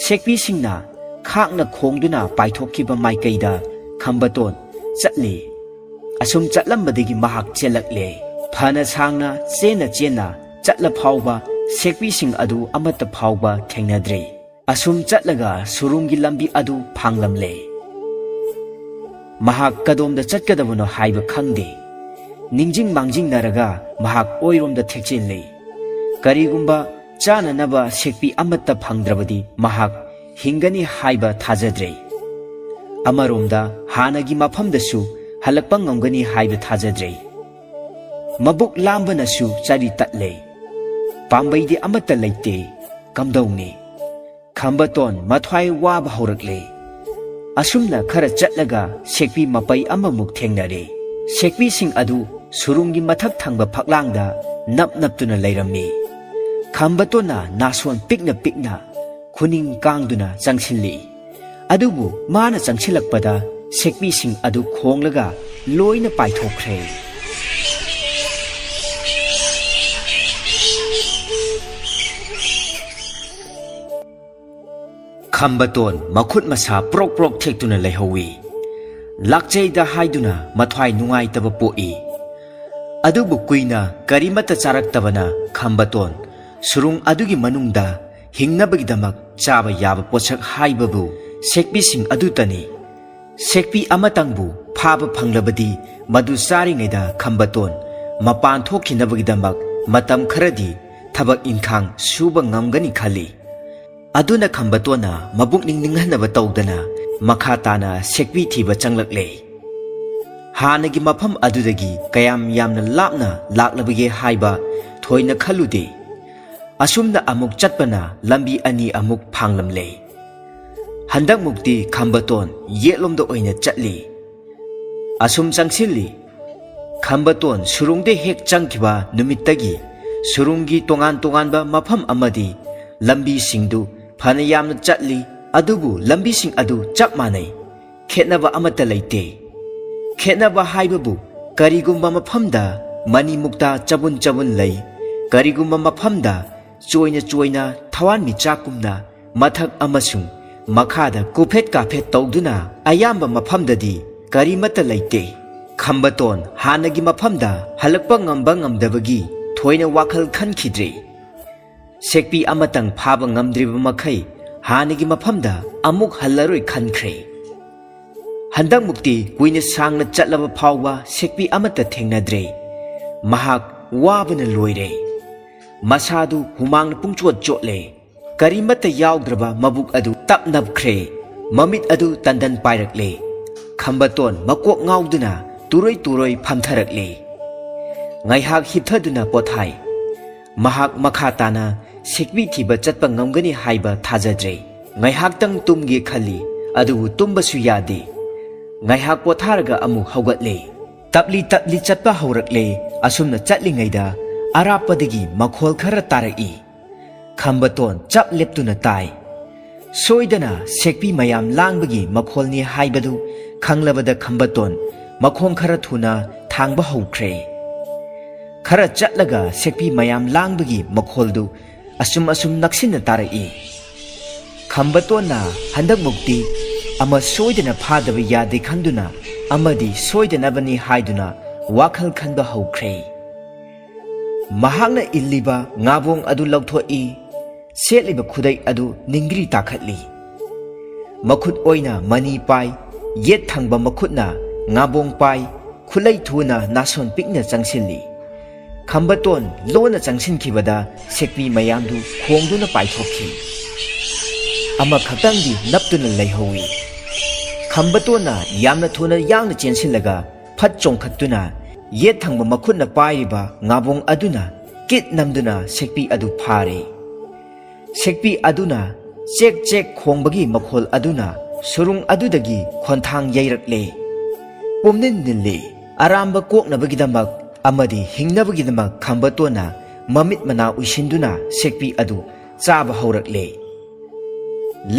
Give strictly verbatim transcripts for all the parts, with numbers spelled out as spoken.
ꯁꯦꯛꯄꯤꯁꯤꯡꯅ ꯈꯥꯛꯅ ꯈꯣꯡꯗꯨꯅ ꯄꯥꯏꯊꯣꯛꯈꯤꯕ ꯃꯥꯏꯀꯩꯗ ꯈꯝꯕꯇꯣꯟ ꯆꯠꯂꯤ꯫ ꯑꯁꯨꯝ ꯆꯠꯂꯝꯕꯗꯒꯤ ꯃꯍꯥꯛ ꯆꯦꯜꯂꯛꯂꯦ꯫ ꯐꯅ ꯁꯥꯡꯅ ꯆꯦꯟꯅ ꯆꯦꯟꯅ ꯆꯠꯂ ꯐꯥꯎꯕ ꯁꯦꯛꯄꯤꯁꯤꯡ ꯑꯗꯨ ꯑꯃꯠꯇ ꯐꯥꯎꯕ ꯊꯦꯡꯅꯗ꯭ꯔꯦ꯫ ꯑꯁꯨꯝ ꯆꯠꯂꯒ ꯁꯨꯔꯨꯡꯒꯤ ꯂꯝꯕꯤ ꯑꯗꯨ ꯐꯥꯡꯂꯝꯂꯦ꯫ ꯃꯍꯥꯛ ꯀꯗꯣꯝꯗ ꯆꯠꯀꯗꯕꯅꯣ ꯍꯥꯏꯕ ꯈꯪꯗꯦ꯫ ꯅꯤꯡꯖꯤꯡ ꯃꯥꯡꯖꯤꯡꯅꯔꯒ ꯃꯍꯥꯛ ꯑꯣꯏꯔꯣꯝꯗ ꯊꯦꯛꯆꯤꯜꯂꯤ꯫ ꯀꯔꯤꯒꯨꯝꯕ ꯆꯥꯅꯅꯕ ꯁꯦꯛꯄꯤ ꯑꯃꯠꯇ ꯐꯪꯗ꯭ꯔꯕꯗꯤ ꯃꯍꯥꯛ ꯍꯤꯡꯒꯅꯤ ꯍꯥꯏꯕ ꯊꯥꯖꯗ꯭ꯔꯦ꯫ ꯑꯃꯔꯣꯝꯗ ꯍꯥꯟꯅꯒꯤ ꯃꯐꯝꯗꯁꯨ ꯍꯜꯂꯛꯄ ꯉꯝꯒꯅꯤ ꯍꯥꯏꯕ ꯊꯥꯖꯗ꯭ꯔꯦ꯫ ꯃꯕꯨꯛ ꯂꯥꯝꯕꯅꯁꯨ ꯆꯔꯤ ꯇꯠꯂꯦ꯫ ꯄꯥꯝꯕꯩꯗꯤ ꯑꯃꯠꯇ ꯂꯩꯇꯦ꯫ ꯀꯝꯗꯧꯅꯤ? ꯈꯝꯕꯇꯣꯟ ꯃꯊ꯭ꯋꯥꯏ ꯋꯥꯕ ꯍꯧꯔꯛꯂꯦ꯫ ꯑꯁꯨꯝꯅ ꯈꯔ ꯆꯠꯂꯒ ꯁꯦꯛꯄꯤ ꯃꯄꯩ ꯑꯃꯃꯨꯛ ꯊꯦꯡꯅꯔꯦ꯫ ꯁꯦꯛꯄꯤꯁꯤꯡ ꯑꯗꯨ ꯁꯨꯔꯨꯡꯒꯤ ꯃꯊꯛ ꯊꯪꯕ ꯐꯛꯂꯥꯡꯗ ꯅꯞ ꯅꯞꯇꯨꯅ ꯂꯩꯔꯝꯃꯤ꯫ ꯈꯝꯕꯇꯣꯟꯅ ꯅꯥꯁꯣꯟ ꯄꯤꯛꯅ ꯄꯤꯛꯅ ꯈꯨꯅꯤꯡ ꯀꯥꯡꯗꯨꯅ ꯆꯪꯁꯤꯜꯂꯤ꯫ ꯑꯗꯨꯕꯨ ꯃꯥꯅ ꯆꯪꯁꯤꯜꯂꯛꯄꯗ ꯁꯦꯛꯄꯤꯁꯤꯡ ꯑꯗꯨ ꯈꯣꯡꯂꯒ ꯂꯣꯏꯅ ꯄꯥꯏꯊꯣꯛꯈ꯭ꯔꯦ꯫ ꯈꯝꯕꯇꯣꯟ ꯃꯈꯨꯠ ꯃꯁꯥ ꯄ꯭ꯔꯣꯛ ꯄ꯭ꯔꯣꯛ ꯊꯦꯛꯇꯨꯅ ꯂꯩꯍꯧꯏ꯫ ꯂꯥꯛꯆꯩꯗ ꯍꯥꯏꯗꯨꯅ ꯃꯊ꯭ꯋꯥꯏ ꯅꯨꯡꯉꯥꯏꯇꯕ ꯄꯣꯛꯏ꯫ ꯑꯗꯨꯕꯨ ꯀꯨꯏꯅ ꯀꯔꯤꯃꯠꯇ ꯆꯥꯔꯛꯇꯕꯅ ꯈꯝꯕꯇꯣꯟ ꯁꯨꯔꯨꯡ ꯑꯗꯨꯒꯤ ꯃꯅꯨꯡꯗ ꯍꯤꯡꯅꯕꯒꯤꯗꯃꯛ ꯆꯥꯕ ꯌꯥꯕ ꯄꯣꯠꯁꯛ ꯍꯥꯏꯕꯕꯨ ꯁꯦꯛꯄꯤꯁꯤꯡ ꯑꯗꯨꯇꯅꯤ꯫ ꯁꯦꯛꯄꯤ ꯑꯃꯇꯪꯕꯨ ꯐꯥꯕ ꯐꯪꯂꯕꯗꯤ ꯃꯗꯨ ꯆꯥꯔꯤꯉꯩꯗ ꯈꯝꯕꯇꯣꯟ ꯃꯄꯥꯟ ꯊꯣꯛꯈꯤꯅꯕꯒꯤꯗꯃꯛ ꯃꯇꯝ ꯈꯔꯗꯤ ꯊꯕꯛ ꯏꯟꯈꯥꯡ ꯁꯨꯕ ꯉꯝꯒꯅꯤ ꯈꯜꯂꯤ꯫ ꯑꯗꯨꯅ ꯈꯝꯕꯇꯣꯟꯅ ꯃꯕꯨꯛꯅꯤꯡ ꯅꯤꯡꯍꯟꯅꯕ ꯇꯧꯗꯅ ꯃꯈꯥ ꯇꯥꯅ ꯁꯦꯛꯄꯤ ꯊꯤꯕ ꯆꯪꯂꯛꯂꯦ꯫ ꯍꯥꯟꯅꯒꯤ ꯃꯐꯝ ꯑꯗꯨꯗꯒꯤ ꯀꯌꯥꯝ ꯌꯥꯝꯅ ꯂꯥꯞꯅ ꯂꯥꯛꯂꯕꯒꯦ ꯍꯥꯏꯕ ꯊꯣꯏꯅ ꯈꯜꯂꯨꯗꯦ꯫ ꯑꯁꯨꯝꯅ ꯑꯃꯨꯛ ꯆꯠꯄꯅ ꯂꯝꯕꯤ ꯑꯅꯤ ꯑꯃꯨꯛ ꯐꯥꯡꯂꯝꯂꯦ꯫ ꯍꯟꯗꯛꯃꯨꯛꯇꯤ ꯈꯝꯕꯇꯣꯟ ꯌꯦꯠꯂꯣꯝꯗ ꯑꯣꯏꯅ ꯆꯠꯂꯤ꯫ ꯑꯁꯨꯝ ꯆꯪꯁꯤꯜꯂꯤ꯫ ꯈꯝꯕꯇꯣꯟ ꯁꯨꯔꯨꯡꯗ ꯍꯦꯛ ꯆꯪꯈꯤꯕ ꯅꯨꯃꯤꯠꯇꯒꯤ ꯁꯨꯔꯨꯡꯒꯤ ꯇꯣꯉꯥꯟ ꯇꯣꯉꯥꯟꯕ ꯃꯐꯝ ꯑꯃꯗꯤ ꯂꯝꯕꯤꯁꯤꯡꯗꯨ ꯐꯅ ꯌꯥꯝꯅ ꯆꯠꯂꯤ, ꯑꯗꯨꯕꯨ ꯂꯝꯕꯤꯁꯤꯡ ꯑꯗꯨ ꯆꯞ ꯃꯥꯟꯅꯩ꯫ ꯈꯦꯠꯅꯕ ꯑꯃꯠꯇ ꯂꯩꯇꯦ꯫ ꯈꯦꯠꯅꯕ ꯍꯥꯏꯕꯕꯨ ꯀꯔꯤꯒꯨꯝꯕ ꯃꯐꯝꯗ ꯃꯅꯤ ꯃꯨꯛꯇꯥ ꯆꯕꯨꯟ ꯆꯕꯨꯟ ꯂꯩ, ꯀꯔꯤꯒꯨꯝꯕ ꯃꯐꯝꯗ ꯆꯣꯏꯅ ꯆꯣꯏꯅ ꯊꯋꯥꯟꯃꯤꯆꯥꯛꯀꯨꯝꯅ ꯃꯊꯛ ꯑꯃꯁꯨꯡ ꯃꯈꯥꯗ ꯀꯨꯐꯦꯠ ꯀꯥꯐꯦꯠ ꯇꯧꯗꯨꯅ ꯑꯌꯥꯝꯕ ꯃꯐꯝꯗꯗꯤ ꯀꯔꯤꯃꯠꯇ ꯂꯩꯇꯦ꯫ ꯈꯝꯕꯇꯣꯟ ꯍꯥꯟꯅꯒꯤ ꯃꯐꯝꯗ ꯍꯜꯂꯛꯄ ꯉꯝꯕ ꯉꯝꯗꯕꯒꯤ ꯊꯣꯏꯅ ꯋꯥꯈꯜ ꯈꯟꯈꯤꯗ꯭ꯔꯦ꯫ ꯁꯦꯛꯄꯤ ꯑꯃꯇꯪ ꯐꯥꯕ ꯉꯝꯗ꯭ꯔꯤꯕ ꯃꯈꯩ ꯍꯥꯟꯅꯒꯤ ꯃꯐꯝꯗ ꯑꯃꯨꯛ ꯍꯜꯂꯔꯣꯏ ꯈꯟꯈ꯭ꯔꯦ꯫ ꯍꯟꯗꯛꯃꯨꯛꯇꯤ ꯀꯨꯏꯅ ꯁꯥꯡꯅ ꯆꯠꯂꯕ ꯐꯥꯎꯕ ꯁꯦꯛꯄꯤ ꯑꯃꯠꯇ ꯊꯦꯡꯅꯗ꯭ꯔꯦ꯫ ꯃꯍꯥꯛ ꯋꯥꯕꯅ ꯂꯣꯏꯔꯦ꯫ ꯃꯁꯥꯗꯨ ꯍꯨꯃꯥꯡꯅ ꯄꯨꯡꯆꯣꯠ ꯆꯣꯠꯂꯦ꯫ ꯀꯔꯤꯃꯠꯇ ꯌꯥꯎꯗ꯭ꯔꯕ ꯃꯕꯨꯛ ꯑꯗꯨ ꯇꯞ ꯅꯞꯈ꯭ꯔꯦ꯫ ꯃꯃꯤꯠ ꯑꯗꯨ ꯇꯟꯗꯟ ꯄꯥꯏꯔꯛꯂꯦ꯫ ꯈꯝꯕꯇꯣꯟ ꯃꯀꯣꯛ ꯉꯥꯎꯗꯨꯅ ꯇꯨꯔꯣꯏ ꯇꯨꯔꯣꯏ ꯐꯝꯊꯔꯛꯂꯦ꯫ ꯉꯥꯏꯍꯥꯛ ꯍꯤꯞꯊꯗꯨꯅ ꯄꯣꯊꯥꯏ꯫ ꯃꯍꯥꯛ ꯃꯈꯥ ꯇꯥꯅ ꯁꯦꯛꯄꯤ ꯊꯤꯕ ꯆꯠꯄ ꯉꯝꯒꯅꯤ ꯍꯥꯏꯕ ꯊꯥꯖꯗ꯭ꯔꯦ꯫ ꯉꯥꯏꯍꯥꯛꯇꯪ ꯇꯨꯝꯒꯦ ꯈꯜꯂꯤ, ꯑꯗꯨꯕꯨ ꯇꯨꯝꯕꯁꯨ ꯌꯥꯗꯦ꯫ ꯉꯥꯏꯍꯥꯛ ꯄꯣꯊꯥꯔꯒ ꯑꯃꯨꯛ ꯍꯧꯒꯠꯂꯦ꯫ ꯇꯞꯂꯤ ꯇꯞꯂꯤ ꯆꯠꯄ ꯍꯧꯔꯛꯂꯦ꯫ ꯑꯁꯨꯝꯅ ꯆꯠꯂꯤꯉꯩꯗ ꯑꯔꯥꯞꯄꯗꯒꯤ ꯃꯈꯣꯜ ꯈꯔ ꯇꯥꯔꯛꯏ꯫ ꯈꯝꯕꯇꯣꯟ ꯆꯞ ꯂꯦꯞꯇꯨꯅ ꯇꯥꯏ꯫ ꯁꯣꯏꯗꯅ ꯁꯦꯛꯄꯤ ꯃꯌꯥꯝ ꯂꯥꯡꯕꯒꯤ ꯃꯈꯣꯜꯅꯤ ꯍꯥꯏꯕꯗꯨ ꯈꯪꯂꯕꯗ ꯈꯝꯕꯇꯣꯟ ꯃꯈꯣꯡ ꯈꯔ ꯊꯨꯅ ꯊꯥꯡꯕ ꯍꯧꯈ꯭ꯔꯦ꯫ ꯈꯔ ꯆꯠꯂꯒ ꯁꯦꯛꯄꯤ ꯃꯌꯥꯝ ꯂꯥꯡꯕꯒꯤ ꯃꯈꯣꯜꯗꯨ ꯑꯁꯨꯝ ꯑꯁꯨꯝ ꯅꯛꯁꯤꯟꯅ ꯇꯥꯔꯛꯏ꯫ ꯈꯝꯕꯇꯣꯟꯅ ꯍꯟꯗꯛꯃꯨꯛꯇꯤ ꯑꯃ ꯁꯣꯏꯗꯅ ꯐꯥꯗꯕ ꯌꯥꯗꯦ ꯈꯟꯗꯨꯅ ꯑꯃꯗꯤ ꯁꯣꯏꯗꯅꯕꯅꯤ ꯍꯥꯏꯗꯨꯅ ꯋꯥꯈꯜ ꯈꯟꯕ ꯍꯧꯈ꯭ꯔꯦ꯫ ꯃꯍꯥꯛꯅ ꯏꯜꯂꯤꯕ ꯉꯥꯕꯣꯡ ꯑꯗꯨ ꯂꯧꯊꯣꯛꯏ꯫ ꯁꯦꯠꯂꯤꯕ ꯈꯨꯗꯩ ꯑꯗꯨ ꯅꯤꯡꯒ꯭ꯔꯤ ꯇꯥꯈꯠꯂꯤ꯫ ꯃꯈꯨꯠ ꯑꯣꯏꯅ ꯃꯅꯤ ꯄꯥꯏ, ꯌꯦꯠ ꯊꯪꯕ ꯃꯈꯨꯠꯅ ꯉꯥꯕꯣꯡ ꯄꯥꯏ, ꯈꯨꯠꯂꯩ ꯊꯨꯅ ꯅꯥꯁꯣꯟ ꯄꯤꯛꯅ ꯆꯪꯁꯤꯜꯂꯤ꯫ ꯈꯝꯕꯇꯣꯟ ꯂꯣꯟꯅ ꯆꯪꯁꯤꯟꯈꯤꯕꯗ ꯁꯦꯛꯄꯤ ꯃꯌꯥꯝꯗꯨ ꯈꯣꯡꯗꯨꯅ ꯄꯥꯏꯊꯣꯛꯈꯤ꯫ ꯑꯃꯈꯛꯇꯪꯗꯤ ꯅꯞꯇꯨꯅ ꯂꯩꯍꯧꯏ꯫ ꯈꯝꯕꯇꯣꯟꯅ ꯌꯥꯝꯅ ꯊꯨꯅ ꯌꯥꯡꯅ ꯆꯦꯟꯁꯤꯜꯂꯒ ꯐꯠ ꯆꯣꯡꯈꯠꯇꯨꯅ ꯌꯦꯠ ꯊꯪꯕ ꯃꯈꯨꯠꯅ ꯄꯥꯏꯔꯤꯕ ꯉꯥꯕꯣꯡ ꯑꯗꯨꯅ ꯀꯤꯠ ꯅꯝꯗꯨꯅ ꯁꯦꯛꯄꯤ ꯑꯗꯨ ꯐꯥꯔꯦ꯫ ꯁꯦꯛꯄꯤ ꯑꯗꯨꯅ ꯆꯦꯛ ꯆꯦꯛ ꯈꯣꯡꯕꯒꯤ ꯃꯈꯣꯜ ꯑꯗꯨꯅ ꯁꯨꯔꯨꯡ ꯑꯗꯨꯗꯒꯤ ꯈꯣꯟꯊꯥꯡ ꯌꯩꯔꯛꯂꯦ꯫ ꯄꯨꯝꯅꯤꯟ ꯅꯤꯜꯂꯤ꯫ ꯑꯔꯥꯝꯕ ꯀꯣꯛꯅꯕꯒꯤꯗꯃꯛ ꯑꯃꯗꯤ ꯍꯤꯡꯅꯕꯒꯤꯗꯃꯛ ꯈꯝꯕꯇꯣꯟꯅ ꯃꯃꯤꯠ ꯃꯅꯥ ꯎꯏꯁꯤꯟꯗꯨꯅ ꯁꯦꯛꯄꯤ ꯑꯗꯨ ꯆꯥꯕ ꯍꯧꯔꯛꯂꯦ꯫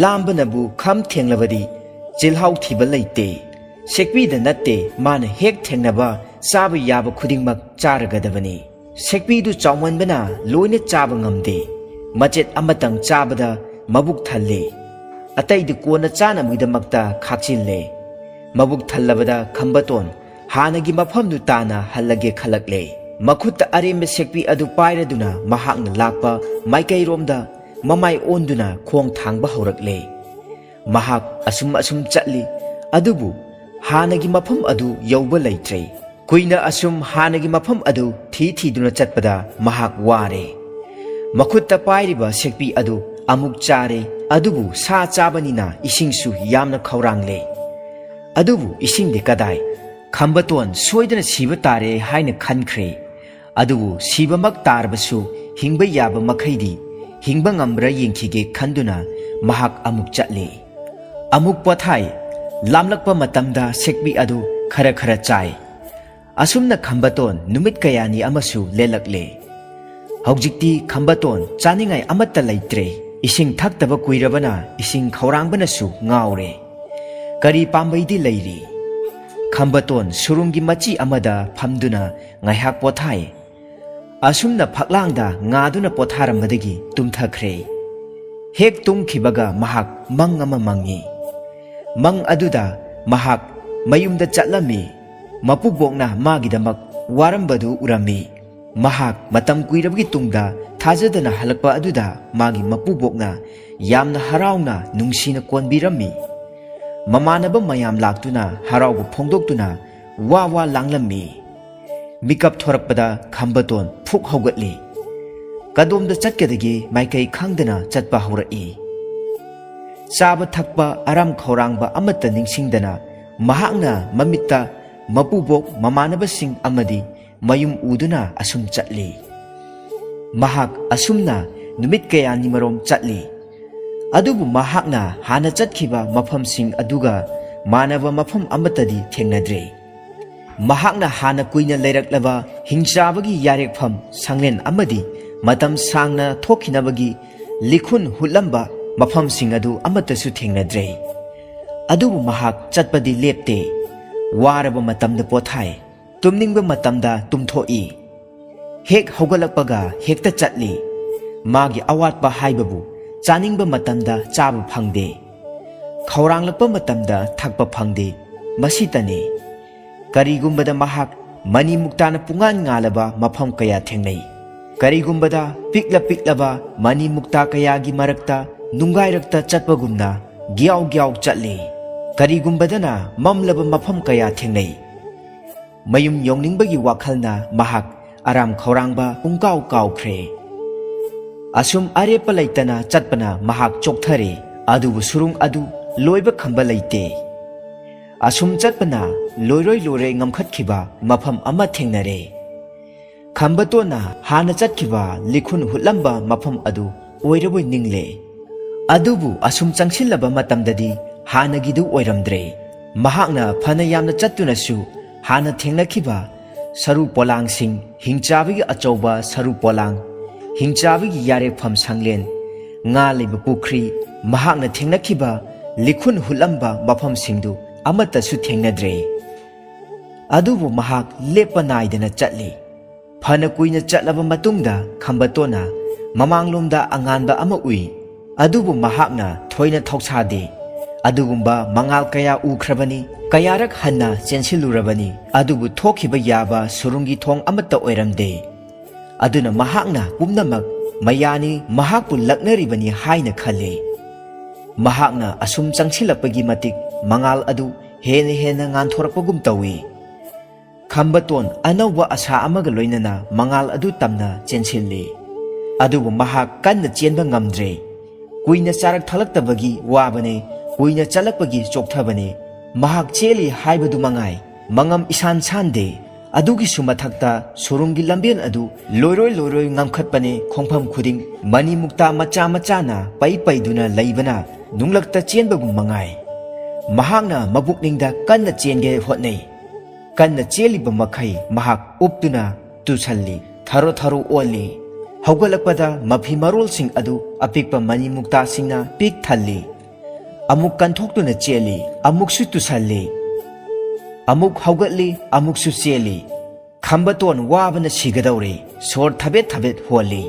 ꯂꯥꯝꯕꯅꯕꯨ ꯈꯝ ꯊꯦꯡꯂꯕꯗꯤ ꯆꯤꯜꯍꯥꯎ ꯊꯤꯕ ꯂꯩꯇꯦ꯫ ꯁꯦꯛꯄꯤꯗ ꯅꯠꯇꯦ, ꯃꯥꯅ ꯍꯦꯛ ꯊꯦꯡꯅꯕ ꯆꯥꯕ ꯌꯥꯕ ꯈꯨꯗꯤꯡꯃꯛ ꯆꯥꯔꯒꯗꯕꯅꯤ꯫ ꯁꯦꯛꯄꯤꯗꯨ ꯆꯥꯎꯃꯟꯕꯅ ꯂꯣꯏꯅ ꯆꯥꯕ ꯉꯝꯗꯦ꯫ ꯃꯆꯦꯠ ꯑꯃꯇꯪ ꯆꯥꯕꯗ ꯃꯕꯨꯛ ꯊꯜꯂꯦ꯫ ꯑꯇꯩꯗꯤ ꯀꯣꯟꯅ ꯆꯥꯅꯕꯒꯤꯗꯃꯛꯇ ꯈꯥꯛꯆꯤꯜꯂꯦ꯫ ꯃꯕꯨꯛ ꯊꯜꯂꯕꯗ ꯈꯝꯕꯇꯣꯟ ꯍꯥꯟꯅꯒꯤ ꯃꯐꯝꯗꯨ ꯇꯥꯅ ꯍꯜꯂꯒꯦ ꯈꯜꯂꯛꯂꯦ꯫ ꯃꯈꯨꯠꯇ ꯑꯔꯦꯝꯕ ꯁꯦꯛꯄꯤ ꯑꯗꯨ ꯄꯥꯏꯔꯗꯨꯅ ꯃꯍꯥꯛꯅ ꯂꯥꯛꯄ ꯃꯥꯏꯀꯩꯔꯣꯝꯗ ꯃꯃꯥꯏ ꯑꯣꯟꯗꯨꯅ ꯈꯣꯡ ꯊꯥꯡꯕ ꯍꯧꯔꯛꯂꯦ꯫ ꯃꯍꯥꯛ ꯑꯁꯨꯝ ꯑꯁꯨꯝ ꯆꯠꯂꯤ, ꯑꯗꯨꯕꯨ ꯍꯥꯟꯅꯒꯤ ꯃꯐꯝ ꯑꯗꯨ ꯌꯧꯕ ꯂꯩꯇ꯭ꯔꯦ꯫ ꯀꯨꯏꯅ ꯑꯁꯨꯝ ꯍꯥꯟꯅꯒꯤ ꯃꯐꯝ ꯑꯗꯨ ꯊꯤ ꯊꯤꯗꯨꯅ ꯆꯠꯄꯗ ꯃꯍꯥꯛ ꯋꯥꯔꯦ꯫ ꯃꯈꯨꯠꯇ ꯄꯥꯏꯔꯤꯕ ꯁꯦꯛꯄꯤ ꯑꯗꯨ ꯑꯃꯨꯛ ꯆꯥꯔꯦ, ꯑꯗꯨꯕꯨ ꯁꯥ ꯆꯥꯕꯅꯤꯅ ꯏꯁꯤꯡꯁꯨ ꯌꯥꯝꯅ ꯈꯧꯔꯥꯡꯂꯦ꯫ ꯑꯗꯨꯕꯨ ꯏꯁꯤꯡꯗꯤ ꯀꯗꯥꯏ? ꯈꯝꯕꯇꯣꯟ ꯁꯣꯏꯗꯅ ꯁꯤꯕ ꯇꯥꯔꯦ ꯍꯥꯏꯅ ꯈꯟꯈ꯭ꯔꯦ꯫ ꯑꯗꯨꯕꯨ ꯁꯤꯕꯃꯛ ꯇꯥꯔꯕꯁꯨ ꯍꯤꯡꯕ ꯌꯥꯕ ꯃꯈꯩꯗꯤ ꯍꯤꯡꯕ ꯉꯝꯕ꯭ꯔꯥ ꯌꯦꯡꯈꯤꯒꯦ ꯈꯟꯗꯨꯅ ꯃꯍꯥꯛ ꯑꯃꯨꯛ ꯆꯠꯂꯤ꯫ ꯑꯃꯨꯛ ꯄꯣꯊꯥꯏ꯫ ꯂꯥꯝꯂꯛꯄ ꯃꯇꯝꯗ ꯁꯦꯛꯄꯤ ꯑꯗꯨ ꯈꯔ ꯈꯔ ꯆꯥꯏ꯫ ꯑꯁꯨꯝꯅ ꯈꯝꯕꯇꯣꯟ ꯅꯨꯃꯤꯠ ꯀꯌꯥꯅꯤ ꯑꯃꯁꯨ ꯂꯦꯜꯂꯛꯂꯦ꯫ ꯍꯧꯖꯤꯛꯇꯤ ꯈꯝꯕꯇꯣꯟ ꯆꯥꯅꯤꯡꯉꯥꯏ ꯑꯃꯠꯇ ꯂꯩꯇ꯭ꯔꯦ꯫ ꯏꯁꯤꯡ ꯊꯛꯇꯕ ꯀꯨꯏꯔꯕꯅ ꯏꯁꯤꯡ ꯈꯧꯔꯥꯡꯕꯅꯁꯨ ꯉꯥꯎꯔꯦ꯫ ꯀꯔꯤ ꯄꯥꯝꯕꯩꯗꯤ ꯂꯩꯔꯤ? ꯈꯝꯕꯇꯣꯟ ꯁꯨꯔꯨꯡꯒꯤ ꯃꯆꯤ ꯑꯃꯗ ꯐꯝꯗꯨꯅ ꯉꯥꯏꯍꯥꯛ ꯄꯣꯊꯥꯏ꯫ ꯑꯁꯨꯝꯅ ꯐꯛꯂꯥꯡꯗ ꯉꯥꯗꯨꯅ ꯄꯣꯊꯥꯔꯝꯕꯗꯒꯤ ꯇꯨꯝꯊꯈ꯭ꯔꯦ꯫ ꯍꯦꯛ ꯇꯨꯝꯈꯤꯕꯒ ꯃꯍꯥꯛ ꯃꯪ ꯑꯃ ꯃꯪꯉꯤ꯫ ꯃꯪ ꯑꯗꯨꯗ ꯃꯍꯥꯛ ꯃꯌꯨꯝꯗ ꯆꯠꯂꯝꯃꯤ꯫ ꯃꯄꯨꯕꯣꯛꯅ ꯃꯥꯒꯤꯗꯃꯛ ꯋꯥꯔꯝꯕꯗꯨ ꯎꯔꯝꯃꯤ꯫ ꯃꯍꯥꯛ ꯃꯇꯝ ꯀꯨꯏꯔꯕꯒꯤ ꯇꯨꯡꯗ ꯊꯥꯖꯗꯅ ꯍꯜꯂꯛꯄ ꯑꯗꯨꯗ ꯃꯥꯒꯤ ꯃꯄꯨꯕꯣꯛꯅ ꯌꯥꯝꯅ ꯍꯔꯥꯎꯅ ꯅꯨꯡꯁꯤꯅ ꯀꯣꯟꯕꯤꯔꯝꯃꯤ꯫ ꯃꯃꯥꯟꯅꯕ ꯃꯌꯥꯝ ꯂꯥꯛꯇꯨꯅ ꯍꯔꯥꯎꯕ ꯐꯣꯡꯗꯣꯛꯇꯨꯅ ꯋꯥ ꯋꯥ ꯂꯥꯡꯂꯝꯃꯤ꯫ ꯃꯤꯀꯞ ꯊꯣꯔꯛꯄꯗ ꯈꯝꯕꯇꯣꯟ ꯐꯨꯛ ꯍꯧꯒꯠꯂꯤ꯫ ꯀꯗꯣꯝꯗ ꯆꯠꯀꯗꯒꯦ ꯃꯥꯏꯀꯩ ꯈꯪꯗꯅ ꯆꯠꯄ ꯍꯧꯔꯛꯏ꯫ ꯆꯥꯕ ꯊꯛꯄ ꯑꯔꯥꯝ ꯈꯧꯔꯥꯡꯕ ꯑꯃꯠꯇ ꯅꯤꯡꯁꯤꯡꯗꯅ ꯃꯍꯥꯛꯅ ꯃꯃꯤꯠꯇ ꯃꯄꯨꯕꯣꯛ, ꯃꯃꯥꯟꯅꯕꯁꯤꯡ ꯑꯃꯗꯤ ꯃꯌꯨꯝ ꯎꯗꯨꯅ ꯑꯁꯨꯝ ꯆꯠꯂꯤ꯫ ꯃꯍꯥꯛ ꯑꯁꯨꯝꯅ ꯅꯨꯃꯤꯠ ꯀꯌꯥꯅꯤꯃꯔꯣꯝ ꯆꯠꯂꯤ꯫ ꯑꯗꯨꯕꯨ ꯃꯍꯥꯛꯅ ꯍꯥꯟꯅ ꯆꯠꯈꯤꯕ ꯃꯐꯝꯁꯤꯡ ꯑꯗꯨꯒ ꯃꯥꯟꯅꯕ ꯃꯐꯝ ꯑꯃꯠꯇꯗꯤ ꯊꯦꯡꯅꯗ꯭ꯔꯦ꯫ ꯃꯍꯥꯛꯅ ꯍꯥꯟꯅ ꯀꯨꯏꯅ ꯂꯩꯔꯛꯂꯕ ꯍꯤꯡꯆꯥꯕꯒꯤ ꯌꯥꯔꯦꯛꯐꯝ ꯁꯪꯂꯦꯟ ꯑꯃꯗꯤ ꯃꯇꯝ ꯁꯥꯡꯅ ꯊꯣꯛꯈꯤꯅꯕꯒꯤ ꯂꯤꯈꯨꯟ ꯍꯨꯠꯂꯝꯕ ꯃꯐꯝꯁꯤꯡ ꯑꯗꯨ ꯑꯃꯠꯇꯁꯨ ꯊꯦꯡꯅꯗ꯭ꯔꯦ꯫ ꯑꯗꯨꯕꯨ ꯃꯍꯥꯛ ꯆꯠꯄꯗꯤ ꯂꯦꯞꯇꯦ꯫ ꯋꯥꯔꯕ ꯃꯇꯝꯗ ꯄꯣꯊꯥꯏ, ꯇꯨꯝꯅꯤꯡꯕ ꯃꯇꯝꯗ ꯇꯨꯝꯊꯣꯛꯏ꯫ ꯍꯦꯛ ꯍꯧꯒꯠꯂꯛꯄꯒ ꯍꯦꯛꯇ ꯆꯠꯂꯤ꯫ ꯃꯥꯒꯤ ꯑꯋꯥꯠꯄ ꯍꯥꯏꯕꯕꯨ ꯆꯥꯅꯤꯡꯕ ꯃꯇꯝꯗ ꯆꯥꯕ ꯐꯪꯗꯦ꯫ ꯈꯧꯔꯥꯡꯂꯛꯄ ꯃꯇꯝꯗ ꯊꯛꯄ ꯐꯪꯗꯦ꯫ ꯃꯁꯤꯇꯅꯤ꯫ ꯀꯔꯤꯒꯨꯝꯕꯗ ꯃꯍꯥꯛ ꯃꯅꯤ ꯃꯨꯛꯇꯥꯅ ꯄꯨꯡꯉꯥꯟ ꯉꯥꯜꯂꯕ ꯃꯐꯝ ꯀꯌꯥ ꯊꯦꯡꯅꯩ꯫ ꯀꯔꯤꯒꯨꯝꯕꯗ ꯄꯤꯛꯂ ꯄꯤꯛꯂꯕ ꯃꯅꯤ ꯃꯨꯛꯇꯥ ꯀꯌꯥꯒꯤ ꯃꯔꯛꯇ ꯅꯨꯡꯒꯥꯏꯔꯛꯇ ꯆꯠꯄꯒꯨꯝꯅ ꯒ꯭ꯌꯥꯎ ꯒ꯭ꯌꯥꯎ ꯆꯠꯂꯤ꯫ ꯀꯔꯤꯒꯨꯝꯕꯗꯅ ꯃꯝꯂꯕ ꯃꯐꯝ ꯀꯌꯥ ꯊꯦꯡꯅꯩ꯫ ꯃꯌꯨꯝ ꯌꯧꯅꯤꯡꯕꯒꯤ ꯋꯥꯈꯜꯅ ꯃꯍꯥꯛ ꯑꯔꯥꯝ ꯈꯧꯔꯥꯡꯕ ꯄꯨꯡꯀꯥꯎ ꯀꯥꯎꯈ꯭ꯔꯦ꯫ ꯑꯁꯨꯝ ꯑꯔꯦꯞꯄ ꯂꯩꯇꯅ ꯆꯠꯄꯅ ꯃꯍꯥꯛ ꯆꯣꯛꯊꯔꯦ꯫ ꯑꯗꯨꯕꯨ ꯁꯨꯔꯨꯡ ꯑꯗꯨ ꯂꯣꯏꯕ ꯈꯝꯕ ꯂꯩꯇꯦ꯫ ꯑꯁꯨꯝ ꯆꯠꯄꯅ ꯂꯣꯏꯔꯣꯏ ꯂꯣꯏꯔꯣꯏ ꯉꯝꯈꯠꯈꯤꯕ ꯃꯐꯝ ꯑꯃ ꯊꯦꯡꯅꯔꯦ꯫ ꯈꯝꯕꯇꯣꯟꯅ ꯍꯥꯟꯅ ꯆꯠꯈꯤꯕ ꯂꯤꯈꯨꯟ ꯍꯨꯠꯂꯝꯕ ꯃꯐꯝ ꯑꯗꯨ ꯑꯣꯏꯔꯕꯣꯏ ꯅꯤꯡꯂꯦ꯫ ꯑꯗꯨꯕꯨ ꯑꯁꯨꯝ ꯆꯪꯁꯤꯜꯂꯕ ꯃꯇꯝꯗꯗꯤ ꯍꯥꯟꯅꯒꯤꯗꯨ ꯑꯣꯏꯔꯝꯗ꯭ꯔꯦ꯫ ꯃꯍꯥꯛꯅ ꯐꯅ ꯌꯥꯝꯅ ꯆꯠꯇꯨꯅꯁꯨ ꯍꯥꯟꯅ ꯊꯦꯡꯅꯈꯤꯕ ꯁꯔꯨ ꯄꯣꯂꯥꯡꯁꯤꯡ, ꯍꯤꯡꯆꯥꯕꯒꯤ ꯑꯆꯧꯕ ꯁꯔꯨ ꯄꯣꯂꯥꯡ, ꯍꯤꯡꯆꯥꯕꯒꯤ ꯌꯥꯔꯦꯛꯐꯝ ꯁꯪꯂꯦꯟ, ꯉꯥ ꯂꯩꯕ ꯄꯨꯈ꯭ꯔꯤ, ꯃꯍꯥꯛꯅ ꯊꯦꯡꯅꯈꯤꯕ ꯂꯤꯈꯨꯟ ꯍꯨꯠꯂꯝꯕ ꯃꯐꯝꯁꯤꯡꯗꯨ ꯑꯃꯠꯇꯁꯨ ꯊꯦꯡꯅꯗ꯭ꯔꯦ꯫ ꯑꯗꯨꯕꯨ ꯃꯍꯥꯛ ꯂꯦꯞꯄ ꯅꯥꯏꯗꯅ ꯆꯠꯂꯤ꯫ ꯐꯅ ꯀꯨꯏꯅ ꯆꯠꯂꯕ ꯃꯇꯨꯡꯗ ꯈꯝꯕꯇꯣꯟꯅ ꯃꯃꯥꯡꯂꯣꯝꯗ ꯑꯉꯥꯟꯕ ꯑꯃ ꯎꯏ꯫ ꯑꯗꯨꯕꯨ ꯃꯍꯥꯛꯅ ꯊꯣꯏꯅ ꯊꯧꯁꯥꯗꯦ꯫ ꯑꯗꯨꯒꯨꯝꯕ ꯃꯉꯥꯜ ꯀꯌꯥ ꯎꯈ꯭ꯔꯕꯅꯤ, ꯀꯌꯥꯔꯛ ꯍꯟꯅ ꯆꯦꯟꯁꯤꯜꯂꯨꯔꯕꯅꯤ, ꯑꯗꯨꯕꯨ ꯊꯣꯛꯈꯤꯕ ꯌꯥꯕ ꯁꯨꯔꯨꯡꯒꯤ ꯊꯣꯡ ꯑꯃꯠꯇ ꯑꯣꯏꯔꯝꯗꯦ꯫ ꯑꯗꯨꯅ ꯃꯍꯥꯛꯅ ꯄꯨꯝꯅꯃꯛ ꯃꯌꯥꯅꯤ, ꯃꯍꯥꯛꯄꯨ ꯂꯛꯅꯔꯤꯕꯅꯤ ꯍꯥꯏꯅ ꯈꯜꯂꯤ꯫ ꯃꯍꯥꯛꯅ ꯑꯁꯨꯝ ꯆꯪꯁꯤꯜꯂꯛꯄꯒꯤ ꯃꯇꯤꯛ ꯃꯉꯥꯜ ꯑꯗꯨ ꯍꯦꯟꯅ ꯍꯦꯟꯅ ꯉꯥꯟꯊꯣꯔꯛꯄꯒꯨꯝ ꯇꯧꯏ꯫ ꯈꯝꯕꯇꯣꯟ ꯑꯅꯧꯕ ꯑꯁꯥ ꯑꯃꯒ ꯂꯣꯏꯅꯅ ꯃꯉꯥꯜ ꯑꯗꯨ ꯇꯝꯅ ꯆꯦꯟꯁꯤꯜꯂꯤ꯫ ꯑꯗꯨꯕꯨ ꯃꯍꯥꯛ ꯀꯟꯅ ꯆꯦꯟꯕ ꯉꯝꯗ꯭ꯔꯦ꯫ ꯀꯨꯏꯅ ꯆꯥꯔꯛ ꯊꯛꯂꯛꯇꯕꯒꯤ ꯋꯥꯕꯅꯦ, ꯀꯨꯏꯅ ꯆꯠꯂꯛꯄꯒꯤ ꯆꯣꯛꯊꯕꯅꯦ꯫ ꯃꯍꯥꯛ ꯆꯦꯜꯂꯤ ꯍꯥꯏꯕꯗꯨ ꯃꯉꯥꯏ, ꯃꯉꯝ ꯏꯁꯥꯟ ꯁꯥꯟꯗꯦ꯫ ꯑꯗꯨꯒꯤꯁꯨ ꯃꯊꯛꯇ ꯁꯣꯔꯨꯝꯒꯤ ꯂꯝꯕꯦꯟ ꯑꯗꯨ ꯂꯣꯏꯔꯣꯏ ꯂꯣꯏꯔꯣꯏ ꯉꯝꯈꯠꯄꯅꯦ, ꯈꯣꯡꯐꯝ ꯈꯨꯗꯤꯡ ꯃꯅꯤ ꯃꯨꯛꯇꯥ ꯃꯆꯥ ꯃꯆꯥꯅ ꯄꯩ ꯄꯩꯗꯨꯅ ꯂꯩꯕꯅ ꯅꯨꯡꯂꯛꯇ ꯆꯦꯟꯕꯒꯨꯝ ꯃꯉꯥꯏ꯫ ꯃꯍꯥꯛꯅ ꯃꯕꯨꯛꯅꯤꯡꯗ ꯀꯟꯅ ꯆꯦꯟꯒꯦ ꯍꯣꯠꯅꯩ꯫ ꯀꯟꯅ ꯆꯦꯜꯂꯤꯕ ꯃꯈꯩ ꯃꯍꯥꯛ ꯎꯞꯇꯨꯅ ꯇꯨꯁꯜꯂꯤ, ꯊꯔꯣ ꯊꯔꯣ ꯑꯣꯜꯂꯤ꯫ ꯍꯧꯒꯠꯂꯛꯄꯗ ꯃꯐꯤ ꯃꯔꯣꯜꯁꯤꯡ ꯑꯗꯨ ꯑꯄꯤꯛꯄ ꯃꯅꯤ ꯃꯨꯛꯇꯥꯁꯤꯡꯅ ꯄꯤꯛ ꯊꯜꯂꯤ꯫ ꯑꯃꯨꯛ ꯀꯟꯊꯣꯛꯇꯨꯅ ꯆꯦꯜꯂꯤ, ꯑꯃꯨꯛꯁꯨ ꯇꯨꯁꯜꯂꯤ꯫ ꯑꯃꯨꯛ ꯍꯧꯒꯠꯂꯤ, ꯑꯃꯨꯛꯁꯨ ꯆꯦꯜꯂꯤ꯫ ꯈꯝꯕꯇꯣꯟ ꯋꯥꯕꯅ ꯁꯤꯒꯗꯧꯔꯦ꯫ ꯁꯣꯔ ꯊꯕꯦꯠ ꯊꯕꯦꯠ ꯍꯣꯜꯂꯤ꯫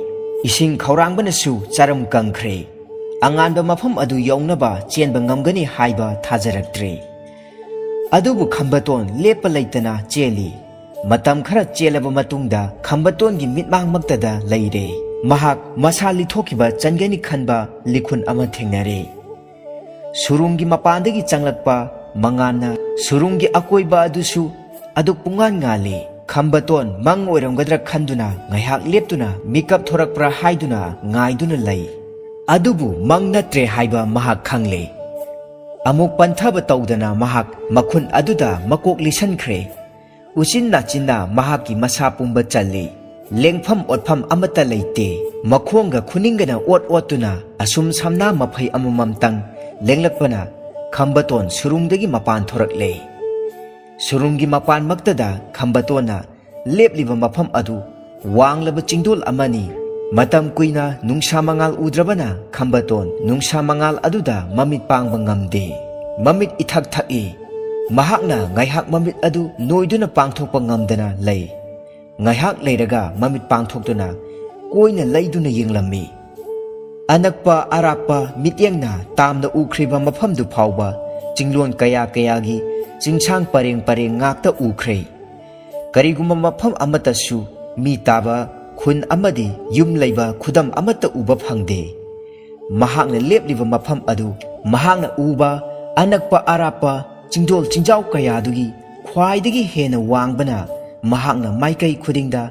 ꯏꯁꯤꯡ ꯈꯧꯔꯥꯡꯕꯅꯁꯨ ꯆꯔꯝ ꯀꯪꯈ꯭ꯔꯦ꯫ ꯑꯉꯥꯟꯕ ꯃꯐꯝ ꯑꯗꯨ ꯌꯧꯅꯕ ꯆꯦꯟꯕ ꯉꯝꯒꯅꯤ ꯍꯥꯏꯕ ꯊꯥꯖꯔꯛꯇ꯭ꯔꯦ꯫ ꯑꯗꯨꯕꯨ ꯈꯝꯕꯇꯣꯟ ꯂꯦꯞꯄ ꯂꯩꯇꯅ ꯆꯦꯜꯂꯤ꯫ ꯃꯇꯝ ꯈꯔ ꯆꯦꯜꯂꯕ ꯃꯇꯨꯡꯗ ꯈꯝꯕꯇꯣꯟꯒꯤ ꯃꯤꯠꯃꯥꯡꯃꯛꯇꯗ ꯂꯩꯔꯦ꯫ ꯃꯍꯥꯛ ꯃꯁꯥ ꯂꯤꯊꯣꯛꯈꯤꯕ ꯆꯟꯒꯅꯤ ꯈꯟꯕ ꯂꯤꯈꯨꯟ ꯑꯃ ꯊꯦꯡꯅꯔꯦ꯫ ꯁꯨꯔꯨꯡꯒꯤ ꯃꯄꯥꯟꯗꯒꯤ ꯆꯪꯂꯛꯄ ꯃꯉꯥꯜꯅ ꯁꯨꯔꯨꯡꯒꯤ ꯑꯀꯣꯏꯕ ꯑꯗꯨꯁꯨ ꯑꯗꯨ ꯄꯨꯡꯉꯥꯟ ꯉꯥꯜꯂꯤ꯫ ꯈꯝꯕꯇꯣꯟ ꯃꯪ ꯑꯣꯏꯔꯝꯒꯗ꯭ꯔꯥ ꯈꯟꯗꯨꯅ ꯉꯥꯏꯍꯥꯛ ꯂꯦꯞꯇꯨꯅ ꯃꯤꯀꯞ ꯊꯣꯔꯛꯄ꯭ꯔꯥ ꯍꯥꯏꯗꯨꯅ ꯉꯥꯏꯗꯨꯅ ꯂꯩ꯫ ꯑꯗꯨꯕꯨ ꯃꯪ ꯅꯠꯇ꯭ꯔꯦ ꯍꯥꯏꯕ ꯃꯍꯥꯛ ꯈꯪꯂꯦ꯫ ꯑꯃꯨꯛ ꯄꯟꯊꯕ ꯇꯧꯗꯅ ꯃꯍꯥꯛ ꯃꯈꯨꯟ ꯑꯗꯨꯗ ꯃꯀꯣꯛ ꯂꯤꯁꯟꯈ꯭ꯔꯦ꯫ ꯎꯆꯤꯟ ꯅꯥꯆꯤꯟꯅ ꯃꯍꯥꯛꯀꯤ ꯃꯁꯥ ꯄꯨꯝꯕ ꯆꯜꯂꯤ꯫ ꯂꯦꯡꯐꯝ ꯑꯣꯠꯐꯝ ꯑꯃꯠꯇ ꯂꯩꯇꯦ꯫ ꯃꯈꯣꯡꯒ ꯈꯨꯅꯤꯡꯒꯅ ꯑꯣꯠ ꯑꯣꯠꯇꯨꯅ ꯑꯁꯨꯝ ꯁꯝꯅꯥ ꯃꯐꯩ ꯑꯃꯃꯝꯇꯪ ꯂꯦꯡꯂꯛꯄꯅ ꯈꯝꯕꯇꯣꯟ ꯁꯨꯔꯨꯡꯗꯒꯤ ꯃꯄꯥꯟ ꯊꯣꯔꯛꯂꯦ꯫ ꯁꯨꯔꯨꯡꯒꯤ ꯃꯄꯥꯟꯃꯛꯇꯗ ꯈꯝꯕꯇꯣꯟꯅ ꯂꯦꯞꯂꯤꯕ ꯃꯐꯝ ꯑꯗꯨ ꯋꯥꯡꯂꯕ ꯆꯤꯡꯗꯣꯜ ꯑꯃꯅꯤ꯫ ꯃꯇꯝ ꯀꯨꯏꯅ ꯅꯨꯡꯁꯥ ꯃꯉꯥꯜ ꯎꯗ꯭ꯔꯕꯅ ꯈꯝꯕꯇꯣꯟ ꯅꯨꯡꯁꯥ ꯃꯉꯥꯜ ꯑꯗꯨꯗ ꯃꯃꯤꯠ ꯄꯥꯡꯕ ꯉꯝꯗꯦ꯫ ꯃꯃꯤꯠ ꯏꯊꯛ ꯊꯛꯏ꯫ ꯃꯍꯥꯛꯅ ꯉꯥꯏꯍꯥꯛ ꯃꯃꯤꯠ ꯑꯗꯨ ꯅꯣꯏꯗꯨꯅ ꯄꯥꯡꯊꯣꯛꯄ ꯉꯝꯗꯅ ꯂꯩ꯫ ꯉꯥꯏꯍꯥꯛ ꯂꯩꯔꯒ ꯃꯃꯤꯠ ꯄꯥꯡꯊꯣꯛꯇꯨꯅ ꯀꯣꯏꯅ ꯂꯩꯗꯨꯅ ꯌꯦꯡꯂꯝꯃꯤ꯫ ꯑꯅꯛꯄ ꯑꯔꯥꯞꯄ ꯃꯤꯠꯌꯦꯡꯅ ꯇꯥꯝꯅ ꯎꯈ꯭ꯔꯤꯕ ꯃꯐꯝꯗꯨ ꯐꯥꯎꯕ ꯆꯤꯡꯂꯣꯟ ꯀꯌꯥ ꯀꯌꯥꯒꯤ ꯆꯤꯡꯁꯥꯡ ꯄꯔꯦꯡ ꯄꯔꯦꯡ ꯉꯥꯛꯇ ꯎꯈ꯭ꯔꯦ꯫ ꯀꯔꯤꯒꯨꯝꯕ ꯃꯐꯝ ꯑꯃꯠꯇꯁꯨ ꯃꯤ ꯇꯥꯕ ꯈꯨꯟ ꯑꯃꯗꯤ ꯌꯨꯝ ꯂꯩꯕ ꯈꯨꯗꯝ ꯑꯃꯠꯇ ꯎꯕ ꯐꯪꯗꯦ꯫ ꯃꯍꯥꯛꯅ ꯂꯦꯞꯂꯤꯕ ꯃꯐꯝ ꯑꯗꯨ ꯃꯍꯥꯛꯅ ꯎꯕ ꯑꯅꯛꯄ ꯑꯔꯥꯞꯄ ꯆꯤꯡꯗꯣꯜ ꯆꯤꯡꯖꯥꯎ ꯀꯌꯥꯗꯨꯒꯤ ꯈ꯭ꯋꯥꯏꯗꯒꯤ ꯍꯦꯟꯅ ꯋꯥꯡꯕꯅ ꯃꯍꯥꯛꯅ ꯃꯥꯏꯀꯩ ꯈꯨꯗꯤꯡꯗ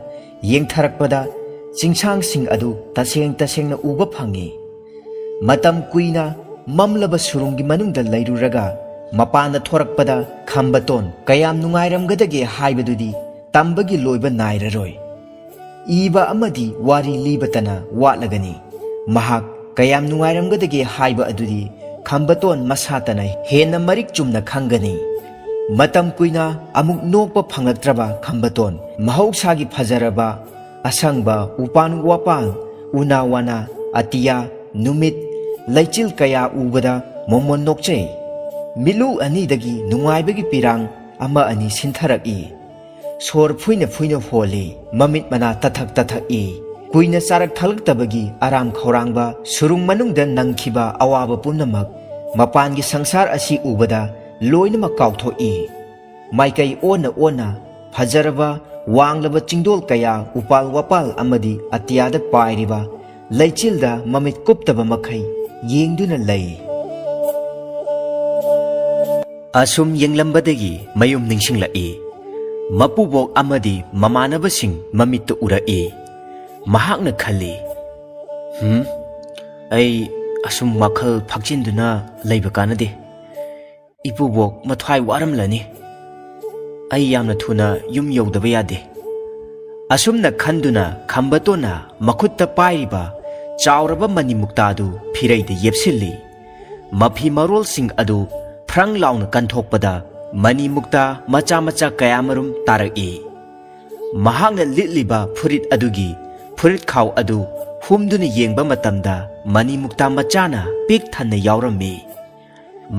ꯌꯦꯡꯊꯔꯛꯄꯗ ꯆꯤꯡꯁꯥꯡꯁꯤꯡ ꯑꯗꯨ ꯇꯁꯦꯡ ꯇꯁꯦꯡꯅ ꯎꯕ ꯐꯪꯏ꯫ ꯃꯇꯝ ꯀꯨꯏꯅ ꯃꯝꯂꯕ ꯁꯨꯔꯨꯡꯒꯤ ꯃꯅꯨꯡꯗ ꯂꯩꯔꯨꯔꯒ ꯃꯄꯥꯟꯗ ꯊꯣꯔꯛꯄꯗ ꯈꯝꯕꯇꯣꯟ ꯀꯌꯥꯝ ꯅꯨꯡꯉꯥꯏꯔꯝꯒꯗꯒꯦ ꯍꯥꯏꯕꯗꯨꯗꯤ ꯇꯝꯕꯒꯤ ꯂꯣꯏꯕ ꯅꯥꯏꯔꯔꯣꯏ꯫ ꯏꯕ ꯑꯃꯗꯤ ꯋꯥꯔꯤ ꯂꯤꯕꯇꯅ ꯋꯥꯠꯂꯒꯅꯤ꯫ ꯃꯍꯥꯛ ꯀꯌꯥꯝ ꯅꯨꯡꯉꯥꯏꯔꯝꯒꯗꯒꯦ ꯍꯥꯏꯕ ꯑꯗꯨꯗꯤ ꯈꯝꯕꯇꯣꯟ ꯃꯁꯥꯇꯅ ꯍꯦꯟꯅ ꯃꯔꯤꯛ ꯆꯨꯝꯅ ꯈꯪꯒꯅꯤ꯫ ꯃꯇꯝ ꯀꯨꯏꯅ ꯑꯃꯨꯛ ꯅꯣꯛꯄ ꯐꯪꯂꯛꯇ꯭ꯔꯕ ꯈꯝꯕꯇꯣꯟ ꯃꯍꯧꯁꯥꯒꯤ ꯐꯖꯔꯕ ꯑꯁꯪꯕ ꯎꯄꯥꯟ ꯋꯥꯄꯥꯟ, ꯎꯅꯥ ꯋꯥꯅꯥ, ꯑꯇꯤꯌꯥ, ꯅꯨꯃꯤꯠ, ꯂꯩꯆꯤꯜ ꯀꯌꯥ ꯎꯕꯗ ꯃꯣꯃꯣꯟ ꯅꯣꯛꯆꯩ꯫ ꯃꯤꯠꯂꯨ ꯑꯅꯤꯗꯒꯤ ꯅꯨꯡꯉꯥꯏꯕꯒꯤ ꯄꯤꯔꯥꯡ ꯑꯃ ꯑꯅꯤ ꯁꯤꯟꯊꯔꯛꯏ꯫ ꯁꯣꯔ ꯐꯨꯏꯅ ꯐꯨꯏꯅ ꯍꯣꯜꯂꯤ꯫ ꯃꯃꯤꯠ ꯃꯅꯥ ꯇꯊꯛ ꯇꯊꯛꯏ꯫ ꯀꯨꯏꯅ ꯆꯥꯔꯛ ꯊꯛꯂꯛꯇꯕꯒꯤ ꯑꯔꯥꯝ ꯈꯧꯔꯥꯡꯕ, ꯁꯨꯔꯨꯡ ꯃꯅꯨꯡꯗ ꯅꯪꯈꯤꯕ ꯑꯋꯥꯕ ꯄꯨꯝꯅꯃꯛ ꯃꯄꯥꯟꯒꯤ ꯁꯪꯁꯥꯔ ꯑꯁꯤ ꯎꯕꯗ ꯂꯣꯏꯅꯃꯛ ꯀꯥꯎꯊꯣꯛꯏ꯫ ꯃꯥꯏꯀꯩ ꯑꯣꯟꯅ ꯑꯣꯟꯅ ꯐꯖꯔꯕ ꯋꯥꯡꯂꯕ ꯆꯤꯡꯗꯣꯜ ꯀꯌꯥ, ꯎꯄꯥꯜ ꯋꯥꯄꯥꯜ ꯑꯃꯗꯤ ꯑꯇꯤꯌꯥꯗ ꯄꯥꯏꯔꯤꯕ ꯂꯩꯆꯤꯜꯗ ꯃꯃꯤꯠ ꯀꯨꯞꯇꯕ ꯃꯈꯩ ꯌꯦꯡꯗꯨꯅ ꯂꯩ꯫ ꯑꯁꯨꯝ ꯌꯦꯡꯂꯝꯕꯗꯒꯤ ꯃꯌꯨꯝ ꯅꯤꯡꯁꯤꯡꯂꯛꯏ꯫ ꯃꯄꯨꯕꯣꯛ ꯑꯃꯗꯤ ꯃꯃꯥꯟꯅꯕꯁꯤꯡ ꯃꯃꯤꯠꯇ ꯎꯔꯛꯏ꯫ ꯃꯍꯥꯛꯅ ꯈꯜꯂꯤ, "ꯍꯝ, ꯑꯩ ꯑꯁꯨꯝ ꯋꯥꯈꯜ ꯐꯥꯛꯆꯤꯟꯗꯨꯅ ꯂꯩꯕ ꯀꯥꯟꯅꯗꯦ꯫ ꯏꯄꯨꯕꯣꯛ ꯃꯊ꯭ꯋꯥꯏ ꯋꯥꯔꯝꯂꯅꯤ꯫ ꯑꯩ ꯌꯥꯝꯅ ꯊꯨꯅ ꯌꯨꯝ ꯌꯧꯗꯕ ꯌꯥꯗꯦ"꯫ ꯑꯁꯨꯝꯅ ꯈꯟꯗꯨꯅ ꯈꯝꯕꯇꯣꯟꯅ ꯃꯈꯨꯠꯇ ꯄꯥꯏꯔꯤꯕ ꯆꯥꯎꯔꯕ ꯃꯅꯤꯃꯨꯛꯇꯥꯗꯨ ꯐꯤꯔꯩꯗ ꯌꯦꯞꯁꯤꯜꯂꯤ꯫ ꯃꯐꯤ ꯃꯔꯣꯜꯁꯤꯡ ꯑꯗꯨ ꯐ꯭ꯔꯪ ꯂꯥꯎꯅ ꯀꯟꯊꯣꯛꯄꯗ ꯃꯅꯤꯃꯨꯛꯇꯥ ꯃꯆꯥ ꯃꯆꯥ ꯀꯌꯥꯃꯔꯨꯝ ꯇꯥꯔꯛꯏ꯫ ꯃꯍꯥꯛꯅ ꯂꯤꯠꯂꯤꯕ ꯐꯨꯔꯤꯠ ꯑꯗꯨꯒꯤ ꯐꯨꯔꯤꯠꯈꯥꯎ ꯑꯗꯨ ꯍꯨꯝꯗꯨꯅ ꯌꯦꯡꯕ ꯃꯇꯝꯗ ꯃꯅꯤꯃꯨꯛꯇꯥ ꯃꯆꯥꯅ ꯄꯤꯛ ꯊꯟꯅ ꯌꯥꯎꯔꯝꯃꯤ꯫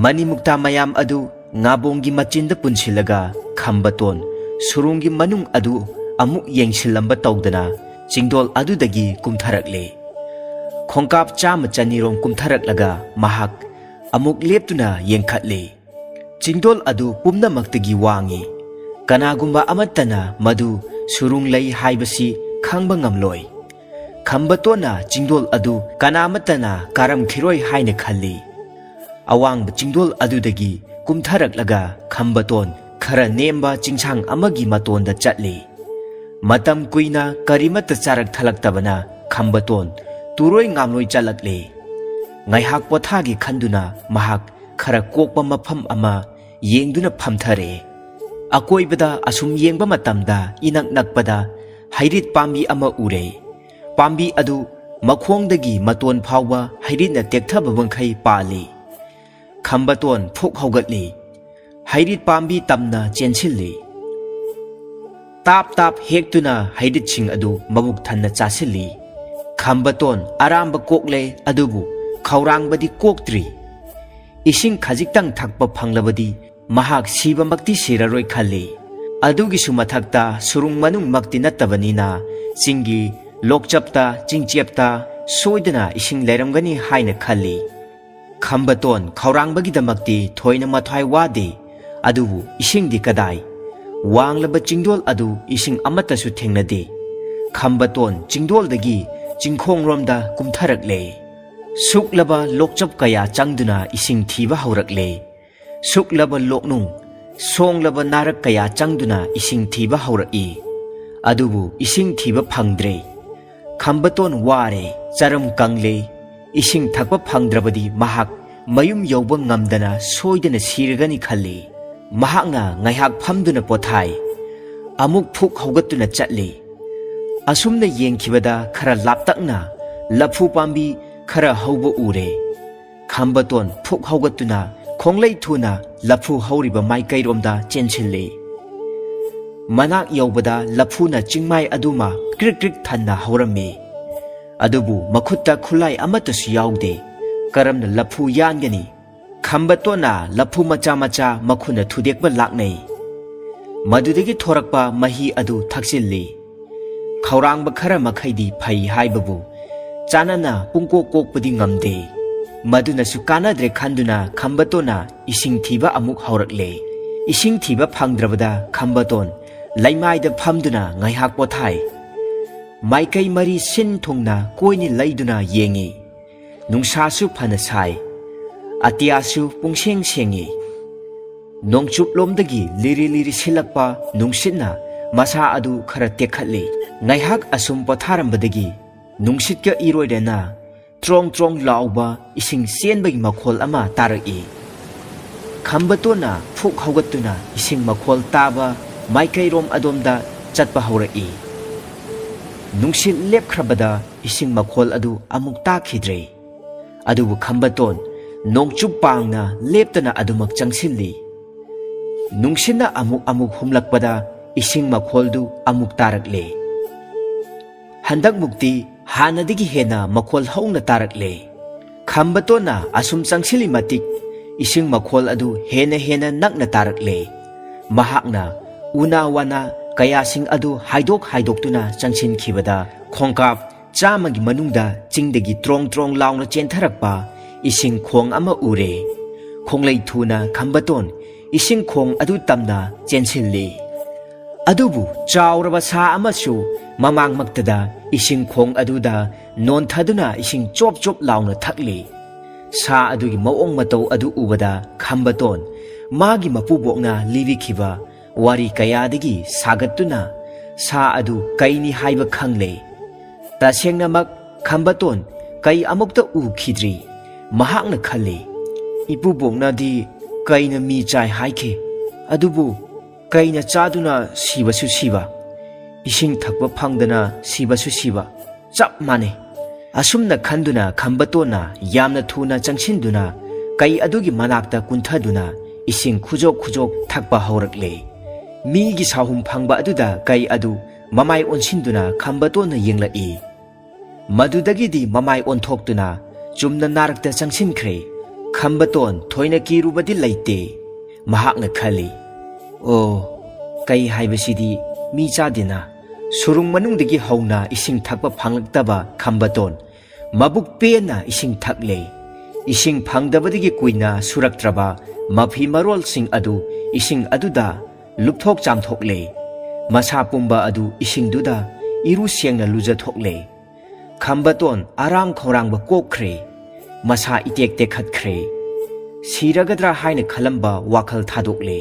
ꯃꯅꯤꯃꯨꯛꯇꯥ ꯃꯌꯥꯝ ꯑꯗꯨ ꯉꯥꯕꯣꯡꯒꯤ ꯃꯆꯤꯟꯗ ꯄꯨꯟꯁꯤꯜꯂꯒ ꯈꯝꯕꯇꯣꯟ ꯁꯨꯔꯨꯡꯒꯤ ꯃꯅꯨꯡ ꯑꯗꯨ ꯑꯃꯨꯛ ꯌꯦꯡꯁꯤꯜꯂꯝꯕ ꯇꯧꯗꯅ ꯆꯤꯡꯗꯣꯜ ꯑꯗꯨꯗꯒꯤ ꯀꯨꯝꯊꯔꯛꯂꯦ꯫ ꯈꯣꯡꯀꯥꯞ ꯆꯥꯝꯃ ꯆꯅꯤꯔꯣꯝ ꯀꯨꯝꯊꯔꯛꯂꯒ ꯃꯍꯥꯛ ꯑꯃꯨꯛ ꯂꯦꯞꯇꯨꯅ ꯌꯦꯡꯈꯠꯂꯦ꯫ ꯆꯤꯡꯗꯣꯜ ꯑꯗꯨ ꯄꯨꯝꯅꯃꯛꯇꯒꯤ ꯋꯥꯡꯏ꯫ ꯀꯅꯥꯒꯨꯝꯕ ꯑꯃꯠꯇꯅ ꯃꯗꯨ ꯁꯨꯔꯨꯡ ꯂꯩ ꯍꯥꯏꯕꯁꯤ ꯈꯪꯕ ꯉꯝꯂꯣꯏ꯫ ꯈꯝꯕꯇꯣꯟꯅ ꯆꯤꯡꯗꯣꯜ ꯑꯗꯨ ꯀꯅꯥꯃꯠꯇꯅ ꯀꯥꯔꯝꯈꯤꯔꯣꯏ ꯍꯥꯏꯅ ꯈꯜꯂꯤ꯫ ꯑꯋꯥꯡꯕ ꯆꯤꯡꯗꯣꯜ ꯑꯗꯨꯗꯒꯤ ꯀꯨꯝꯊꯔꯛꯂꯒ ꯈꯝꯕꯇꯣꯟ ꯈꯔ ꯅꯦꯝꯕ ꯆꯤꯡꯁꯥꯡ ꯑꯃꯒꯤ ꯃꯇꯣꯟꯗ ꯆꯠꯂꯤ꯫ ꯃꯇꯝ ꯀꯨꯏꯅ ꯀꯔꯤꯃꯠꯇ ꯆꯥꯔꯛ ꯊꯛꯂꯛꯇꯕꯅ ꯈꯝꯕꯇꯣꯟ ꯇꯨꯔꯣꯏ ꯉꯥꯝꯂꯣꯏ ꯆꯠꯂꯛꯂꯤ꯫ ꯉꯥꯏꯍꯥꯛ ꯄꯣꯊꯥꯒꯦ ꯈꯟꯗꯨꯅ ꯃꯍꯥꯛ ꯈꯔ ꯀꯣꯛꯄ ꯃꯐꯝ ꯑꯃ ꯌꯦꯡꯗꯨꯅ ꯐꯝꯊꯔꯦ꯫ ꯑꯀꯣꯏꯕꯗ ꯑꯁꯨꯝ ꯌꯦꯡꯕ ꯃꯇꯝꯗ ꯏꯅꯛ ꯅꯛꯄꯗ ꯍꯩꯔꯤꯠ ꯄꯥꯝꯕꯤ ꯑꯃ ꯎꯔꯦ꯫ ꯄꯥꯝꯕꯤ ꯑꯗꯨ ꯃꯈꯣꯡꯗꯒꯤ ꯃꯇꯣꯟ ꯐꯥꯎꯕ ꯍꯩꯔꯤꯠꯅ ꯇꯦꯛꯊꯕ ꯃꯈꯩ ꯄꯥꯜꯂꯤ꯫ ꯈꯝꯕꯇꯣꯟ ꯐꯨꯛ ꯍꯧꯒꯠꯂꯤ꯫ ꯍꯩꯔꯤꯠ ꯄꯥꯝꯕꯤ ꯇꯝꯅ ꯆꯦꯟꯁꯤꯜꯂꯤ꯫ ꯇꯥꯞ ꯇꯥꯞ ꯍꯦꯛꯇꯨꯅ ꯍꯩꯔꯤꯠꯁꯤꯡ ꯑꯗꯨ ꯃꯕꯨꯛ ꯊꯟꯅ ꯆꯥꯁꯤꯜꯂꯤ꯫ ꯈꯝꯕꯇꯣꯟ ꯑꯔꯥꯝꯕ ꯀꯣꯛꯂꯦ, ꯑꯗꯨꯕꯨ ꯈꯧꯔꯥꯡꯕꯗꯤ ꯀꯣꯛꯇ꯭ꯔꯤ꯫ ꯏꯁꯤꯡ ꯈꯖꯤꯛꯇꯪ ꯊꯛꯄ ꯐꯪꯂꯕꯗꯤ ꯃꯍꯥꯛ ꯁꯤꯕꯃꯛꯇꯤ ꯁꯤꯔꯔꯣꯏ ꯈꯜꯂꯤ꯫ ꯑꯗꯨꯒꯤꯁꯨ ꯃꯊꯛꯇ ꯁꯨꯔꯨꯡ ꯃꯅꯨꯡꯃꯛꯇꯤ ꯅꯠꯇꯕꯅꯤꯅ ꯆꯤꯡꯒꯤ ꯂꯣꯛꯆꯞꯇ, ꯆꯤꯡꯆꯦꯞꯇ ꯁꯣꯏꯗꯅ ꯏꯁꯤꯡ ꯂꯩꯔꯝꯒꯅꯤ ꯍꯥꯏꯅ ꯈꯜꯂꯤ꯫ ꯈꯝꯕꯇꯣꯟ ꯈꯧꯔꯥꯡꯕꯒꯤꯗꯃꯛꯇꯤ ꯊꯣꯏꯅ ꯃꯊ꯭ꯋꯥꯏ ꯋꯥꯗꯦ, ꯑꯗꯨꯕꯨ ꯏꯁꯤꯡꯗꯤ ꯀꯗꯥꯏ? ꯋꯥꯡꯂꯕ ꯆꯤꯡꯗꯣꯜ ꯑꯗꯨ ꯏꯁꯤꯡ ꯑꯃꯠꯇꯁꯨ ꯊꯦꯡꯅꯗꯦ꯫ ꯈꯝꯕꯇꯣꯟ ꯆꯤꯡꯗꯣꯜꯗꯒꯤ ꯆꯤꯡꯈꯣꯡꯔꯣꯝꯗ ꯀꯨꯝꯊꯔꯛꯂꯦ꯫ ꯁꯨꯛꯂꯕ ꯂꯣꯛꯆꯞ ꯀꯌꯥ ꯆꯪꯗꯨꯅ ꯏꯁꯤꯡ ꯊꯤꯕ ꯍꯧꯔꯛꯂꯦ꯫ ꯁꯨꯛꯂꯕ ꯂꯣꯛꯅꯨꯡ, ꯁꯣꯡꯂꯕ ꯅꯥꯔꯛ ꯀꯌꯥ ꯆꯪꯗꯨꯅ ꯏꯁꯤꯡ ꯊꯤꯕ ꯍꯧꯔꯛꯏ꯫ ꯑꯗꯨꯕꯨ ꯏꯁꯤꯡ ꯊꯤꯕ ꯐꯪꯗ꯭ꯔꯦ꯫ ꯈꯝꯕꯇꯣꯟ ꯋꯥꯔꯦ, ꯆꯔꯝ ꯀꯪꯂꯦ꯫ ꯏꯁꯤꯡ ꯊꯛꯄ ꯐꯪꯗ꯭ꯔꯕꯗꯤ ꯃꯍꯥꯛ ꯃꯌꯨꯝ ꯌꯧꯕ ꯉꯝꯗꯅ ꯁꯣꯏꯗꯅ ꯁꯤꯔꯒꯅꯤ ꯈꯜꯂꯤ꯫ ꯃꯍꯥꯛꯅ ꯉꯥꯏꯍꯥꯛ ꯐꯝꯗꯨꯅ ꯄꯣꯊꯥꯏ꯫ ꯑꯃꯨꯛ ꯐꯨꯛ ꯍꯧꯒꯠꯇꯨꯅ ꯆꯠꯂꯤ꯫ ꯑꯁꯨꯝꯅ ꯌꯦꯡꯈꯤꯕꯗ ꯈꯔ ꯂꯥꯞꯇꯛꯅ ꯂꯐꯨ ꯄꯥꯝꯕꯤ ꯈꯔ ꯍꯧꯕ ꯎꯔꯦ꯫ ꯈꯝꯕꯇꯣꯟ ꯐꯨꯛ ꯍꯧꯒꯠꯇꯨꯅ ꯈꯣꯡꯂꯩ ꯊꯨꯅ ꯂꯐꯨ ꯍꯧꯔꯤꯕ ꯃꯥꯏꯀꯩꯔꯣꯝꯗ ꯆꯦꯟꯁꯤꯜꯂꯤ꯫ ꯃꯅꯥꯛ ꯌꯧꯕꯗ ꯂꯐꯨꯅ ꯆꯤꯡꯃꯥꯏ ꯑꯗꯨꯃ ꯀ꯭ꯔꯤꯛ ꯀ꯭ꯔꯤꯛ ꯊꯟꯅ ꯍꯧꯔꯝꯃꯤ꯫ ꯑꯗꯨꯕꯨ ꯃꯈꯨꯠꯇ ꯈꯨꯠꯂꯥꯏ ꯑꯃꯠꯇꯁꯨ ꯌꯥꯎꯗꯦ꯫ ꯀꯔꯝꯅ ꯂꯐꯨ ꯌꯥꯟꯒꯅꯤ? ꯈꯝꯕꯇꯣꯟꯅ ꯂꯐꯨ ꯃꯆꯥ ꯃꯆꯥ ꯃꯈꯨꯠꯅ ꯊꯨꯗꯦꯛꯄ ꯂꯥꯛꯅꯩ꯫ ꯃꯗꯨꯗꯒꯤ ꯊꯣꯔꯛꯄ ꯃꯍꯤ ꯑꯗꯨ ꯊꯛꯆꯤꯜꯂꯤ꯫ ꯈꯧꯔꯥꯡꯕ ꯈꯔ ꯃꯈꯩꯗꯤ ꯐꯩ ꯍꯥꯏꯕꯕꯨ ꯆꯥꯅꯅ ꯄꯨꯡꯀꯣꯛ ꯀꯣꯛꯄꯗꯤ ꯉꯝꯗꯦ꯫ ꯃꯗꯨꯅꯁꯨ ꯀꯥꯟꯅꯗ꯭ꯔꯦ ꯈꯟꯗꯨꯅ ꯈꯝꯕꯇꯣꯟꯅ ꯏꯁꯤꯡ ꯊꯤꯕ ꯑꯃꯨꯛ ꯍꯧꯔꯛꯂꯦ꯫ ꯏꯁꯤꯡ ꯊꯤꯕ ꯐꯪꯗ꯭ꯔꯕꯗ ꯈꯝꯕꯇꯣꯟ ꯂꯩꯃꯥꯏꯗ ꯐꯝꯗꯨꯅ ꯉꯥꯏꯍꯥꯛ ꯄꯣꯊꯥꯏ꯫ ꯃꯥꯏꯀꯩ ꯃꯔꯤ ꯁꯤꯟ ꯊꯨꯡꯅ ꯀꯣꯏꯅ ꯂꯩꯗꯨꯅ ꯌꯦꯡꯉꯤ꯫ ꯅꯨꯡꯁꯥꯁꯨ ꯐꯅ ꯁꯥꯏ꯫ ꯑꯇꯤꯌꯥꯁꯨ ꯄꯨꯡꯁꯦꯡ ꯁꯦꯡꯉꯤ꯫ ꯅꯣꯡꯆꯨꯞꯂꯣꯝꯗꯒꯤ ꯂꯤꯔꯤ ꯂꯤꯔꯤ ꯁꯤꯜꯂꯛꯄ ꯅꯨꯡꯁꯤꯠꯅ ꯃꯁꯥ ꯑꯗꯨ ꯈꯔ ꯇꯦꯛꯈꯠꯂꯤ꯫ ꯉꯥꯏꯍꯥꯛ ꯑꯁꯨꯝ ꯄꯣꯊꯥꯔꯝꯕꯗꯒꯤ ꯅꯨꯡꯁꯤꯠꯀ ꯏꯔꯣꯏꯔꯅ ꯇ꯭ꯔꯣꯡ ꯇ꯭ꯔꯣꯡ ꯂꯥꯎꯕ ꯏꯁꯤꯡ ꯆꯦꯟꯕꯒꯤ ꯃꯈꯣꯜ ꯑꯃ ꯇꯥꯔꯛꯏ꯫ ꯈꯝꯕꯇꯣꯟꯅ ꯐꯨꯛ ꯍꯧꯒꯠꯇꯨꯅ ꯏꯁꯤꯡ ꯃꯈꯣꯜ ꯇꯥꯕ ꯃꯥꯏꯀꯩꯔꯣꯝ ꯑꯗꯣꯝꯗ ꯆꯠꯄ ꯍꯧꯔꯛꯏ꯫ ꯅꯨꯡꯁꯤꯠ ꯂꯦꯞꯈ꯭ꯔꯕꯗ ꯏꯁꯤꯡ ꯃꯈꯣꯜ ꯑꯗꯨ ꯑꯃꯨꯛ ꯇꯥꯈꯤꯗ꯭ꯔꯦ꯫ ꯑꯗꯨꯕꯨ ꯈꯝꯕꯇꯣꯟ ꯅꯣꯡꯆꯨꯞ ꯄꯥꯡꯅ ꯂꯦꯞꯇꯅ ꯑꯗꯨꯃꯛ ꯆꯪꯁꯤꯜꯂꯤ꯫ ꯅꯨꯡꯁꯤꯠꯅ ꯑꯃꯨꯛ ꯑꯃꯨꯛ ꯍꯨꯝꯂꯛꯄꯗ ꯏꯁꯤꯡ ꯃꯈꯣꯜꯗꯨ ꯑꯃꯨꯛ ꯇꯥꯔꯛꯂꯦ꯫ ꯍꯟꯗꯛꯃꯨꯛꯇꯤ ꯍꯥꯟꯅꯗꯒꯤ ꯍꯦꯟꯅ ꯃꯈꯣꯜ ꯍꯧꯅ ꯇꯥꯔꯛꯂꯦ꯫ ꯈꯝꯕꯇꯣꯟꯅ ꯑꯁꯨꯝ ꯆꯪꯁꯤꯜꯂꯤ ꯃꯇꯤꯛ ꯏꯁꯤꯡ ꯃꯈꯣꯜ ꯑꯗꯨ ꯍꯦꯟꯅ ꯍꯦꯟꯅ ꯅꯛꯅ ꯇꯥꯔꯛꯂꯦ꯫ ꯃꯍꯥꯛꯅ ꯎꯅꯥ ꯋꯥꯅꯥ ꯀꯌꯥꯁꯤꯡ ꯑꯗꯨ ꯍꯥꯏꯗꯣꯛ ꯍꯥꯏꯗꯣꯛꯇꯨꯅ ꯆꯪꯁꯤꯟꯈꯤꯕꯗ ꯈꯣꯡꯀꯥꯞ ꯆꯥꯝꯃꯒꯤ ꯃꯅꯨꯡꯗ ꯆꯤꯡꯗꯒꯤ ꯇ꯭ꯔꯣꯡ ꯇ꯭ꯔꯣꯡ ꯂꯥꯎꯅ ꯆꯦꯟꯊꯔꯛꯄ ꯏꯁꯤꯡ ꯈꯣꯡ ꯑꯃ ꯎꯔꯦ꯫ ꯈꯣꯡꯂꯩ ꯊꯨꯅ ꯈꯝꯕꯇꯣꯟ ꯏꯁꯤꯡ ꯈꯣꯡ ꯑꯗꯨ ꯇꯝꯅ ꯆꯦꯟꯁꯤꯜꯂꯤ꯫ ꯑꯗꯨꯕꯨ ꯆꯥꯎꯔꯕ ꯁꯥ ꯑꯃꯁꯨ ꯃꯃꯥꯡꯃꯛꯇꯗ ꯏꯁꯤꯡ ꯈꯣꯡ ꯑꯗꯨꯗ ꯅꯣꯟꯊꯗꯨꯅ ꯏꯁꯤꯡ ꯆꯣꯞ ꯆꯣꯞ ꯂꯥꯎꯅ ꯊꯛꯂꯤ꯫ ꯁꯥ ꯑꯗꯨꯒꯤ ꯃꯑꯣꯡ ꯃꯇꯧ ꯑꯗꯨ ꯎꯕꯗ ꯈꯝꯕꯇꯣꯟ ꯃꯥꯒꯤ ꯃꯄꯨꯕꯣꯛꯅ ꯂꯤꯕꯤꯈꯤꯕ ꯋꯥꯔꯤ ꯀꯌꯥꯗꯒꯤ ꯁꯥꯒꯠꯇꯨꯅ ꯁꯥ ꯑꯗꯨ ꯀꯩꯅꯤ ꯍꯥꯏꯕ ꯈꯪꯂꯦ꯫ ꯇꯁꯦꯡꯅꯃꯛ ꯈꯝꯕꯇꯣꯟ ꯀꯩ ꯑꯃꯨꯛꯇ ꯎꯈꯤꯗ꯭ꯔꯤ꯫ ꯃꯍꯥꯛꯅ ꯈꯜꯂꯤ, "ꯏꯄꯨꯕꯣꯛꯅꯗꯤ ꯀꯩꯅ ꯃꯤ ꯆꯥꯏ ꯍꯥꯏꯈꯤ, ꯑꯗꯨꯕꯨ ꯀꯩꯅ ꯆꯥꯗꯨꯅ ꯁꯤꯕꯁꯨ ꯁꯤꯕ, ꯏꯁꯤꯡ ꯊꯛꯄ ꯐꯪꯗꯅ ꯁꯤꯕꯁꯨ ꯁꯤꯕ ꯆꯞ ꯃꯥꯟꯅꯩ꯫" ꯑꯁꯨꯝꯅ ꯈꯟꯗꯨꯅ ꯈꯝꯕꯇꯣꯟꯅ ꯌꯥꯝꯅ ꯊꯨꯅ ꯆꯪꯁꯤꯟꯗꯨꯅ ꯀꯩ ꯑꯗꯨꯒꯤ ꯃꯅꯥꯛꯇ ꯀꯨꯟꯊꯗꯨꯅ ꯏꯁꯤꯡ ꯈꯨꯖꯣꯛ ꯈꯨꯖꯣꯛ ꯊꯛꯄ ꯍꯧꯔꯛꯂꯦ꯫ ꯃꯤꯒꯤ ꯁꯥꯍꯨꯝ ꯐꯪꯕ ꯑꯗꯨꯗ ꯀꯩ ꯑꯗꯨ ꯃꯃꯥꯏ ꯑꯣꯟꯁꯤꯟꯗꯨꯅ ꯈꯝꯕꯇꯣꯟꯅ ꯌꯦꯡꯂꯛꯏ꯫ ꯃꯗꯨꯗꯒꯤꯗꯤ ꯃꯃꯥꯏ ꯑꯣꯟꯊꯣꯛꯇꯨꯅ ꯆꯨꯝꯅ ꯅꯥꯔꯛꯇ ꯆꯪꯁꯤꯟꯈ꯭ꯔꯦ꯫ ꯈꯝꯕꯇꯣꯟ ꯊꯣꯏꯅ ꯀꯤꯔꯨꯕꯗꯤ ꯂꯩꯇꯦ꯫ ꯃꯍꯥꯛꯅ ꯈꯜꯂꯤ, "ꯑꯣ, ꯀꯩ ꯍꯥꯏꯕꯁꯤꯗꯤ ꯃꯤ ꯆꯥꯗꯦꯅ꯫" ꯁꯨꯔꯨꯡ ꯃꯅꯨꯡꯗꯒꯤ ꯍꯧꯅ ꯏꯁꯤꯡ ꯊꯛꯄ ꯐꯪꯂꯛꯇꯕ ꯈꯝꯕꯇꯣꯟ ꯃꯕꯨꯛ ꯄꯦꯟꯅ ꯏꯁꯤꯡ ꯊꯛꯂꯦ꯫ ꯏꯁꯤꯡ ꯐꯪꯗꯕꯗꯒꯤ ꯀꯨꯏꯅ ꯁꯨꯔꯛꯇ꯭ꯔꯕ ꯃꯐꯤ ꯃꯔꯣꯜꯁꯤꯡ ꯑꯗꯨ ꯏꯁꯤꯡ ꯑꯗꯨꯗ ꯂꯨꯞꯊꯣꯛ ꯆꯥꯝꯊꯣꯛꯂꯦ꯫ ꯃꯁꯥ ꯄꯨꯝꯕ ꯑꯗꯨ ꯏꯁꯤꯡꯗꯨꯗ ꯏꯔꯨ ꯁꯦꯡꯅ ꯂꯨꯖꯊꯣꯛꯂꯦ꯫ ꯈꯝꯕꯇꯣꯟ ꯑꯔꯥꯝ ꯈꯧꯔꯥꯡꯕ ꯀꯣꯛꯈ꯭ꯔꯦ꯫ ꯃꯁꯥ ꯏꯇꯦꯛ ꯇꯦꯛꯈꯠꯈ꯭ꯔꯦ꯫ ꯁꯤꯔꯒꯗ꯭ꯔꯥ ꯍꯥꯏꯅ ꯈꯜꯂꯝꯕ ꯋꯥꯈꯜ ꯊꯥꯗꯣꯛꯂꯦ꯫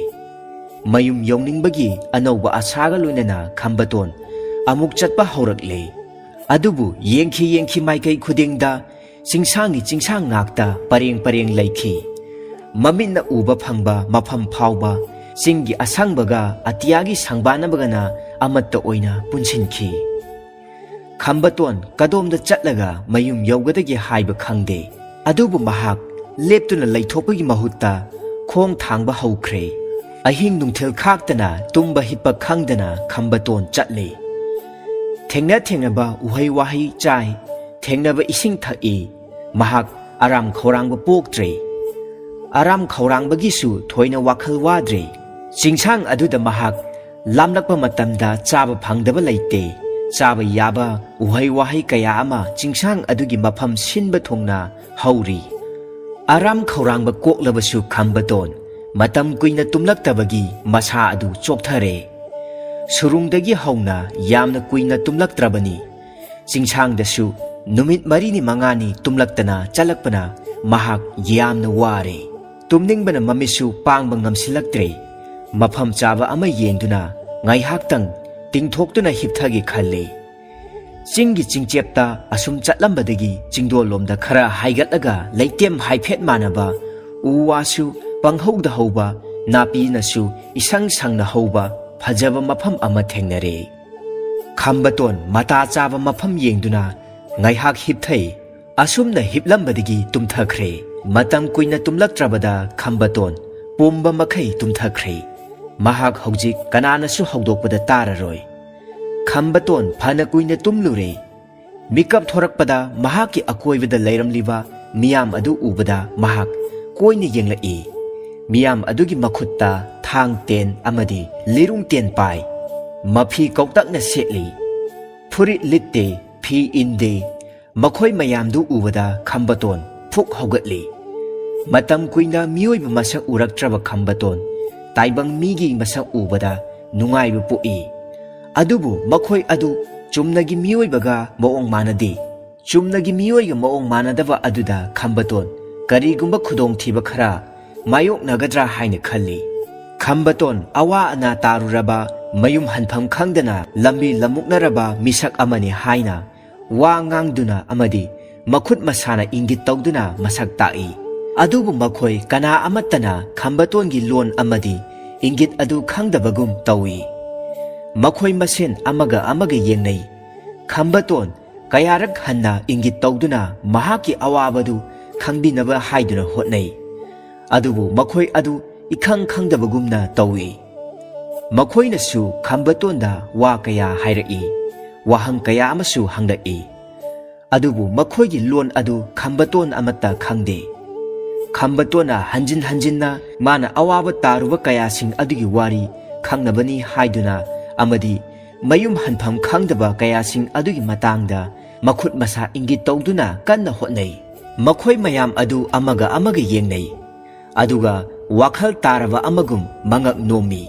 ꯃꯌꯨꯝ ꯌꯧꯅꯤꯡꯕꯒꯤ ꯑꯅꯧꯕ ꯑꯁꯥꯒ ꯂꯣꯏꯅꯅ ꯈꯝꯕꯇꯣꯟ ꯑꯃꯨꯛ ꯆꯠꯄ ꯍꯧꯔꯛꯂꯦ꯫ ꯑꯗꯨꯕꯨ ꯌꯦꯡꯈꯤ ꯌꯦꯡꯈꯤ ꯃꯥꯏꯀꯩ ꯈꯨꯗꯤꯡꯗ ꯆꯤꯡꯁꯥꯡꯒꯤ ꯆꯤꯡꯁꯥꯡ ꯉꯥꯛꯇ ꯄꯔꯦꯡ ꯄꯔꯦꯡ ꯂꯩꯈꯤ꯫ ꯃꯃꯤꯠꯅ ꯎꯕ ꯐꯪꯕ ꯃꯐꯝ ꯐꯥꯎꯕ ꯆꯤꯡꯒꯤ ꯑꯁꯪꯕꯒ ꯑꯇꯤꯌꯥꯒꯤ ꯁꯪꯕꯥꯅꯕꯒꯅ ꯑꯃꯠꯇ ꯑꯣꯏꯅ ꯄꯨꯟꯁꯤꯟꯈꯤ꯫ ꯈꯝꯕꯇꯣꯟ ꯀꯗꯣꯝꯗ ꯆꯠꯂꯒ ꯃꯌꯨꯝ ꯌꯧꯒꯗꯒꯦ ꯍꯥꯏꯕ ꯈꯪꯗꯦ꯫ ꯑꯗꯨꯕꯨ ꯃꯍꯥꯛ ꯂꯦꯞꯇꯨꯅ ꯂꯩꯊꯣꯛꯄꯒꯤ ꯃꯍꯨꯠꯇ ꯈꯣꯡ ꯊꯥꯡꯕ ꯍꯧꯈ꯭ꯔꯦ꯫ ꯑꯍꯤꯡ ꯅꯨꯡꯊꯤꯜ ꯈꯥꯛꯇꯅ ꯇꯨꯝꯕ ꯍꯤꯞꯄ ꯈꯪꯗꯅ ꯈꯝꯕꯇꯣꯟ ꯆꯠꯂꯤ꯫ ꯊꯦꯡꯅ ꯊꯦꯡꯅꯕ ꯎꯍꯩ ꯋꯥꯍꯩ ꯆꯥꯏ, ꯊꯦꯡꯅꯕ ꯏꯁꯤꯡ ꯊꯛꯏ꯫ ꯃꯍꯥꯛ ꯑꯔꯥꯝ ꯈꯧꯔꯥꯡꯕ ꯄꯣꯛꯇ꯭ꯔꯦ꯫ ꯑꯔꯥꯝ ꯈꯧꯔꯥꯡꯕꯒꯤꯁꯨ ꯊꯣꯏꯅ ꯋꯥꯈꯜ ꯋꯥꯗ꯭ꯔꯦ꯫ ꯆꯤꯡꯁꯥꯡ ꯑꯗꯨꯗ ꯃꯍꯥꯛ ꯂꯥꯝꯂꯛꯄ ꯃꯇꯝꯗ ꯆꯥꯕ ꯐꯪꯗꯕ ꯂꯩꯇꯦ꯫ ꯆꯥꯕ ꯌꯥꯕ ꯎꯍꯩ ꯋꯥꯍꯩ ꯀꯌꯥ ꯑꯃ ꯆꯤꯡꯁꯥꯡ ꯑꯗꯨꯒꯤ ꯃꯐꯝ ꯁꯤꯟꯕ ꯊꯨꯡꯅ ꯍꯧꯔꯤ꯫ ꯑꯔꯥꯝ ꯈꯧꯔꯥꯡꯕ ꯀꯣꯛꯂꯕꯁꯨ ꯈꯝꯕꯇꯣꯟ ꯃꯇꯝ ꯀꯨꯏꯅ ꯇꯨꯝꯂꯛꯇꯕꯒꯤ ꯃꯁꯥ ꯑꯗꯨ ꯆꯣꯛꯊꯔꯦ꯫ ꯁꯨꯔꯨꯡꯗꯒꯤ ꯍꯧꯅ ꯌꯥꯝꯅ ꯀꯨꯏꯅ ꯇꯨꯝꯂꯛꯇ꯭ꯔꯕꯅꯤ꯫ ꯆꯤꯡꯁꯥꯡꯗꯁꯨ ꯅꯨꯃꯤꯠ ꯃꯔꯤꯅꯤ ꯃꯉꯥꯅꯤ ꯇꯨꯝꯂꯛꯇꯅ ꯆꯠꯂꯛꯄꯅ ꯃꯍꯥꯛ ꯌꯥꯝꯅ ꯋꯥꯔꯦ꯫ ꯇꯨꯝꯅꯤꯡꯕꯅ ꯃꯃꯤꯠꯁꯨ ꯄꯥꯡꯕ ꯉꯝꯁꯤꯜꯂꯛꯇ꯭ꯔꯦ꯫ ꯃꯐꯝ ꯆꯥꯕ ꯑꯃ ꯌꯦꯡꯗꯨꯅ ꯉꯥꯏꯍꯥꯛꯇꯪ ꯇꯤꯡꯊꯣꯛꯇꯨꯅ ꯍꯤꯞꯊꯒꯦ ꯈꯜꯂꯦ꯫ ꯆꯤꯡꯒꯤ ꯆꯤꯡꯆꯦꯞꯇ ꯑꯁꯨꯝ ꯆꯠꯂꯝꯕꯗꯒꯤ ꯆꯤꯡꯗꯣꯜꯂꯣꯝꯗ ꯈꯔ ꯍꯥꯏꯒꯠꯂꯒ ꯂꯩꯇꯦꯝ ꯍꯥꯏꯐꯦꯠ ꯃꯥꯟꯅꯕ, ꯎ ꯋꯥꯁꯨ ꯄꯪꯍꯧꯗ ꯍꯧꯕ, ꯅꯥꯄꯤꯅꯁꯨ ꯏꯁꯪ ꯁꯪꯅ ꯍꯧꯕ ꯐꯖꯕ ꯃꯐꯝ ꯑꯃ ꯊꯦꯡꯅꯔꯦ꯫ ꯈꯝꯕꯇꯣꯟ ꯃꯇꯥ ꯆꯥꯕ ꯃꯐꯝ ꯌꯦꯡꯗꯨꯅ ꯉꯥꯏꯍꯥꯛ ꯍꯤꯞꯊꯩ꯫ ꯑꯁꯨꯝꯅ ꯍꯤꯞꯂꯝꯕꯗꯒꯤ ꯇꯨꯝꯊꯈ꯭ꯔꯦ꯫ ꯃꯇꯝ ꯀꯨꯏꯅ ꯇꯨꯝꯂꯛꯇ꯭ꯔꯕꯗ ꯈꯝꯕꯇꯣꯟ ꯄꯨꯝꯕ ꯃꯈꯩ ꯇꯨꯝꯊꯈ꯭ꯔꯦ꯫ ꯃꯍꯥꯛ ꯍꯧꯖꯤꯛ ꯀꯅꯥꯅꯁꯨ ꯍꯧꯗꯣꯛꯄꯗ ꯇꯥꯔꯔꯣꯏ꯫ ꯈꯝꯕꯇꯣꯟ ꯐꯅ ꯀꯨꯏꯅ ꯇꯨꯝꯂꯨꯔꯦ꯫ ꯃꯤꯀꯞ ꯊꯣꯔꯛꯄꯗ ꯃꯍꯥꯛꯀꯤ ꯑꯀꯣꯏꯕꯗ ꯂꯩꯔꯝꯂꯤꯕ ꯃꯤꯌꯥꯝ ꯑꯗꯨ ꯎꯕꯗ ꯃꯍꯥꯛ ꯀꯣꯏꯅ ꯌꯦꯡꯂꯛꯏ꯫ ꯃꯤꯌꯥꯝ ꯑꯗꯨꯒꯤ ꯃꯈꯨꯠꯇ ꯊꯥꯡ ꯇꯦꯟ ꯑꯃꯗꯤ ꯂꯤꯔꯨꯡ ꯇꯦꯟ ꯄꯥꯏ꯫ ꯃꯐꯤ ꯀꯧꯇꯛꯅ ꯁꯦꯠꯂꯤ꯫ ꯐꯨꯔꯤꯠ ꯂꯤꯠꯇꯦ, ꯐꯤ ꯏꯟꯗꯦ꯫ ꯃꯈꯣꯏ ꯃꯌꯥꯝꯗꯨ ꯎꯕꯗ ꯈꯝꯕꯇꯣꯟ ꯐꯨꯛ ꯍꯧꯒꯠꯂꯤ꯫ ꯃꯇꯝ ꯀꯨꯏꯅ ꯃꯤꯑꯣꯏꯕ ꯃꯁꯛ ꯎꯔꯛꯇ꯭ꯔꯕ ꯈꯝꯕꯇꯣꯟ ꯇꯥꯏꯕꯪ ꯃꯤꯒꯤ ꯃꯁꯛ ꯎꯕꯗ ꯅꯨꯡꯉꯥꯏꯕ ꯄꯣꯛꯏ꯫ ꯑꯗꯨꯕꯨ ꯃꯈꯣꯏ ꯑꯗꯨ ꯆꯨꯝꯅꯒꯤ ꯃꯤꯑꯣꯏꯕꯒ ꯃꯑꯣꯡ ꯃꯥꯟꯅꯗꯦ꯫ ꯆꯨꯝꯅꯒꯤ ꯃꯤꯑꯣꯏꯒ ꯃꯑꯣꯡ ꯃꯥꯟꯅꯗꯕ ꯑꯗꯨꯗ ꯈꯝꯕꯇꯣꯟ ꯀꯔꯤꯒꯨꯝꯕ ꯈꯨꯗꯣꯡꯊꯤꯕ ꯈꯔ ꯃꯥꯌꯣꯛꯅꯒꯗ꯭ꯔꯥ ꯍꯥꯏꯅ ꯈꯜꯂꯤ꯫ ꯈꯝꯕꯇꯣꯟ ꯑꯋꯥ ꯑꯅꯥ ꯇꯥꯔꯨꯔꯕ, ꯃꯌꯨꯝ ꯍꯟꯐꯝ ꯈꯪꯗꯅ ꯂꯝꯕꯤ ꯂꯝꯃꯨꯛꯅꯔꯕ ꯃꯤꯁꯛ ꯑꯃꯅꯤ ꯍꯥꯏꯅ ꯋꯥ ꯉꯥꯡꯗꯨꯅ ꯑꯃꯗꯤ ꯃꯈꯨꯠ ꯃꯁꯥꯅ ꯏꯪꯒꯤꯠ ꯇꯧꯗꯨꯅ ꯃꯁꯛ ꯇꯥꯛꯏ꯫ ꯑꯗꯨꯕꯨ ꯃꯈꯣꯏ ꯀꯅꯥ ꯑꯃꯠꯇꯅ ꯈꯝꯕꯇꯣꯟꯒꯤ ꯂꯣꯟ ꯑꯃꯗꯤ ꯏꯪꯒꯤꯠ ꯑꯗꯨ ꯈꯪꯗꯕꯒꯨꯝ ꯇꯧꯏ꯫ ꯃꯈꯣꯏ ꯃꯁꯦꯟ ꯑꯃꯒ ꯑꯃꯒ ꯌꯦꯡꯅꯩ꯫ ꯈꯝꯕꯇꯣꯟ ꯀꯌꯥꯔꯛ ꯍꯟꯅ ꯏꯪꯒꯤꯠ ꯇꯧꯗꯨꯅ ꯃꯍꯥꯛꯀꯤ ꯑꯋꯥꯕꯗꯨ ꯈꯪꯕꯤꯅꯕ ꯍꯥꯏꯗꯨꯅ ꯍꯣꯠꯅꯩ꯫ ꯑꯗꯨꯕꯨ ꯃꯈꯣꯏ ꯑꯗꯨ ꯏꯈꯪ ꯈꯪꯗꯕꯒꯨꯝꯅ ꯇꯧꯏ꯫ ꯃꯈꯣꯏꯅꯁꯨ ꯈꯝꯕꯇꯣꯟꯗ ꯋꯥ ꯀꯌꯥ ꯍꯥꯏꯔꯛꯏ, ꯋꯥꯍꯪ ꯀꯌꯥ ꯑꯃꯁꯨ ꯍꯪꯂꯛꯏ꯫ ꯑꯗꯨꯕꯨ ꯃꯈꯣꯏꯒꯤ ꯂꯣꯟ ꯑꯗꯨ ꯈꯝꯕꯇꯣꯟ ꯑꯃꯠꯇ ꯈꯪꯗꯦ꯫ ꯈꯝꯕꯇꯣꯟꯅ ꯍꯟꯖꯤꯟ ꯍꯟꯖꯤꯟꯅ ꯃꯥꯅ ꯑꯋꯥꯕ ꯇꯥꯔꯨꯕ ꯀꯌꯥꯁꯤꯡ ꯑꯗꯨꯒꯤ ꯋꯥꯔꯤ ꯈꯪꯅꯕꯅꯤ ꯍꯥꯏꯗꯨꯅ ꯑꯃꯗꯤ ꯃꯌꯨꯝ ꯍꯟꯐꯝ ꯈꯪꯗꯕ ꯀꯌꯥꯁꯤꯡ ꯑꯗꯨꯒꯤ ꯃꯇꯥꯡꯗ ꯃꯈꯨꯠ ꯃꯁꯥ ꯏꯪꯒꯤꯠ ꯇꯧꯗꯨꯅ ꯀꯟꯅ ꯍꯣꯠꯅꯩ꯫ ꯃꯈꯣꯏ ꯃꯌꯥꯝ ꯑꯗꯨ ꯑꯃꯒ ꯑꯃꯒ ꯌꯦꯡꯅꯩ, ꯑꯗꯨꯒ ꯋꯥꯈꯜ ꯇꯥꯔꯕ ꯑꯃꯒꯨꯝ ꯃꯉꯛ ꯅꯣꯝꯃꯤ꯫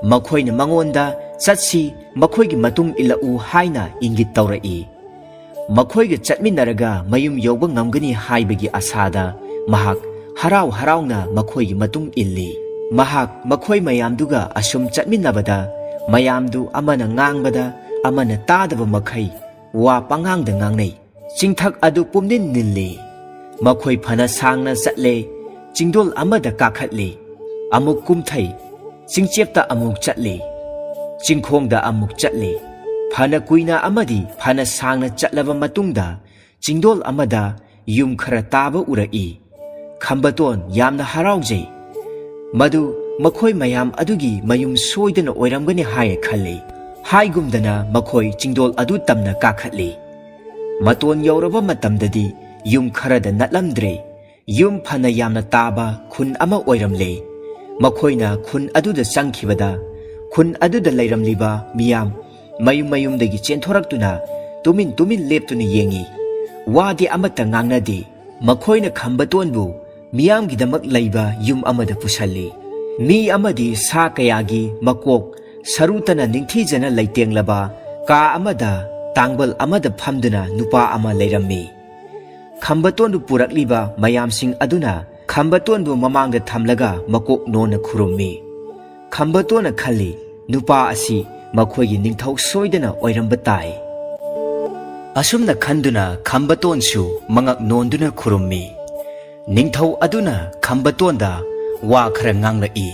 ꯃꯈꯣꯏꯅ ꯃꯉꯣꯟꯗ "ꯆꯠꯁꯤ, ꯃꯈꯣꯏꯒꯤ ꯃꯇꯨꯡ ꯏꯜꯂꯛꯎ" ꯍꯥꯏꯅ ꯏꯪꯒꯤꯠ ꯇꯧꯔꯛꯏ꯫ ꯃꯈꯣꯏꯒ ꯆꯠꯃꯤꯟꯅꯔꯒ ꯃꯌꯨꯝ ꯌꯧꯕ ꯉꯝꯒꯅꯤ ꯍꯥꯏꯕꯒꯤ ꯑꯁꯥꯗ ꯃꯍꯥꯛ ꯍꯔꯥꯎ ꯍꯔꯥꯎꯅ ꯃꯈꯣꯏꯒꯤ ꯃꯇꯨꯡ ꯏꯜꯂꯤ꯫ ꯃꯍꯥꯛ ꯃꯈꯣꯏ ꯃꯌꯥꯝꯗꯨꯒ ꯑꯁꯨꯝ ꯆꯠꯃꯤꯟꯅꯕꯗ, ꯃꯌꯥꯝꯗꯨ ꯑꯃꯅ ꯉꯥꯡꯕꯗ ꯑꯃꯅ ꯇꯥꯗꯕ ꯃꯈꯩ ꯋꯥ ꯄꯉꯥꯡꯗ ꯉꯥꯡꯅꯩ꯫ ꯆꯤꯡꯊꯛ ꯑꯗꯨ ꯄꯨꯝꯅꯤꯟ ꯅꯤꯜꯂꯤ꯫ ꯃꯈꯣꯏ ꯐꯅ ꯁꯥꯡꯅ ꯆꯠꯂꯦ, ꯆꯤꯡꯗꯣꯜ ꯑꯃꯗ ꯀꯥꯈꯠꯂꯤ, ꯑꯃꯨꯛ ꯀꯨꯝꯊꯩ, ꯆꯤꯡꯆꯦꯞꯇ ꯑꯃꯨꯛ ꯆꯠꯂꯤ, ꯆꯤꯡꯈꯣꯡꯗ ꯑꯃꯨꯛ ꯆꯠꯂꯤ꯫ ꯐꯅ ꯀꯨꯏꯅ ꯑꯃꯗꯤ ꯐꯅ ꯁꯥꯡꯅ ꯆꯠꯂꯕ ꯃꯇꯨꯡꯗ ꯆꯤꯡꯗꯣꯜ ꯑꯃꯗ ꯌꯨꯝ ꯈꯔ ꯇꯥꯕ ꯎꯔꯛꯏ꯫ ꯈꯝꯕꯇꯣꯟ ꯌꯥꯝꯅ ꯍꯔꯥꯎꯖꯩ꯫ ꯃꯗꯨ ꯃꯈꯣꯏ ꯃꯌꯥꯝ ꯑꯗꯨꯒꯤ ꯃꯌꯨꯝ ꯁꯣꯏꯗꯅ ꯑꯣꯏꯔꯝꯒꯅꯤ ꯍꯥꯏꯅ ꯈꯜꯂꯤ꯫ ꯍꯥꯏꯒꯨꯝꯗꯅ ꯃꯈꯣꯏ ꯆꯤꯡꯗꯣꯜ ꯑꯗꯨ ꯇꯝꯅ ꯀꯥꯈꯠꯂꯤ꯫ ꯃꯇꯣꯟ ꯌꯧꯔꯕ ꯃꯇꯝꯗꯗꯤ ꯌꯨꯝ ꯈꯔꯗ ꯅꯠꯂꯝꯗ꯭ꯔꯦ꯫ ꯌꯨꯝ ꯐꯅ ꯌꯥꯝꯅ ꯇꯥꯕ ꯈꯨꯟ ꯑꯃ ꯑꯣꯏꯔꯝꯂꯦ꯫ ꯃꯈꯣꯏꯅ ꯈꯨꯟ ꯑꯗꯨꯗ ꯆꯪꯈꯤꯕꯗ, ꯈꯨꯟ ꯑꯗꯨꯗ ꯂꯩꯔꯝꯂꯤꯕ ꯃꯤꯌꯥꯝ ꯃꯌꯨꯝ ꯃꯌꯨꯝꯗꯒꯤ ꯆꯦꯟꯊꯣꯔꯛꯇꯨꯅ ꯇꯨꯃꯤꯟ ꯇꯨꯃꯤꯟ ꯂꯦꯞꯇꯨꯅ ꯌꯦꯡꯏ꯫ ꯋꯥꯗꯤ ꯑꯃꯠꯇ ꯉꯥꯡꯅꯗꯦ꯫ ꯃꯈꯣꯏꯅ ꯈꯝꯕꯇꯣꯟꯕꯨ ꯃꯤꯌꯥꯝꯒꯤꯗꯃꯛ ꯂꯩꯕ ꯌꯨꯝ ꯑꯃꯗ ꯄꯨꯁꯜꯂꯤ꯫ ꯃꯤ ꯑꯃꯗꯤ ꯁꯥ ꯀꯌꯥꯒꯤ ꯃꯀꯣꯛ ꯁꯔꯨꯇꯅ ꯅꯤꯡꯊꯤꯖꯅ ꯂꯩꯇꯦꯡꯂꯕ ꯀꯥ ꯑꯃꯗ ꯇꯥꯡꯕꯜ ꯑꯃꯗ ꯐꯝꯗꯨꯅ ꯅꯨꯄꯥ ꯑꯃ ꯂꯩꯔꯝꯃꯤ꯫ ꯈꯝꯕꯇꯣꯟꯕꯨ ꯄꯨꯔꯛꯂꯤꯕ ꯃꯌꯥꯝꯁꯤꯡ ꯑꯗꯨꯅ ꯈꯝꯕꯇꯣꯟꯕꯨ ꯃꯃꯥꯡꯗ ꯊꯝꯂꯒ ꯃꯀꯣꯛ ꯅꯣꯟꯅ ꯈꯨꯔꯨꯝꯃꯤ꯫ ꯈꯝꯕꯇꯣꯟꯅ ꯈꯜꯂꯤ, "ꯅꯨꯄꯥ ꯑꯁꯤ ꯃꯈꯣꯏꯒꯤ ꯅꯤꯡꯊꯧ ꯁꯣꯏꯗꯅ ꯑꯣꯏꯔꯝꯕ ꯇꯥꯏ"꯫ ꯑꯁꯨꯝꯅ ꯈꯟꯗꯨꯅ ꯈꯝꯕꯇꯣꯟꯁꯨ ꯃꯉꯛ ꯅꯣꯟꯗꯨꯅ ꯈꯨꯔꯨꯝꯃꯤ꯫ ꯅꯤꯡꯊꯧ ꯑꯗꯨꯅ ꯈꯝꯕꯇꯣꯟꯗ ꯋꯥ ꯈꯔ ꯉꯥꯡꯂꯛꯏ꯫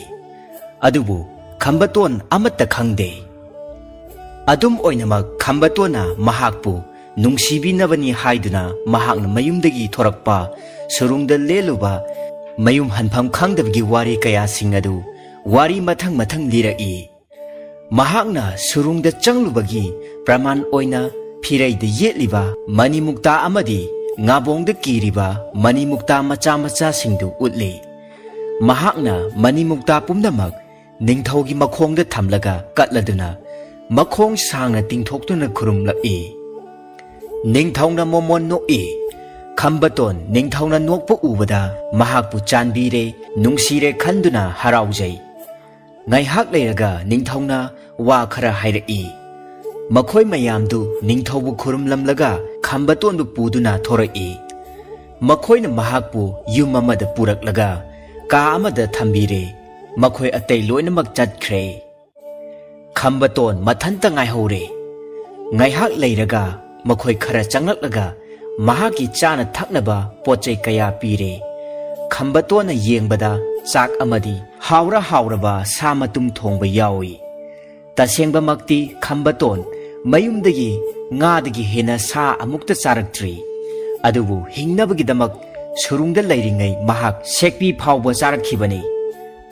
ꯑꯗꯨꯕꯨ ꯈꯝꯕꯇꯣꯟ ꯑꯃꯠꯇ ꯈꯪꯗꯦ꯫ ꯑꯗꯨꯝ ꯑꯣꯏꯅꯃꯛ, ꯈꯝꯕꯇꯣꯟꯅ ꯃꯍꯥꯛꯄꯨ ꯅꯨꯡꯁꯤꯕꯤꯅꯕꯅꯤ ꯍꯥꯏꯗꯨꯅ ꯃꯍꯥꯛꯅ ꯃꯌꯨꯝꯗꯒꯤ ꯊꯣꯔꯛꯄ, ꯁꯨꯔꯨꯡꯗ ꯂꯦꯜꯂꯨꯕ, ꯃꯌꯨꯝ ꯍꯟꯐꯝ ꯈꯪꯗꯕꯒꯤ ꯋꯥꯔꯤ ꯀꯌꯥꯁꯤꯡ ꯑꯗꯨ ꯋꯥꯔꯤ ꯃꯊꯪ ꯃꯊꯪ ꯂꯤꯔꯛꯏ꯫ ꯃꯍꯥꯛꯅ ꯁꯨꯔꯨꯡꯗ ꯆꯪꯂꯨꯕꯒꯤ ꯄ꯭ꯔꯃꯥꯟ ꯑꯣꯏꯅ ꯐꯤꯔꯩꯗ ꯌꯦꯠꯂꯤꯕ ꯃꯅꯤꯃꯨꯛꯇꯥ ꯑꯃꯗꯤ ꯉꯥꯕꯣꯡꯗ ꯀꯤꯔꯤꯕ ꯃꯅꯤꯃꯨꯛꯇꯥ ꯃꯆꯥ ꯃꯆꯥꯁꯤꯡꯗꯨ ꯎꯠꯂꯤ꯫ ꯃꯍꯥꯛꯅ ꯃꯅꯤꯃꯨꯛꯇꯥ ꯄꯨꯝꯅꯃꯛ ꯅꯤꯡꯊꯧꯒꯤ ꯃꯈꯣꯡꯗ ꯊꯝꯂꯒ ꯀꯠꯂꯗꯨꯅ ꯃꯈꯣꯡ ꯁꯥꯡꯅ ꯇꯤꯡꯊꯣꯛꯇꯨꯅ ꯈꯨꯔꯨꯝꯂꯛꯏ꯫ ꯅꯤꯡꯊꯧꯅ ꯃꯣꯃꯣꯟ ꯅꯣꯛꯏ꯫ ꯈꯝꯕꯇꯣꯟ ꯅꯤꯡꯊꯧꯅ ꯅꯣꯛꯄ ꯎꯕꯗ ꯃꯍꯥꯛꯄꯨ ꯆꯥꯟꯕꯤꯔꯦ, ꯅꯨꯡꯁꯤꯔꯦ ꯈꯟꯗꯨꯅ ꯍꯔꯥꯎꯖꯩ꯫ ꯉꯥꯏꯍꯥꯛ ꯂꯩꯔꯒ ꯅꯤꯡꯊꯧꯅ ꯋꯥ ꯈꯔ ꯍꯥꯏꯔꯛꯏ꯫ ꯃꯈꯣꯏ ꯃꯌꯥꯝꯗꯨ ꯅꯤꯡꯊꯧꯕꯨ ꯈꯨꯔꯨꯝꯂꯝꯂꯒ ꯈꯝꯕꯇꯣꯟꯕꯨ ꯄꯨꯗꯨꯅ ꯊꯣꯔꯛꯏ꯫ ꯃꯈꯣꯏꯅ ꯃꯍꯥꯛꯄꯨ ꯌꯨꯝ ꯑꯃꯗ ꯄꯨꯔꯛꯂꯒ ꯀꯥ ꯑꯃꯗ ꯊꯝꯕꯤꯔꯦ꯫ ꯃꯈꯣꯏ ꯑꯇꯩ ꯂꯣꯏꯅꯃꯛ ꯆꯠꯈ꯭ꯔꯦ꯫ ꯈꯝꯕꯇꯣꯟ ꯃꯊꯟꯇ ꯉꯥꯏꯍꯧꯔꯦ꯫ ꯉꯥꯏꯍꯥꯛ ꯂꯩꯔꯒ ꯃꯈꯣꯏ ꯈꯔ ꯆꯪꯂꯛꯂꯒ ꯃꯍꯥꯛꯀꯤ ꯆꯥꯅ ꯊꯛꯅꯕ ꯄꯣꯠ ꯆꯩ ꯀꯌꯥ ꯄꯤꯔꯦ꯫ ꯈꯝꯕꯇꯣꯟꯅ ꯌꯦꯡꯕꯗ ꯆꯥꯛ ꯑꯃꯗꯤ ꯍꯥꯎꯔ ꯍꯥꯎꯔꯕ ꯁꯥ ꯃꯇꯨꯝ ꯊꯣꯡꯕ ꯌꯥꯎꯏ꯫ ꯇꯁꯦꯡꯕꯃꯛꯇꯤ ꯈꯝꯕꯇꯣꯟ ꯃꯌꯨꯝꯗꯒꯤ ꯉꯥꯗꯒꯤ ꯍꯦꯟꯅ ꯁꯥ ꯑꯃꯨꯛꯇ ꯆꯥꯔꯛꯇ꯭ꯔꯤ꯫ ꯑꯗꯨꯕꯨ ꯍꯤꯡꯅꯕꯒꯤꯗꯃꯛ ꯁꯨꯔꯨꯡꯗ ꯂꯩꯔꯤꯉꯩ ꯃꯍꯥꯛ ꯁꯦꯛꯄꯤ ꯐꯥꯎꯕ ꯆꯥꯔꯛꯈꯤꯕꯅꯤ꯫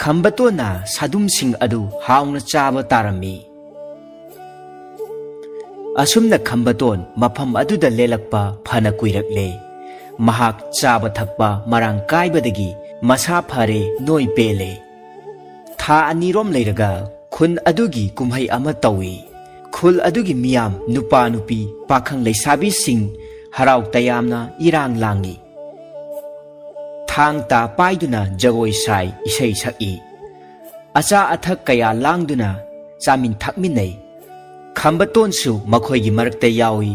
ꯈꯝꯕꯇꯣꯟꯅ ꯁꯥꯗꯨꯝꯁꯤꯡ ꯑꯗꯨ ꯍꯥꯎꯅ ꯆꯥꯕ ꯇꯥꯔꯝꯃꯤ꯫ ꯑꯁꯨꯝꯅ ꯈꯝꯕꯇꯣꯟ ꯃꯐꯝ ꯑꯗꯨꯗ ꯂꯦꯜꯂꯛꯄ ꯐꯅ ꯀꯨꯏꯔꯛꯂꯦ꯫ ꯃꯍꯥꯛ ꯆꯥꯕ ꯊꯛꯄ ꯃꯔꯥꯡ ꯀꯥꯏꯕꯗꯒꯤ ꯃꯁꯥ ꯐꯔꯦ, ꯅꯣꯏ ꯄꯦꯜꯂꯦ꯫ ꯊꯥ ꯑꯅꯤꯔꯣꯝ ꯂꯩꯔꯒ ꯈꯨꯟ ꯑꯗꯨꯒꯤ ꯀꯨꯝꯍꯩ ꯑꯃ ꯇꯧꯏ꯫ ꯈꯨꯜ ꯑꯗꯨꯒꯤ ꯃꯤꯌꯥꯝ, ꯅꯨꯄꯥ ꯅꯨꯄꯤ, ꯄꯥꯈꯪ ꯂꯩꯁꯥꯕꯤꯁꯤꯡ ꯍꯔꯥꯎ ꯇꯌꯥꯝꯅ ꯏꯔꯥꯡ ꯂꯥꯡꯏ꯫ ꯊꯥꯡ ꯇꯥ ꯄꯥꯏꯗꯨꯅ ꯖꯒꯣꯏ ꯁꯥꯏ, ꯏꯁꯩ ꯁꯛꯏ꯫ ꯑꯆꯥ ꯑꯊꯛ ꯀꯌꯥ ꯂꯥꯡꯗꯨꯅ ꯆꯥꯃꯤꯟ ꯊꯛꯃꯤꯟꯅꯩ꯫ ꯈꯝꯕꯇꯣꯟꯁꯨ ꯃꯈꯣꯏꯒꯤ ꯃꯔꯛꯇ ꯌꯥꯎꯏ꯫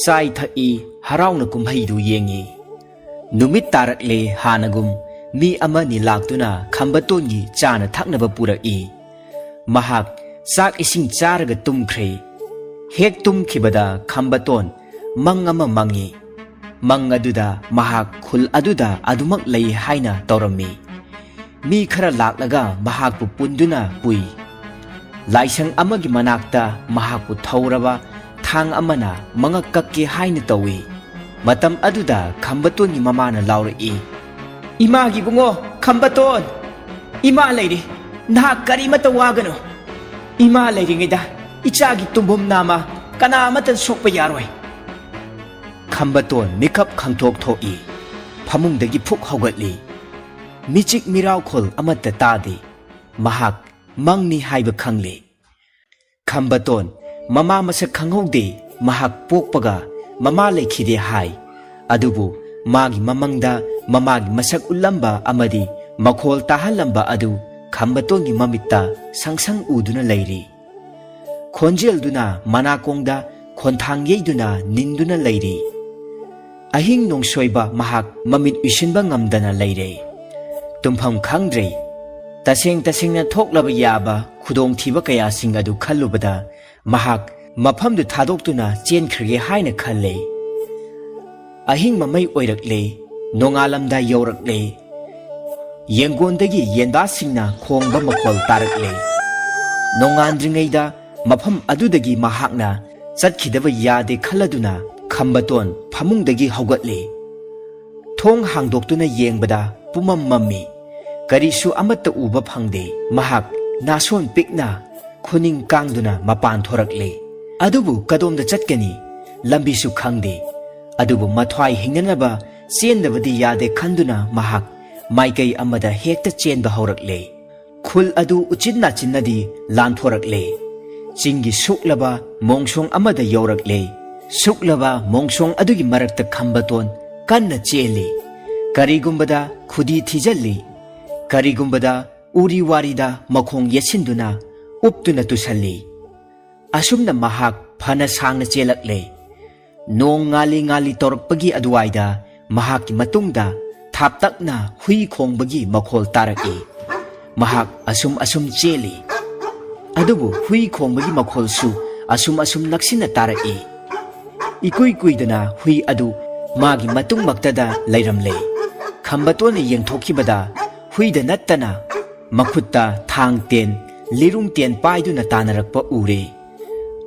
ꯆꯥꯏ ꯊꯛꯏ, ꯍꯔꯥꯎꯅ ꯀꯨꯝꯍꯩꯗꯨ ꯌꯦꯡꯏ꯫ ꯅꯨꯃꯤꯠ ꯇꯥꯔꯛꯂꯦ꯫ ꯍꯥꯟꯅꯒꯨꯝ ꯃꯤ ꯑꯃꯅꯤ ꯂꯥꯛꯇꯨꯅ ꯈꯝꯕꯇꯣꯟꯒꯤ ꯆꯥꯅ ꯊꯛꯅꯕ ꯄꯨꯔꯛꯏ꯫ ꯃꯍꯥꯛ ꯆꯥꯛ ꯏꯁꯤꯡ ꯆꯥꯔꯒ ꯇꯨꯝꯈ꯭ꯔꯦ꯫ ꯍꯦꯛ ꯇꯨꯝꯈꯤꯕꯗ ꯈꯝꯕꯇꯣꯟ ꯃꯪ ꯑꯃ ꯃꯪꯏ꯫ ꯃꯪ ꯑꯗꯨꯗ ꯃꯍꯥꯛ ꯈꯨꯜ ꯑꯗꯨꯗ ꯑꯗꯨꯃꯛ ꯂꯩ ꯍꯥꯏꯅ ꯇꯧꯔꯝꯃꯤ꯫ ꯃꯤ ꯈꯔ ꯂꯥꯛꯂꯒ ꯃꯍꯥꯛꯄꯨ ꯄꯨꯟꯗꯨꯅ ꯄꯨꯏ꯫ ꯂꯥꯏꯁꯪ ꯑꯃꯒꯤ ꯃꯅꯥꯛꯇ ꯃꯍꯥꯛꯄꯨ ꯊꯧꯔꯕ ꯊꯥꯡ ꯑꯃꯅ ꯃꯉꯛ ꯀꯛꯀꯦ ꯍꯥꯏꯅ ꯇꯧꯏ꯫ ꯃꯇꯝ ꯑꯗꯨꯗ ꯈꯝꯕꯇꯣꯟꯒꯤ ꯃꯃꯥꯅ ꯂꯥꯎꯔꯛꯏ, "ꯏꯃꯥꯒꯤ ꯏꯕꯨꯡꯉꯣ ꯈꯝꯕꯇꯣꯟ, ꯏꯃꯥ ꯂꯩꯔꯤ, ꯅꯍꯥꯛ ꯀꯔꯤꯃꯠꯇ ꯋꯥꯒꯅꯨ꯫ ꯏꯃꯥ ꯂꯩꯔꯤꯉꯩꯗ ꯏꯆꯥꯒꯤ ꯇꯨꯝꯐꯝ ꯅꯥꯃ ꯀꯅꯥ ꯑꯃꯠꯇ ꯁꯣꯛꯄ ꯌꯥꯔꯣꯏ꯫" ꯈꯝꯕꯇꯣꯟ ꯃꯤꯀꯞ ꯈꯪꯊꯣꯛ ꯊꯣꯛꯏ꯫ ꯐꯃꯨꯡꯗꯒꯤ ꯐꯨꯛ ꯍꯧꯒꯠꯂꯤ꯫ ꯃꯤꯆꯤꯛ ꯃꯤꯔꯥꯎꯈꯣꯜ ꯑꯃꯠꯇ ꯇꯥꯗꯦ꯫ ꯃꯍꯥꯛ ꯃꯪꯅꯤ ꯍꯥꯏꯕ ꯈꯪꯂꯦ꯫ ꯈꯝꯕꯇꯣꯟ, ꯃꯃꯥ ꯃꯁꯛ ꯈꯪꯍꯧꯗꯦ, ꯃꯍꯥꯛ ꯄꯣꯛꯄꯒ ꯃꯃꯥ ꯂꯩꯈꯤꯗꯦ ꯍꯥꯏ꯫ ꯑꯗꯨꯕꯨ ꯃꯥꯒꯤ ꯃꯃꯪꯗ ꯃꯃꯥꯒꯤ ꯃꯁꯛ ꯎꯠꯂꯝꯕ ꯑꯃꯗꯤ ꯃꯈꯣꯜ ꯇꯥꯍꯜꯂꯝꯕ ꯑꯗꯨ ꯈꯝꯕꯇꯣꯟꯒꯤ ꯃꯃꯤꯠꯇ ꯁꯪꯁꯪ ꯎꯗꯨꯅ ꯂꯩꯔꯤ꯫ ꯈꯣꯟꯖꯦꯜꯗꯨꯅ ꯃꯅꯥꯀꯣꯡꯗ ꯈꯣꯟꯊꯥꯡ ꯌꯩꯗꯨꯅ ꯅꯤꯟꯗꯨꯅ ꯂꯩꯔꯤ꯫ ꯑꯍꯤꯡ ꯅꯣꯡꯁꯣꯏꯕ ꯃꯍꯥꯛ ꯃꯃꯤꯠ ꯎꯏꯁꯤꯟꯕ ꯉꯝꯗꯅ ꯂꯩꯔꯦ꯫ ꯇꯨꯝꯐꯝ ꯈꯪꯗ꯭ꯔꯦ꯫ ꯇꯁꯦꯡ ꯇꯁꯦꯡꯅ ꯊꯣꯛꯂꯕ ꯌꯥꯕ ꯈꯨꯗꯣꯡꯊꯤꯕ ꯀꯌꯥꯁꯤꯡ ꯑꯗꯨ ꯈꯜꯂꯨꯕꯗ ꯃꯍꯥꯛ ꯃꯐꯝꯗꯨ ꯊꯥꯗꯣꯛꯇꯨꯅ ꯆꯦꯟꯈ꯭ꯔꯒꯦ ꯍꯥꯏꯅ ꯈꯜꯂꯦ꯫ ꯑꯍꯤꯡ ꯃꯃꯩ ꯑꯣꯏꯔꯛꯂꯦ, ꯅꯣꯡꯉꯥꯜꯂꯝꯗꯥꯏ ꯌꯧꯔꯛꯂꯦ꯫ ꯌꯦꯡꯒꯣꯟꯗꯒꯤ ꯌꯦꯟꯗꯥꯁꯤꯡꯅ ꯈꯣꯡꯕ ꯃꯈꯣꯜ ꯇꯥꯔꯛꯂꯦ꯫ ꯅꯣꯡꯉꯥꯟꯗ꯭ꯔꯤꯉꯩꯗ ꯃꯐꯝ ꯑꯗꯨꯗꯒꯤ ꯃꯍꯥꯛꯅ ꯆꯠꯈꯤꯗꯕ ꯌꯥꯗꯦ ꯈꯜꯂꯗꯨꯅ ꯈꯝꯕꯇꯣꯟ ꯐꯃꯨꯡꯗꯒꯤ ꯍꯧꯒꯠꯂꯦ꯫ ꯊꯣꯡ ꯍꯥꯡꯗꯣꯛꯇꯨꯅ ꯌꯦꯡꯕꯗ ꯄꯨꯝꯃꯝ ꯃꯝꯃꯤ꯫ ꯀꯔꯤꯁꯨ ꯑꯃꯠꯇ ꯎꯕ ꯐꯪꯗꯦ꯫ ꯃꯍꯥꯛ ꯅꯥꯁꯣꯟ ꯄꯤꯛꯅ ꯈꯨꯅꯤꯡ ꯀꯥꯡꯗꯨꯅ ꯃꯄꯥꯟ ꯊꯣꯔꯛꯂꯦ꯫ ꯑꯗꯨꯕꯨ ꯀꯗꯣꯝꯗ ꯆꯠꯀꯅꯤ? ꯂꯝꯕꯤꯁꯨ ꯈꯪꯗꯦ꯫ ꯑꯗꯨꯕꯨ ꯃꯊ꯭ꯋꯥꯏ ꯍꯤꯡꯅꯅꯕ ꯆꯦꯟꯗꯕꯗꯤ ꯌꯥꯗꯦ ꯈꯟꯗꯨꯅ ꯃꯍꯥꯛ ꯃꯥꯏꯀꯩ ꯑꯃꯗ ꯍꯦꯛꯇ ꯆꯦꯟꯕ ꯍꯧꯔꯛꯂꯦ꯫ ꯈꯨꯜ ꯑꯗꯨ ꯎꯆꯤꯟ ꯅꯥꯆꯤꯟꯅꯗꯤ ꯂꯥꯟꯊꯣꯔꯛꯂꯦ꯫ ꯆꯤꯡꯒꯤ ꯁꯨꯛꯂꯕ ꯃꯣꯡꯁꯣꯡ ꯑꯃꯗ ꯌꯧꯔꯛꯂꯦ꯫ ꯁꯨꯛꯂꯕ ꯃꯣꯡꯁꯣꯡ ꯑꯗꯨꯒꯤ ꯃꯔꯛꯇ ꯈꯝꯕꯇꯣꯟ ꯀꯟꯅ ꯆꯦꯜꯂꯤ꯫ ꯀꯔꯤꯒꯨꯝꯕꯗ ꯈꯨꯗꯤ ꯊꯤꯖꯤꯜꯂꯤ, ꯀꯔꯤꯒꯨꯝꯕꯗ ꯎꯔꯤ ꯋꯥꯔꯤꯗ ꯃꯈꯣꯡ ꯌꯦꯠꯁꯤꯟꯗꯨꯅ ꯎꯞꯇꯨꯅ ꯇꯨꯁꯜꯂꯤ꯫ ꯑꯁꯨꯝꯅ ꯃꯍꯥꯛ ꯐꯅ ꯁꯥꯡꯅ ꯆꯦꯜꯂꯛꯂꯦ꯫ ꯅꯣꯡ ꯉꯥꯜꯂꯤ ꯉꯥꯜꯂꯤ ꯇꯧꯔꯛꯄꯒꯤ ꯑꯗꯨꯋꯥꯏꯗ ꯃꯍꯥꯛꯀꯤ ꯃꯇꯨꯡꯗ ꯊꯥꯞꯇꯛꯅ ꯍꯨꯏ ꯈꯣꯡꯕꯒꯤ ꯃꯈꯣꯜ ꯇꯥꯔꯛꯏ꯫ ꯃꯍꯥꯛ ꯑꯁꯨꯝ ꯑꯁꯨꯝ ꯆꯦꯜꯂꯤ꯫ ꯑꯗꯨꯕꯨ ꯍꯨꯏ ꯈꯣꯡꯕꯒꯤ ꯃꯈꯣꯜꯁꯨ ꯑꯁꯨꯝ ꯑꯁꯨꯝ ꯅꯛꯁꯤꯟꯅ ꯇꯥꯔꯛꯏ꯫ ꯏꯀꯨꯏ ꯀꯨꯏꯗꯅ ꯍꯨꯏ ꯑꯗꯨ ꯃꯥꯒꯤ ꯃꯇꯨꯡꯃꯛꯇꯗ ꯂꯩꯔꯝꯂꯦ꯫ ꯈꯝꯕꯇꯣꯟꯅ ꯌꯦꯡꯊꯣꯛꯈꯤꯕꯗ ꯍꯨꯏꯗ ꯅꯠꯇꯅ ꯃꯈꯨꯠꯇ ꯊꯥꯡ ꯇꯦꯟ, ꯂꯤꯔꯨꯡ ꯇꯦꯟ ꯄꯥꯏꯗꯨꯅ ꯇꯥꯅꯔꯛꯄ ꯎꯔꯦ꯫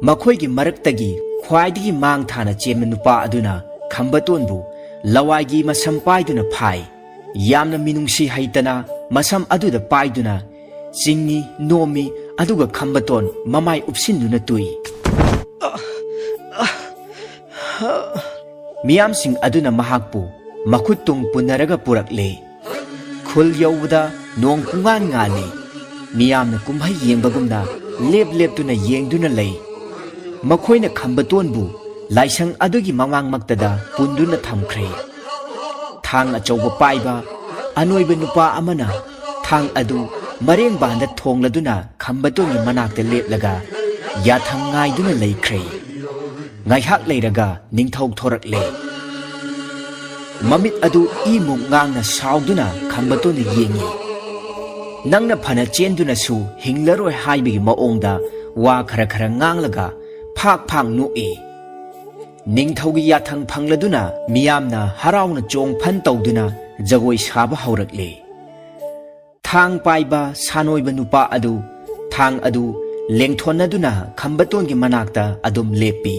ꯃꯈꯣꯏꯒꯤ ꯃꯔꯛꯇꯒꯤ ꯈ꯭ꯋꯥꯏꯗꯒꯤ ꯃꯥꯡ ꯊꯥꯅ ꯆꯦꯟꯕ ꯅꯨꯄꯥ ꯑꯗꯨꯅ ꯈꯝꯕꯇꯣꯟꯕꯨ ꯂꯋꯥꯏꯒꯤ ꯃꯁꯝ ꯄꯥꯏꯗꯨꯅ ꯐꯥꯏ꯫ ꯌꯥꯝꯅ ꯃꯤꯅꯨꯡꯁꯤ ꯍꯩꯇꯅ ꯃꯁꯝ ꯑꯗꯨꯗ ꯄꯥꯏꯗꯨꯅ ꯆꯤꯡꯏ, ꯅꯣꯝꯃꯤ, ꯑꯗꯨꯒ ꯈꯝꯕꯇꯣꯟ ꯃꯃꯥꯏ ꯎꯞꯁꯤꯟꯗꯨꯅ ꯇꯨꯏ꯫ ꯃꯤꯌꯥꯝꯁꯤꯡ ꯑꯗꯨꯅ ꯃꯍꯥꯛꯄꯨ ꯃꯈꯨꯠ ꯇꯨꯡ ꯄꯨꯟꯅꯔꯒ ꯄꯨꯔꯛꯂꯦ꯫ ꯈꯨꯜ ꯌꯧꯕꯗ ꯅꯣꯡ ꯄꯨꯡꯉꯥꯟ ꯉꯥꯜꯂꯤ꯫ ꯃꯤꯌꯥꯝꯅ ꯀꯨꯝꯍꯩ ꯌꯦꯡꯕꯒꯨꯝꯅ ꯂꯦꯞ ꯂꯦꯞꯇꯨꯅ ꯌꯦꯡꯗꯨꯅ ꯂꯩ꯫ ꯃꯈꯣꯏꯅ ꯈꯝꯕꯇꯣꯟꯕꯨ ꯂꯥꯏꯁꯪ ꯑꯗꯨꯒꯤ ꯃꯃꯥꯡꯃꯛꯇꯗ ꯄꯨꯟꯗꯨꯅ ꯊꯝꯈ꯭ꯔꯦ꯫ ꯊꯥꯡ ꯑꯆꯧꯕ ꯄꯥꯏꯕ ꯑꯅꯣꯏꯕ ꯅꯨꯄꯥ ꯑꯃꯅ ꯊꯥꯡ ꯑꯗꯨ ꯃꯔꯦꯡꯕꯥꯟꯗ ꯊꯣꯡꯂꯗꯨꯅ ꯈꯝꯕꯇꯣꯟꯒꯤ ꯃꯅꯥꯛꯇ ꯂꯦꯞꯂꯒ ꯌꯥꯊꯪ ꯉꯥꯏꯗꯨꯅ ꯂꯩꯈ꯭ꯔꯦ꯫ ꯉꯥꯏꯍꯥꯛ ꯂꯩꯔꯒ ꯅꯤꯡꯊꯧ ꯊꯣꯔꯛꯂꯦ꯫ ꯃꯃꯤꯠ ꯑꯗꯨ ꯏ ꯃꯨꯛ ꯉꯥꯡꯅ ꯁꯥꯎꯗꯨꯅ ꯈꯝꯕꯇꯣꯟꯗ ꯌꯦꯡꯏ꯫ ꯅꯪꯅ ꯐꯅ ꯆꯦꯟꯗꯨꯅꯁꯨ ꯍꯤꯡꯂꯔꯣꯏ ꯍꯥꯏꯕꯒꯤ ꯃꯑꯣꯡꯗ ꯋꯥ ꯈꯔ ꯈꯔ ꯉꯥꯡꯂꯒ ꯐꯥꯛ ꯐꯥꯛ ꯅꯣꯛꯏ꯫ ꯅꯤꯡꯊꯧꯒꯤ ꯌꯥꯊꯪ ꯐꯪꯂꯗꯨꯅ ꯃꯤꯌꯥꯝꯅ ꯍꯔꯥꯎꯅ ꯆꯣꯡ ꯐꯟ ꯇꯧꯗꯨꯅ ꯖꯒꯣꯏ ꯁꯥꯕ ꯍꯧꯔꯛꯂꯦ꯫ ꯊꯥꯡ ꯄꯥꯏꯕ ꯁꯥꯅꯣꯏꯕ ꯅꯨꯄꯥ ꯑꯗꯨ ꯊꯥꯡ ꯑꯗꯨ ꯂꯦꯡꯊꯣꯟꯅꯗꯨꯅ ꯈꯝꯕꯇꯣꯟꯒꯤ ꯃꯅꯥꯛꯇ ꯑꯗꯨꯝ ꯂꯦꯞꯄꯤ꯫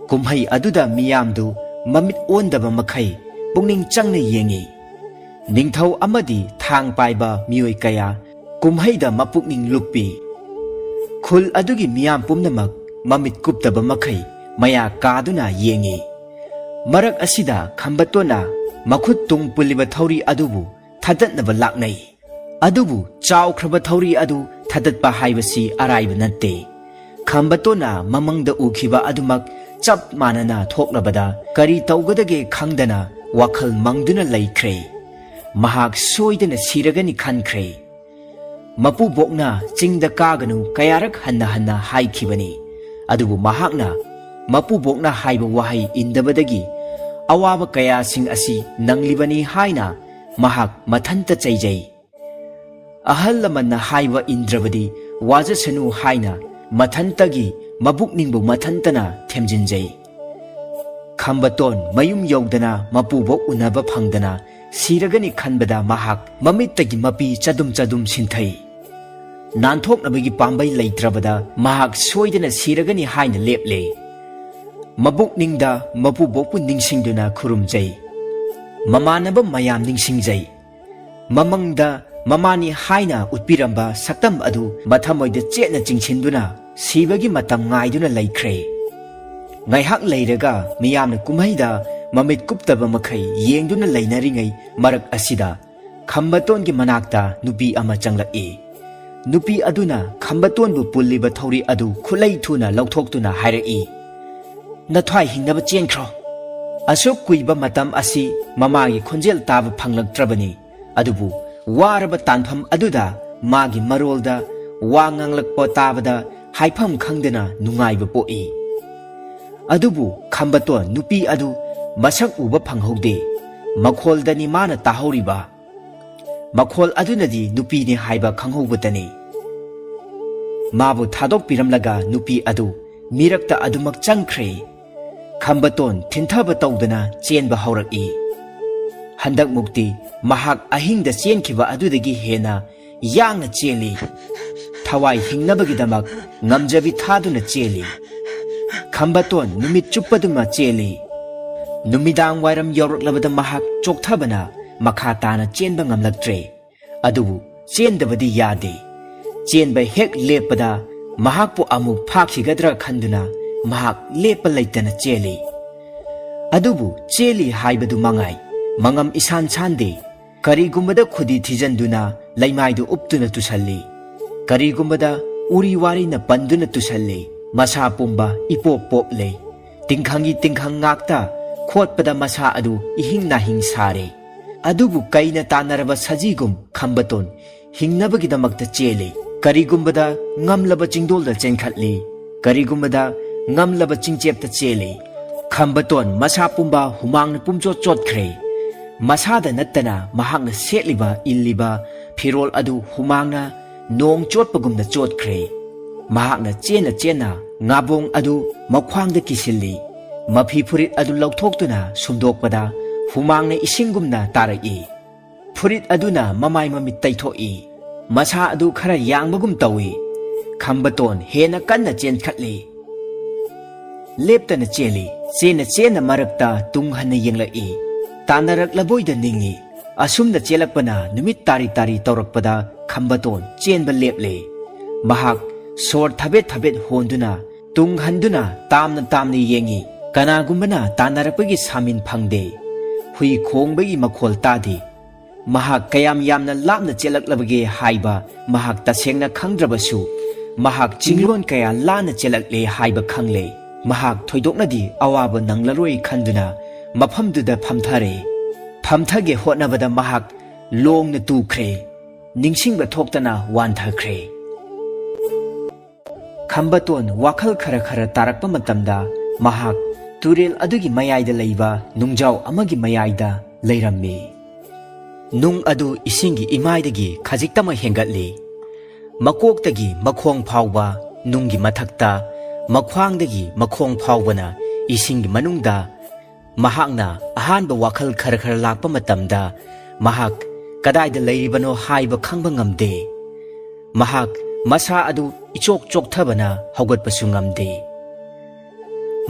ꯀꯨꯝꯍꯩ ꯑꯗꯨꯗ ꯃꯤꯌꯥꯝꯗꯨ ꯃꯃꯤꯠ ꯑꯣꯟꯗꯕ ꯃꯈꯩ ꯄꯨꯛꯅꯤꯡ ꯆꯪꯅ ꯌꯦꯡꯏ꯫ ꯅꯤꯡꯊꯧ ꯑꯃꯗꯤ ꯊꯥꯡ ꯄꯥꯏꯕ ꯃꯤꯑꯣꯏ ꯀꯌꯥ ꯀꯨꯝꯍꯩꯗ ꯃꯄꯨꯛꯅꯤꯡ ꯂꯨꯞꯄꯤ꯫ ꯈꯨꯜ ꯑꯗꯨꯒꯤ ꯃꯤꯌꯥꯝ ꯄꯨꯝꯅꯃꯛ ꯃꯃꯤꯠ ꯀꯨꯞꯇꯕ ꯃꯈꯩ ꯃꯌꯥ ꯀꯥꯗꯨꯅ ꯌꯦꯡꯏ꯫ ꯃꯔꯛ ꯑꯁꯤꯗ ꯈꯝꯕꯇꯣꯟꯅ ꯃꯈꯨꯠ ꯇꯨꯡ ꯄꯨꯜꯂꯤꯕ ꯊꯧꯔꯤ ꯑꯗꯨꯕꯨ ꯊꯥꯗꯠꯅꯕ ꯂꯥꯛꯅꯩ꯫ ꯑꯗꯨꯕꯨ ꯆꯥꯎꯈ꯭ꯔꯕ ꯊꯧꯔꯤ ꯑꯗꯨ ꯊꯥꯗꯠꯄ ꯍꯥꯏꯕꯁꯤ ꯑꯔꯥꯏꯕ ꯅꯠꯇꯦ꯫ ꯈꯝꯕꯇꯣꯟꯅ ꯃꯃꯪꯗ ꯎꯈꯤꯕ ꯑꯗꯨꯃꯛ ꯆꯞ ꯃꯥꯟꯅꯅ ꯊꯣꯛꯂꯕꯗ ꯀꯔꯤ ꯇꯧꯒꯗꯒꯦ ꯈꯪꯗꯅ ꯋꯥꯈꯜ ꯃꯪꯗꯨꯅ ꯂꯩꯈ꯭ꯔꯦ꯫ ꯃꯍꯥꯛ ꯁꯣꯏꯗꯅ ꯁꯤꯔꯒꯅꯤ ꯈꯟꯈ꯭ꯔꯦ꯫ ꯃꯄꯨꯕꯣꯛꯅ ꯆꯤꯡꯗ ꯀꯥꯒꯅꯨ ꯀꯌꯥꯔꯛ ꯍꯟꯅ ꯍꯟꯅ ꯍꯥꯏꯈꯤꯕꯅꯤ꯫ ꯑꯗꯨꯕꯨ ꯃꯍꯥꯛꯅ ꯃꯄꯨꯕꯣꯛꯅ ꯍꯥꯏꯕ ꯋꯥꯍꯩ ꯏꯟꯗꯕꯗꯒꯤ ꯑꯋꯥꯕ ꯀꯌꯥꯁꯤꯡ ꯑꯁꯤ ꯅꯪꯂꯤꯕꯅꯤ ꯍꯥꯏꯅ ꯃꯍꯥꯛ ꯃꯊꯟꯇ ꯆꯩꯖꯩ꯫ ꯑꯍꯜ ꯂꯃꯟꯅ ꯍꯥꯏꯕ ꯏꯟꯗ꯭ꯔꯕꯗꯤ ꯋꯥꯖꯁꯅꯨ ꯍꯥꯏꯅ ꯃꯊꯟꯇꯒꯤ ꯃꯕꯨꯛꯅꯤꯡꯕꯨ ꯃꯊꯟꯇꯅ ꯊꯦꯝꯖꯤꯟꯖꯩ꯫ ꯈꯝꯕꯇꯣꯟ ꯃꯌꯨꯝ ꯌꯧꯗꯅ ꯃꯄꯨꯕꯣꯛ ꯎꯅꯕ ꯐꯪꯗꯅ ꯁꯤꯔꯒꯅꯤ ꯈꯟꯕꯗ ꯃꯍꯥꯛ ꯃꯃꯤꯠꯇꯒꯤ ꯃꯄꯤ ꯆꯗꯨꯝ ꯆꯗꯨꯝ ꯁꯤꯟꯊꯩ꯫ ꯅꯥꯟꯊꯣꯛꯅꯕꯒꯤ ꯄꯥꯝꯕꯩ ꯂꯩꯇ꯭ꯔꯕꯗ ꯃꯍꯥꯛ ꯁꯣꯏꯗꯅ ꯁꯤꯔꯒꯅꯤ ꯍꯥꯏꯅ ꯂꯦꯞꯂꯦ꯫ ꯃꯕꯨꯛꯅꯤꯡꯗ ꯃꯄꯨꯕꯣꯛꯄꯨ ꯅꯤꯡꯁꯤꯡꯗꯨꯅ ꯈꯨꯔꯨꯝꯖꯩ꯫ ꯃꯃꯥꯟꯅꯕ ꯃꯌꯥꯝ ꯅꯤꯡꯁꯤꯡꯖꯩ꯫ ꯃꯃꯪꯗ ꯃꯃꯥꯅꯤ ꯍꯥꯏꯅ ꯎꯠꯄꯤꯔꯝꯕ ꯁꯛꯇꯝ ꯑꯗꯨ ꯃꯊꯃꯣꯏꯗ ꯆꯦꯠꯅ ꯆꯤꯡꯁꯤꯟꯗꯨꯅ ꯁꯤꯕꯒꯤ ꯃꯇꯝ ꯉꯥꯏꯗꯨꯅ ꯂꯩꯈ꯭ꯔꯦ꯫ ꯉꯥꯏꯍꯥꯛ ꯂꯩꯔꯒ ꯃꯤꯌꯥꯝꯅ ꯀꯨꯝꯍꯩꯗ ꯃꯃꯤꯠ ꯀꯨꯞꯇꯕ ꯃꯈꯩ ꯌꯦꯡꯗꯨꯅ ꯂꯩꯅꯔꯤꯉꯩ ꯃꯔꯛ ꯑꯁꯤꯗ ꯈꯝꯕꯇꯣꯟꯒꯤ ꯃꯅꯥꯛꯇ ꯅꯨꯄꯤ ꯑꯃ ꯆꯪꯂꯛꯏ꯫ ꯅꯨꯄꯤ ꯑꯗꯨꯅ ꯈꯝꯕꯇꯣꯟꯕꯨ ꯄꯨꯜꯂꯤꯕ ꯊꯧꯔꯤ ꯑꯗꯨ ꯈꯨꯠꯂꯩ ꯊꯨꯅ ꯂꯧꯊꯣꯛꯇꯨꯅ ꯍꯥꯏꯔꯛꯏ, "ꯅꯊ꯭ꯋꯥꯏ ꯍꯤꯡꯅꯕ ꯆꯦꯟꯈ꯭ꯔꯣ!" ꯑꯁꯨꯛ ꯀꯨꯏꯕ ꯃꯇꯝ ꯑꯁꯤ ꯃꯃꯥꯒꯤ ꯈꯣꯟꯖꯦꯜ ꯇꯥꯕ ꯐꯪꯂꯛꯇ꯭ꯔꯕꯅꯤ꯫ ꯑꯗꯨꯕꯨ ꯋꯥꯔꯕ ꯇꯥꯟꯐꯝ ꯑꯗꯨꯗ ꯃꯥꯒꯤ ꯃꯔꯣꯜꯗ ꯋꯥ ꯉꯥꯡꯂꯛꯄ ꯇꯥꯕꯗ ꯍꯥꯏꯐꯝ ꯈꯪꯗꯅ ꯅꯨꯡꯉꯥꯏꯕ ꯄꯣꯛꯏ꯫ ꯑꯗꯨꯕꯨ ꯈꯝꯕꯇꯣꯟ ꯅꯨꯄꯤ ꯑꯗꯨ ꯃꯁꯛ ꯎꯕ ꯐꯪꯍꯧꯗꯦ꯫ ꯃꯈꯣꯜꯗꯅꯤ ꯃꯥꯅ ꯇꯥꯍꯧꯔꯤꯕ꯫ ꯃꯈꯣꯜ ꯑꯗꯨꯅꯗꯤ ꯅꯨꯄꯤꯅꯤ ꯍꯥꯏꯕ ꯈꯪꯍꯧꯕꯇꯅꯤ꯫ ꯃꯥꯕꯨ ꯊꯥꯗꯣꯛꯄꯤꯔꯝꯂꯒ ꯅꯨꯄꯤ ꯑꯗꯨ ꯃꯤꯔꯛꯇ ꯑꯗꯨꯃꯛ ꯆꯪꯈ꯭ꯔꯦ꯫ ꯈꯝꯕꯇꯣꯟ ꯊꯤꯟꯊꯕ ꯇꯧꯗꯅ ꯆꯦꯟꯕ ꯍꯧꯔꯛꯏ꯫ ꯍꯟꯗꯛꯃꯨꯛꯇꯤ ꯃꯍꯥꯛ ꯑꯍꯤꯡꯗ ꯆꯦꯟꯈꯤꯕ ꯑꯗꯨꯗꯒꯤ ꯍꯦꯟꯅ ꯌꯥꯡꯅ ꯆꯦꯜꯂꯤ꯫ ꯊꯋꯥꯏ ꯍꯤꯡꯅꯕꯒꯤꯗꯃꯛ ꯉꯝꯖꯕꯤ ꯊꯥꯗꯨꯅ ꯆꯦꯜꯂꯤ꯫ ꯈꯝꯕꯇꯣꯟ ꯅꯨꯃꯤꯠ ꯆꯨꯞꯄꯗꯨꯃ ꯆꯦꯜꯂꯤ꯫ ꯅꯨꯃꯤꯗꯥꯡ ꯋꯥꯏꯔꯝ ꯌꯧꯔꯛꯂꯕꯗ ꯃꯍꯥꯛ ꯆꯣꯛꯊꯕꯅ ꯃꯈꯥ ꯇꯥꯅ ꯆꯦꯟꯕ ꯉꯝꯂꯛꯇ꯭ꯔꯦ꯫ ꯑꯗꯨꯕꯨ ꯆꯦꯟꯗꯕꯗꯤ ꯌꯥꯗꯦ꯫ ꯆꯦꯟꯕ ꯍꯦꯛ ꯂꯦꯞꯄꯗ ꯃꯍꯥꯛꯄꯨ ꯑꯃꯨꯛ ꯐꯥꯈꯤꯒꯗ꯭ꯔꯥ ꯈꯟꯗꯨꯅ ꯃꯍꯥꯛ ꯂꯦꯞꯄ ꯂꯩꯇꯅ ꯆꯦꯜꯂꯤ꯫ ꯑꯗꯨꯕꯨ ꯆꯦꯜꯂꯤ ꯍꯥꯏꯕꯗꯨ ꯃꯉꯥꯏ, ꯃꯉꯝ ꯏꯁꯥꯟ ꯁꯥꯟꯗꯦ꯫ ꯀꯔꯤꯒꯨꯝꯕꯗ ꯈꯨꯗꯤ ꯊꯤꯖꯤꯟꯗꯨꯅ ꯂꯩꯃꯥꯏꯗꯨ ꯎꯞꯇꯨꯅ ꯇꯨꯁꯜꯂꯤ, ꯀꯔꯤꯒꯨꯝꯕꯗ ꯎꯔꯤ ꯋꯥꯔꯤꯅ ꯄꯟꯗꯨꯅ ꯇꯨꯁꯜꯂꯤ꯫ ꯃꯁꯥ ꯄꯨꯝꯕ ꯏꯄꯣꯞ ꯄꯣꯞꯂꯦ꯫ ꯇꯤꯡꯈꯪꯒꯤ ꯇꯤꯡꯈꯪ ꯉꯥꯛꯇ ꯈꯣꯠꯄꯗ ꯃꯁꯥ ꯑꯗꯨ ꯏꯍꯤꯡ ꯅꯥꯍꯤꯡ ꯁꯥꯔꯦ꯫ ꯑꯗꯨꯕꯨ ꯀꯩꯅ ꯇꯥꯟꯅꯔꯕ ꯁꯖꯤꯒꯨꯝ ꯈꯝꯕꯇꯣꯟ ꯍꯤꯡꯅꯕꯒꯤꯗꯃꯛꯇ ꯆꯦꯜꯂꯤ꯫ ꯀꯔꯤꯒꯨꯝꯕꯗ ꯉꯝꯂꯕ ꯆꯤꯡꯗꯣꯜꯗ ꯆꯦꯟꯈꯠꯂꯤ, ꯀꯔꯤꯒꯨꯝꯕꯗ ꯉꯝꯂꯕ ꯆꯤꯡꯆꯦꯞꯇ ꯆꯦꯜꯂꯤ꯫ ꯈꯝꯕꯇꯣꯟ ꯃꯁꯥ ꯄꯨꯝꯕ ꯍꯨꯃꯥꯡꯅ ꯄꯨꯝꯆꯣꯠ ꯆꯣꯠꯈ꯭ꯔꯦ꯫ ꯃꯁꯥꯗ ꯅꯠꯇꯅ ꯃꯍꯥꯛꯅ ꯁꯦꯠꯂꯤꯕ, ꯏꯜꯂꯤꯕ ꯐꯤꯔꯣꯜ ꯑꯗꯨ ꯍꯨꯃꯥꯡꯅ ꯅꯣꯡ ꯆꯣꯠꯄꯒꯨꯝꯅ ꯆꯣꯠꯈ꯭ꯔꯦ꯫ ꯃꯍꯥꯛꯅ ꯆꯦꯟꯅ ꯆꯦꯟꯅ ꯉꯥꯕꯣꯡ ꯑꯗꯨ ꯃꯈ꯭ꯋꯥꯡꯗ ꯀꯤꯁꯤꯜꯂꯤ꯫ ꯃꯐꯤ ꯐꯨꯔꯤꯠ ꯑꯗꯨ ꯂꯧꯊꯣꯛꯇꯨꯅ ꯁꯨꯝꯗꯣꯛꯄꯗ ꯍꯨꯃꯥꯡꯅ ꯏꯁꯤꯡꯒꯨꯝꯅ ꯇꯥꯔꯛꯏ꯫ ꯐꯨꯔꯤꯠ ꯑꯗꯨꯅ ꯃꯃꯥꯏ ꯃꯃꯤꯠ ꯇꯩꯊꯣꯛꯏ꯫ ꯃꯁꯥ ꯑꯗꯨ ꯈꯔ ꯌꯥꯡꯕꯒꯨꯝ ꯇꯧꯏ꯫ ꯈꯝꯕꯇꯣꯟ ꯍꯦꯟꯅ ꯀꯟꯅ ꯆꯦꯟꯈꯠꯂꯤ꯫ ꯂꯦꯞꯇꯅ ꯆꯦꯜꯂꯤ꯫ ꯆꯦꯟꯅ ꯆꯦꯟꯅ ꯃꯔꯛꯇ ꯇꯨꯡ ꯍꯟꯅ ꯌꯦꯡꯂꯛꯏ꯫ ꯇꯥꯟꯅꯔꯛꯂꯕꯣꯏꯗ ꯅꯤꯡꯏ꯫ ꯑꯁꯨꯝꯅ ꯆꯦꯜꯂꯛꯄꯅ ꯅꯨꯃꯤꯠ ꯇꯥꯔꯤ ꯇꯥꯔꯤ ꯇꯧꯔꯛꯄꯗ ꯈꯝꯕꯇꯣꯟ ꯆꯦꯟꯕ ꯂꯦꯞꯂꯦ꯫ ꯃꯍꯥꯛ ꯁꯣꯔ ꯊꯕꯦꯠ ꯊꯕꯦꯠ ꯍꯣꯟꯗꯨꯅ ꯇꯨꯡ ꯍꯟꯗꯨꯅ ꯇꯥꯝꯅ ꯇꯥꯝꯅ ꯌꯦꯡꯏ꯫ ꯀꯅꯥꯒꯨꯝꯕꯅ ꯇꯥꯟꯅꯔꯛꯄꯒꯤ ꯁꯥꯃꯤꯟ ꯐꯪꯗꯦ꯫ ꯍꯨꯏ ꯈꯣꯡꯕꯒꯤ ꯃꯈꯣꯜ ꯇꯥꯗꯦ꯫ ꯃꯍꯥꯛ ꯀꯌꯥꯝ ꯌꯥꯝꯅ ꯂꯥꯞꯅ ꯆꯦꯜꯂꯛꯂꯕꯒꯦ ꯍꯥꯏꯕ ꯃꯍꯥꯛ ꯇꯁꯦꯡꯅ ꯈꯪꯗ꯭ꯔꯕꯁꯨ, ꯃꯍꯥꯛ ꯆꯤꯡꯂꯣꯟ ꯀꯌꯥ ꯂꯥꯟꯅ ꯆꯦꯜꯂꯛꯂꯦ ꯍꯥꯏꯕ ꯈꯪꯂꯦ꯫ ꯃꯍꯥꯛ ꯊꯣꯏꯗꯣꯛꯅꯗꯤ ꯑꯋꯥꯕ ꯅꯪꯂꯔꯣꯏ ꯈꯟꯗꯨꯅ ꯃꯐꯝꯗꯨꯗ ꯐꯝꯊꯔꯦ꯫ ꯐꯝꯊꯒꯦ ꯍꯣꯠꯅꯕꯗ ꯃꯍꯥꯛ ꯂꯣꯡꯅ ꯇꯨꯈ꯭ꯔꯦ꯫ ꯅꯤꯡꯁꯤꯡꯕ ꯊꯣꯛꯇꯅ ꯋꯥꯟꯊꯈ꯭ꯔꯦ꯫ ꯈꯝꯕꯇꯣꯟ ꯋꯥꯈꯜ ꯈꯔ ꯈꯔ ꯇꯥꯔꯛꯄ ꯃꯇꯝꯗ ꯃꯍꯥꯛ ꯇꯨꯔꯦꯜ ꯑꯗꯨꯒꯤ ꯃꯌꯥꯏꯗ ꯂꯩꯕ ꯅꯨꯡꯖꯥꯎ ꯑꯃꯒꯤ ꯃꯌꯥꯏꯗ ꯂꯩꯔꯝꯃꯤ꯫ ꯅꯨꯡ ꯑꯗꯨ ꯏꯁꯤꯡꯒꯤ ꯏꯃꯥꯏꯗꯒꯤ ꯈꯖꯤꯛꯇꯃꯛ ꯍꯦꯟꯒꯠꯂꯤ꯫ ꯃꯀꯣꯛꯇꯒꯤ ꯃꯈꯣꯡ ꯐꯥꯎꯕ ꯅꯨꯡꯒꯤ ꯃꯊꯛꯇ, ꯃꯈ꯭ꯋꯥꯡꯗꯒꯤ ꯃꯈꯣꯡ ꯐꯥꯎꯕꯅ ꯏꯁꯤꯡꯒꯤ ꯃꯅꯨꯡꯗ꯫ ꯃꯍꯥꯛꯅ ꯑꯍꯥꯟꯕ ꯋꯥꯈꯜ ꯈꯔ ꯈꯔ ꯂꯥꯛꯄ ꯃꯇꯝꯗ ꯃꯍꯥꯛ ꯀꯗꯥꯏꯗ ꯂꯩꯔꯤꯕꯅꯣ ꯍꯥꯏꯕ ꯈꯪꯕ ꯉꯝꯗꯦ꯫ ꯃꯍꯥꯛ ꯃꯁꯥ ꯑꯗꯨ ꯏꯆꯣꯛ ꯆꯣꯛꯊꯕꯅ ꯍꯧꯒꯠꯄꯁꯨ ꯉꯝꯗꯦ꯫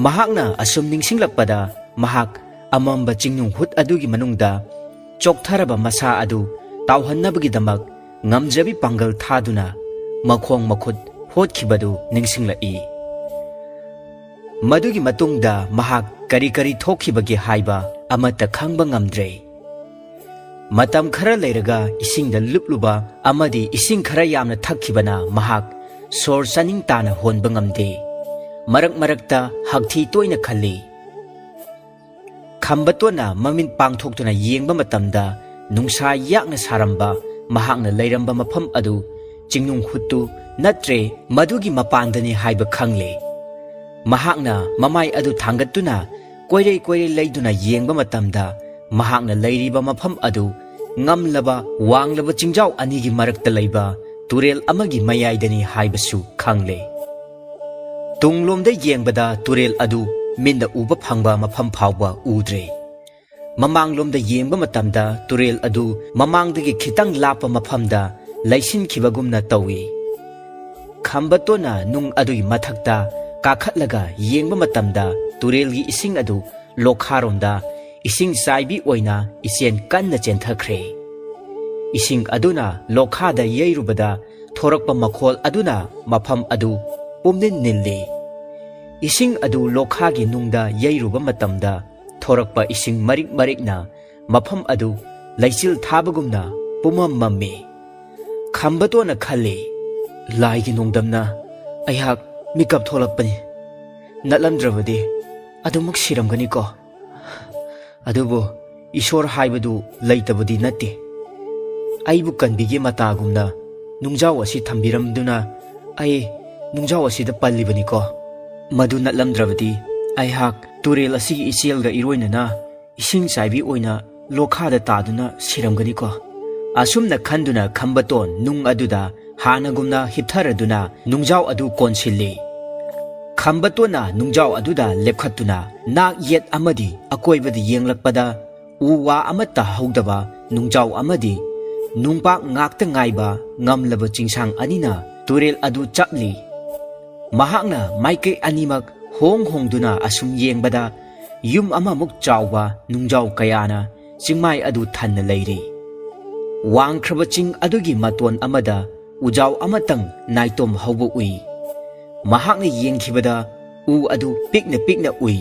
ꯃꯍꯥꯛꯅ ꯑꯁꯨꯝ ꯅꯤꯡꯁꯤꯡꯂꯛꯄꯗ ꯃꯍꯥꯛ ꯑꯃꯝꯕ ꯆꯤꯡꯅꯨꯡ ꯍꯨꯠ ꯑꯗꯨꯒꯤ ꯃꯅꯨꯡꯗ ꯆꯣꯛꯊꯔꯕ ꯃꯁꯥ ꯑꯗꯨ ꯇꯥꯎꯍꯟꯅꯕꯒꯤꯗꯃꯛ ꯉꯝꯖꯕꯤ ꯄꯥꯡꯒꯜ ꯊꯥꯗꯨꯅ ꯃꯈꯣꯡ ꯃꯈꯨꯠ ꯍꯣꯠꯈꯤꯕꯗꯨ ꯅꯤꯡꯁꯤꯡꯂꯛꯏ꯫ ꯃꯗꯨꯒꯤ ꯃꯇꯨꯡꯗ ꯃꯍꯥꯛ ꯀꯔꯤ ꯀꯔꯤ ꯊꯣꯛꯈꯤꯕꯒꯦ ꯍꯥꯏꯕ ꯑꯃꯠꯇ ꯈꯪꯕ ꯉꯝꯗ꯭ꯔꯦ꯫ ꯃꯇꯝ ꯈꯔ ꯂꯩꯔꯒ ꯏꯁꯤꯡꯗ ꯂꯨꯞꯂꯨꯕ ꯑꯃꯗꯤ ꯏꯁꯤꯡ ꯈꯔ ꯌꯥꯝꯅ ꯊꯛꯈꯤꯕꯅ ꯃꯍꯥꯛ ꯁꯣꯔ ꯆꯥꯅꯤꯡ ꯇꯥꯅ ꯍꯣꯟꯕ ꯉꯝꯗꯦ꯫ ꯃꯔꯛ ꯃꯔꯛꯇ ꯍꯛꯊꯤ ꯇꯣꯏꯅ ꯈꯜꯂꯤ꯫ ꯈꯝꯕꯇꯣꯟꯅ ꯃꯃꯤꯠ ꯄꯥꯡꯊꯣꯛꯇꯨꯅ ꯌꯦꯡꯕ ꯃꯇꯝꯗ ꯅꯨꯡꯁꯥ ꯌꯥꯛꯅ ꯁꯥꯔꯝꯕ ꯃꯍꯥꯛꯅ ꯂꯩꯔꯝꯕ ꯃꯐꯝ ꯑꯗꯨ ꯆꯤꯡꯅꯨꯡ ꯍꯨꯠꯇꯨ ꯅꯠꯇ꯭ꯔꯦ, ꯃꯗꯨꯒꯤ ꯃꯄꯥꯟꯗꯅꯤ ꯍꯥꯏꯕ ꯈꯪꯂꯦ꯫ ꯃꯍꯥꯛꯅ ꯃꯃꯥꯏ ꯑꯗꯨ ꯊꯥꯡꯒꯠꯇꯨꯅ ꯀꯣꯏꯔꯩ ꯀꯣꯏꯔꯩ ꯂꯩꯗꯨꯅ ꯌꯦꯡꯕ ꯃꯇꯝꯗ ꯃꯍꯥꯛꯅ ꯂꯩꯔꯤꯕ ꯃꯐꯝ ꯑꯗꯨ ꯉꯝꯂꯕ ꯋꯥꯡꯂꯕ ꯆꯤꯡꯖꯥꯎ ꯑꯅꯤꯒꯤ ꯃꯔꯛꯇ ꯂꯩꯕ ꯇꯨꯔꯦꯜ ꯑꯃꯒꯤ ꯃꯌꯥꯏꯗꯅꯤ ꯍꯥꯏꯕꯁꯨ ꯈꯪꯂꯦ꯫ ꯇꯨꯡꯂꯣꯝꯗ ꯌꯦꯡꯕꯗ ꯇꯨꯔꯦꯜ ꯑꯗꯨ ꯃꯤꯠꯅ ꯎꯕ ꯐꯪꯕ ꯃꯐꯝ ꯐꯥꯎꯕ ꯎꯗ꯭ꯔꯦ꯫ ꯃꯃꯥꯡꯂꯣꯝꯗ ꯌꯦꯡꯕ ꯃꯇꯝꯗ ꯇꯨꯔꯦꯜ ꯑꯗꯨ ꯃꯃꯥꯡꯗꯒꯤ ꯈꯤꯇꯪ ꯂꯥꯞꯄ ꯃꯐꯝꯗ ꯂꯩꯁꯤꯟꯈꯤꯕꯒꯨꯝꯅ ꯇꯧꯏ꯫ ꯈꯝꯕꯇꯣꯟꯅ ꯅꯨꯡ ꯑꯗꯨꯒꯤ ꯃꯊꯛꯇ ꯀꯥꯈꯠꯂꯒ ꯌꯦꯡꯕ ꯃꯇꯝꯗ ꯇꯨꯔꯦꯜꯒꯤ ꯏꯁꯤꯡ ꯑꯗꯨ ꯂꯣꯛꯈꯥꯔꯣꯝꯗ ꯏꯁꯤꯡ ꯆꯥꯏꯕꯤ ꯑꯣꯏꯅ ꯏꯆꯦꯟ ꯀꯟꯅ ꯆꯦꯟꯊꯈ꯭ꯔꯦ꯫ ꯏꯁꯤꯡ ꯑꯗꯨꯅ ꯂꯣꯛꯈꯥꯗ ꯌꯩꯔꯨꯕꯗ ꯊꯣꯔꯛꯄ ꯃꯈꯣꯜ ꯑꯗꯨꯅ ꯃꯐꯝ ꯑꯗꯨ ꯄꯨꯝꯅꯤꯟ ꯅꯤꯜꯂꯤ꯫ ꯏꯁꯤꯡ ꯑꯗꯨ ꯂꯣꯛꯈꯥꯒꯤ ꯅꯨꯡꯗ ꯌꯩꯔꯨꯕ ꯃꯇꯝꯗ ꯊꯣꯔꯛꯄ ꯏꯁꯤꯡ ꯃꯔꯤꯛ ꯃꯔꯤꯛꯅ ꯃꯐꯝ ꯑꯗꯨ ꯂꯩꯆꯤꯜ ꯊꯥꯕꯒꯨꯝꯅ ꯄꯨꯝꯃꯝ ꯃꯝꯃꯤ꯫ ꯈꯝꯕꯇꯣꯟꯅ ꯈꯜꯂꯤ, "ꯂꯥꯏꯒꯤ ꯅꯣꯡꯗꯝꯅ ꯑꯩꯍꯥꯛ ꯃꯤꯀꯞ ꯊꯣꯛꯂꯛꯄꯅꯤ꯫ ꯅꯠꯂꯝꯗ꯭ꯔꯕꯗꯤ ꯑꯗꯨꯃꯛ ꯁꯤꯔꯝꯒꯅꯤꯀꯣ꯫ ꯑꯗꯨꯕꯨ ꯏꯁꯣꯔ ꯍꯥꯏꯕꯗꯨ ꯂꯩꯇꯕꯗꯤ ꯅꯠꯇꯦ꯫ ꯑꯩꯕꯨ ꯀꯟꯕꯤꯒꯦ ꯃꯇꯥꯒꯨꯝꯅ ꯅꯨꯡꯖꯥꯎ ꯑꯁꯤ ꯊꯝꯕꯤꯔꯝꯗꯨꯅ ꯑꯩ ꯅꯨꯡꯖꯥꯎ ꯑꯁꯤꯗ ꯄꯜꯂꯤꯕꯅꯤꯀꯣ꯫ ꯃꯗꯨ ꯅꯠꯂꯝꯗ꯭ꯔꯕꯗꯤ ꯑꯩꯍꯥꯛ ꯇꯨꯔꯦꯜ ꯑꯁꯤꯒꯤ ꯏꯆꯦꯜꯒ ꯏꯔꯣꯏꯅꯅ ꯏꯁꯤꯡ ꯆꯥꯏꯕꯤ ꯑꯣꯏꯅ ꯂꯣꯈꯥꯗ ꯇꯥꯗꯨꯅ ꯁꯤꯔꯝꯒꯅꯤꯀꯣ꯫" ꯑꯁꯨꯝꯅ ꯈꯟꯗꯨꯅ ꯈꯝꯕꯇꯣꯟ ꯅꯨꯡ ꯑꯗꯨꯗ ꯍꯥꯟꯅꯒꯨꯝꯅ ꯍꯤꯞꯊꯔꯗꯨꯅ ꯅꯨꯡꯖꯥꯎ ꯑꯗꯨ ꯀꯣꯟꯁꯤꯜꯂꯤ꯫ ꯈꯝꯕꯇꯣꯟꯅ ꯅꯨꯡꯖꯥꯎ ꯑꯗꯨꯗ ꯂꯦꯞꯈꯠꯇꯨꯅ ꯅꯥꯛ ꯌꯦꯠ ꯑꯃꯗꯤ ꯑꯀꯣꯏꯕꯗ ꯌꯦꯡꯂꯛꯄꯗ ꯎ ꯋꯥ ꯑꯃꯠꯇ ꯍꯧꯗꯕ ꯅꯨꯡꯖꯥꯎ ꯑꯃꯗꯤ ꯅꯨꯡꯄꯥꯛ ꯉꯥꯛꯇ ꯉꯥꯏꯕ ꯉꯝꯂꯕ ꯆꯤꯡꯁꯥꯡ ꯑꯅꯤꯅ ꯇꯨꯔꯦꯜ ꯑꯗꯨ ꯆꯞꯂꯤ꯫ ꯃꯍꯥꯛꯅ ꯃꯥꯏꯀꯩ ꯑꯅꯤꯃꯛ ꯍꯣꯡ ꯍꯣꯡꯗꯨꯅ ꯑꯁꯨꯝ ꯌꯦꯡꯕꯗ ꯌꯨꯝ ꯑꯃꯃꯨꯛ ꯆꯥꯎꯕ ꯅꯨꯡꯖꯥꯎ ꯀꯌꯥꯅ ꯆꯤꯡꯃꯥꯏ ꯑꯗꯨ ꯊꯟꯅ ꯂꯩꯔꯤ꯫ ꯋꯥꯡꯈ꯭ꯔꯕ ꯆꯤꯡ ꯑꯗꯨꯒꯤ ꯃꯇꯣꯟ ꯑꯃꯗ ꯎꯖꯥꯎ ꯑꯃꯇꯪ ꯅꯥꯏꯇꯣꯝ ꯍꯧꯕ ꯎꯏ꯫ ꯃꯍꯥꯛꯅ ꯌꯦꯡꯈꯤꯕꯗ ꯎ ꯑꯗꯨ ꯄꯤꯛꯅ ꯄꯤꯛꯅ ꯎꯏ꯫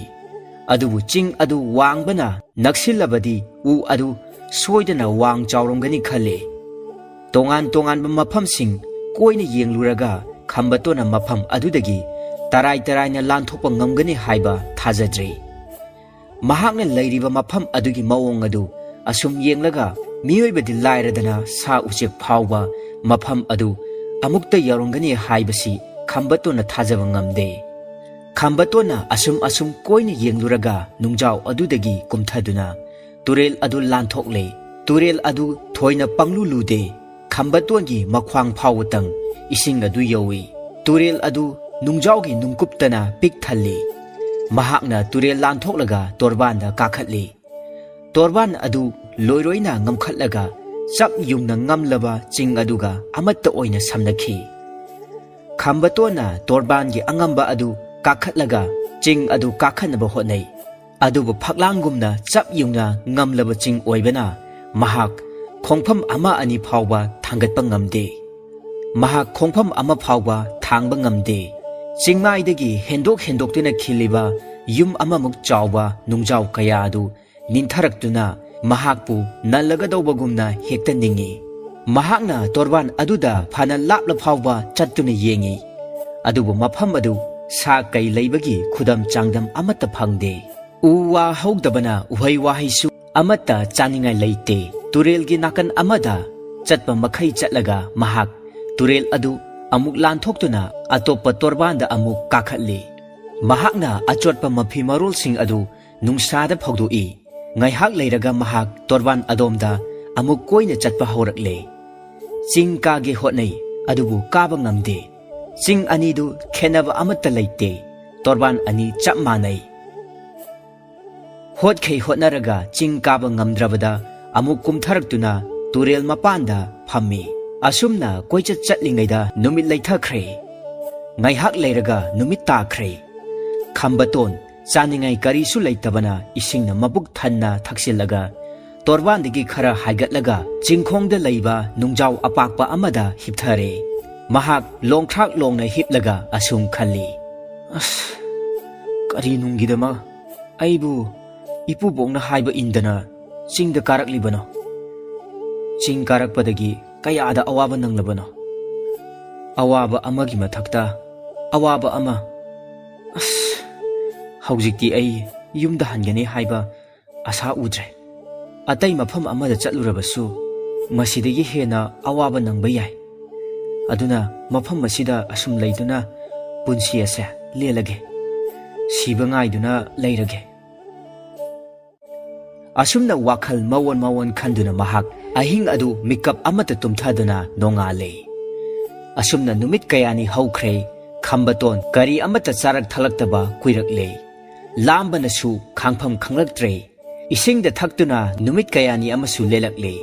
ꯑꯗꯨꯕꯨ ꯆꯤꯡ ꯑꯗꯨ ꯋꯥꯡꯕꯅ ꯅꯛꯁꯤꯜꯂꯕꯗꯤ ꯎ ꯑꯗꯨ ꯁꯣꯏꯗꯅ ꯋꯥꯡ ꯆꯥꯎꯔꯝꯒꯅꯤ ꯈꯜꯂꯤ꯫ ꯇꯣꯉꯥꯟ ꯇꯣꯉꯥꯟꯕ ꯃꯐꯝꯁꯤꯡ ꯀꯣꯏꯅ ꯌꯦꯡꯂꯨꯔꯒ ꯈꯝꯕꯇꯣꯟꯅ ꯃꯐꯝ ꯑꯗꯨꯗꯒꯤ ꯇꯔꯥꯏ ꯇꯔꯥꯏꯅ ꯂꯥꯟꯊꯣꯛꯄ ꯉꯝꯒꯅꯤ ꯍꯥꯏꯕ ꯊꯥꯖꯗ꯭ꯔꯤ꯫ ꯃꯍꯥꯛꯅ ꯂꯩꯔꯤꯕ ꯃꯐꯝ ꯑꯗꯨꯒꯤ ꯃꯑꯣꯡ ꯑꯗꯨ ꯑꯁꯨꯝ ꯌꯦꯡꯂꯒ ꯃꯤꯑꯣꯏꯕꯗꯤ ꯂꯥꯏꯔꯗꯅ ꯁꯥ ꯎꯆꯦꯛ ꯐꯥꯎꯕ ꯃꯐꯝ ꯑꯗꯨ ꯑꯃꯨꯛꯇ ꯌꯧꯔꯝꯒꯅꯤ ꯍꯥꯏꯕꯁꯤ ꯈꯝꯕꯇꯣꯟꯅ ꯊꯥꯖꯕ ꯉꯝꯗꯦ꯫ ꯈꯝꯕꯇꯣꯟꯅ ꯑꯁꯨꯝ ꯑꯁꯨꯝ ꯀꯣꯏꯅ ꯌꯦꯡꯂꯨꯔꯒ ꯅꯨꯡꯖꯥꯎ ꯑꯗꯨꯗꯒꯤ ꯀꯨꯝꯊꯗꯨꯅ ꯇꯨꯔꯦꯜ ꯑꯗꯨ ꯂꯥꯟꯊꯣꯛꯂꯦ꯫ ꯇꯨꯔꯦꯜ ꯑꯗꯨ ꯊꯣꯏꯅ ꯄꯪꯂꯨ ꯂꯨꯗꯦ꯫ ꯈꯝꯕꯇꯣꯟꯒꯤ ꯃꯈ꯭ꯋꯥꯡ ꯐꯥꯎꯕꯇꯪ ꯏꯁꯤꯡ ꯑꯗꯨ ꯌꯧꯏ꯫ ꯇꯨꯔꯦꯜ ꯑꯗꯨ ꯅꯨꯡꯖꯥꯎꯒꯤ ꯅꯨꯡꯀꯨꯞꯇꯅ ꯄꯤꯛ ꯊꯜꯂꯤ꯫ ꯃꯍꯥꯛꯅ ꯇꯨꯔꯦꯜ ꯂꯥꯟꯊꯣꯛꯂꯒ ꯇꯣꯔꯕꯥꯟꯗ ꯀꯥꯈꯠꯂꯤ꯫ ꯇꯣꯔꯕꯥꯟ ꯑꯗꯨ ꯂꯣꯏꯔꯣꯏꯅ ꯉꯝꯈꯠꯂꯒ ꯆꯞ ꯌꯨꯡꯅ ꯉꯝꯂꯕ ꯆꯤꯡ ꯑꯗꯨꯒ ꯑꯃꯠꯇ ꯑꯣꯏꯅ ꯁꯝꯅꯈꯤ꯫ ꯈꯝꯕꯇꯣꯟꯅ ꯇꯣꯔꯕꯥꯟꯒꯤ ꯑꯉꯝꯕ ꯑꯗꯨ ꯀꯥꯈꯠꯂꯒ ꯆꯤꯡ ꯑꯗꯨ ꯀꯥꯈꯠꯅꯕ ꯍꯣꯠꯅꯩ꯫ ꯑꯗꯨꯕꯨ ꯐꯛꯂꯥꯡꯒꯨꯝꯅ ꯆꯞ ꯌꯨꯡꯅ ꯉꯝꯂꯕ ꯆꯤꯡ ꯑꯣꯏꯕꯅ ꯃꯍꯥꯛ ꯈꯣꯡꯐꯝ ꯑꯃ ꯑꯅꯤ ꯐꯥꯎꯕ ꯊꯥꯡꯒꯠꯄ ꯉꯝꯗꯦ꯫ ꯃꯍꯥꯛ ꯈꯣꯡꯐꯝ ꯑꯃ ꯐꯥꯎꯕ ꯊꯥꯡꯕ ꯉꯝꯗꯦ꯫ ꯆꯤꯡꯃꯥꯏꯗꯒꯤ ꯍꯦꯟꯗꯣꯛ ꯍꯦꯟꯗꯣꯛꯇꯨꯅ ꯈꯤꯜꯂꯤꯕ ꯌꯨꯝ ꯑꯃꯃꯨꯛ ꯆꯥꯎꯕ ꯅꯨꯡꯖꯥꯎ ꯀꯌꯥ ꯑꯗꯨ ꯅꯤꯟꯊꯔꯛꯇꯨꯅ ꯃꯍꯥꯛꯄꯨ ꯅꯜꯂꯒꯗꯧꯕꯒꯨꯝꯅ ꯍꯦꯛꯇ ꯅꯤꯡꯏ꯫ ꯃꯍꯥꯛꯅ ꯇꯣꯔꯕꯥꯟ ꯑꯗꯨꯗ ꯐꯅ ꯂꯥꯞꯂ ꯐꯥꯎꯕ ꯆꯠꯇꯨꯅ ꯌꯦꯡꯏ, ꯑꯗꯨꯕꯨ ꯃꯐꯝ ꯑꯗꯨ ꯁꯥ ꯀꯩ ꯂꯩꯕꯒꯤ ꯈꯨꯗꯝ ꯆꯥꯡꯗꯝ ꯑꯃꯠꯇ ꯐꯪꯗꯦ꯫ ꯎ ꯋꯥ ꯍꯧꯗꯕꯅ ꯎꯍꯩ ꯋꯥꯍꯩꯁꯨ ꯑꯃꯠꯇ ꯆꯥꯅꯤꯡꯉꯥꯏ ꯂꯩꯇꯦ꯫ ꯇꯨꯔꯦꯜꯒꯤ ꯅꯥꯀꯟ ꯑꯃꯗ ꯆꯠꯄ ꯃꯈꯩ ꯆꯠꯂꯒ ꯃꯍꯥꯛ ꯇꯨꯔꯦꯜ ꯑꯗꯨ ꯑꯃꯨꯛ ꯂꯥꯟꯊꯣꯛꯇꯨꯅ ꯑꯇꯣꯞꯄ ꯇꯣꯔꯕꯥꯟꯗ ꯑꯃꯨꯛ ꯀꯥꯈꯠꯂꯤ꯫ ꯃꯍꯥꯛꯅ ꯑꯆꯣꯠꯄ ꯃꯐꯤ ꯃꯔꯣꯜꯁꯤꯡ ꯑꯗꯨ ꯅꯨꯡꯁꯥꯗ ꯐꯧꯗꯣꯛꯏ꯫ ꯉꯥꯏꯍꯥꯛ ꯂꯩꯔꯒ ꯃꯍꯥꯛ ꯇꯣꯔꯕꯥꯟ ꯑꯗꯣꯝꯗ ꯑꯃꯨꯛ ꯀꯣꯏꯅ ꯆꯠꯄ ꯍꯧꯔꯛꯂꯦ꯫ ꯆꯤꯡ ꯀꯥꯒꯦ ꯍꯣꯠꯅꯩ, ꯑꯗꯨꯕꯨ ꯀꯥꯕ ꯉꯝꯗꯦ꯫ ꯆꯤꯡ ꯑꯅꯤꯗꯨ ꯈꯦꯠꯅꯕ ꯑꯃꯠꯇ ꯂꯩꯇꯦ꯫ ꯇꯣꯔꯕꯥꯟ ꯑꯅꯤ ꯆꯞ ꯃꯥꯟꯅꯩ꯫ ꯍꯣꯠꯈꯩ ꯍꯣꯠꯅꯔꯒ ꯆꯤꯡ ꯀꯥꯕ ꯉꯝꯗ꯭ꯔꯕꯗ ꯑꯃꯨꯛ ꯀꯨꯝꯊꯔꯛꯇꯨꯅ ꯇꯨꯔꯦꯜ ꯃꯄꯥꯟꯗ ꯐꯝꯃꯤ꯫ ꯑꯁꯨꯝꯅ ꯀꯣꯏꯆꯠ ꯆꯠꯂꯤꯉꯩꯗ ꯅꯨꯃꯤꯠ ꯂꯩꯊꯈ꯭ꯔꯦ꯫ ꯉꯥꯏꯍꯥꯛ ꯂꯩꯔꯒ ꯅꯨꯃꯤꯠ ꯇꯥꯈ꯭ꯔꯦ꯫ ꯈꯝꯕꯇꯣꯟ ꯆꯥꯅꯤꯡꯉꯥꯏ ꯀꯔꯤꯁꯨ ꯂꯩꯇꯕꯅ ꯏꯁꯤꯡꯅ ꯃꯕꯨꯛ ꯊꯟꯅ ꯊꯛꯆꯤꯜꯂꯒ ꯇꯣꯔꯕꯥꯟꯗꯒꯤ ꯈꯔ ꯍꯥꯏꯒꯠꯂꯒ ꯆꯤꯡꯈꯣꯡꯗ ꯂꯩꯕ ꯅꯨꯡꯖꯥꯎ ꯑꯄꯥꯛꯄ ꯑꯃꯗ ꯍꯤꯞꯊꯔꯦ꯫ ꯃꯍꯥꯛ ꯂꯣꯡꯈ꯭ꯔꯥꯛ ꯂꯣꯡꯅ ꯍꯤꯞꯂꯒ ꯑꯁꯨꯝ ꯈꯜꯂꯤ, "ꯑꯁ, ꯀꯔꯤ ꯅꯨꯡꯒꯤꯗꯃꯛ ꯑꯩꯕꯨ ꯏꯄꯨꯕꯣꯛꯅ ꯍꯥꯏꯕ ꯏꯟꯗꯅ ꯆꯤꯡꯗ ꯀꯥꯔꯛꯂꯤꯕꯅꯣ? ꯆꯤꯡ ꯀꯥꯔꯛꯄꯗꯒꯤ ꯀꯌꯥꯗ ꯑꯋꯥꯕ ꯅꯪꯂꯕꯅꯣ? ꯑꯋꯥꯕ ꯑꯃꯒꯤ ꯃꯊꯛꯇ ꯑꯋꯥꯕ ꯑꯃ꯫ ꯑꯁ, ꯍꯧꯖꯤꯛꯇꯤ ꯑꯩ ꯌꯨꯝꯗ ꯍꯟꯒꯅꯤ ꯍꯥꯏꯕ ꯑꯁꯥ ꯎꯗ꯭ꯔꯦ꯫ ꯑꯇꯩ ꯃꯐꯝ ꯑꯃꯗ ꯆꯠꯂꯨꯔꯕꯁꯨ ꯃꯁꯤꯗꯒꯤ ꯍꯦꯟꯅ ꯑꯋꯥꯕ ꯅꯪꯕ ꯌꯥꯏ꯫ ꯑꯗꯨꯅ ꯃꯐꯝ ꯑꯁꯤꯗ ꯑꯁꯨꯝ ꯂꯩꯗꯨꯅ ꯄꯨꯟꯁꯤ ꯑꯁꯦ ꯂꯦꯜꯂꯒꯦ꯫ ꯁꯤꯕ ꯉꯥꯏꯗꯨꯅ ꯂꯩꯔꯒꯦ꯫" ꯑꯁꯨꯝꯅ ꯋꯥꯈꯜ ꯃꯑꯣꯟ ꯃꯑꯣꯟ ꯈꯟꯗꯨꯅ ꯃꯍꯥꯛ ꯑꯍꯤꯡ ꯑꯗꯨ ꯃꯤꯀꯞ ꯑꯃꯠꯇ ꯇꯨꯝꯊꯗꯅ ꯅꯣꯡꯉꯥꯜꯂꯦ꯫ ꯑꯁꯨꯝꯅ ꯅꯨꯃꯤꯠ ꯀꯌꯥꯅꯤ ꯍꯧꯈ꯭ꯔꯦ꯫ ꯈꯝꯕꯇꯣꯟ ꯀꯔꯤ ꯑꯃꯠꯇ ꯆꯥꯔꯛ ꯊꯛꯂꯛꯇꯕ ꯀꯨꯏꯔꯛꯂꯦ꯫ ꯂꯥꯝꯕꯅꯁꯨ ꯈꯥꯡꯐꯝ ꯈꯪꯂꯛꯇ꯭ꯔꯦ꯫ ꯏꯁꯤꯡꯗ ꯊꯛꯇꯨꯅ ꯅꯨꯃꯤꯠ ꯀꯌꯥꯅꯤ ꯑꯃꯁꯨ ꯂꯦꯜꯂꯛꯂꯦ꯫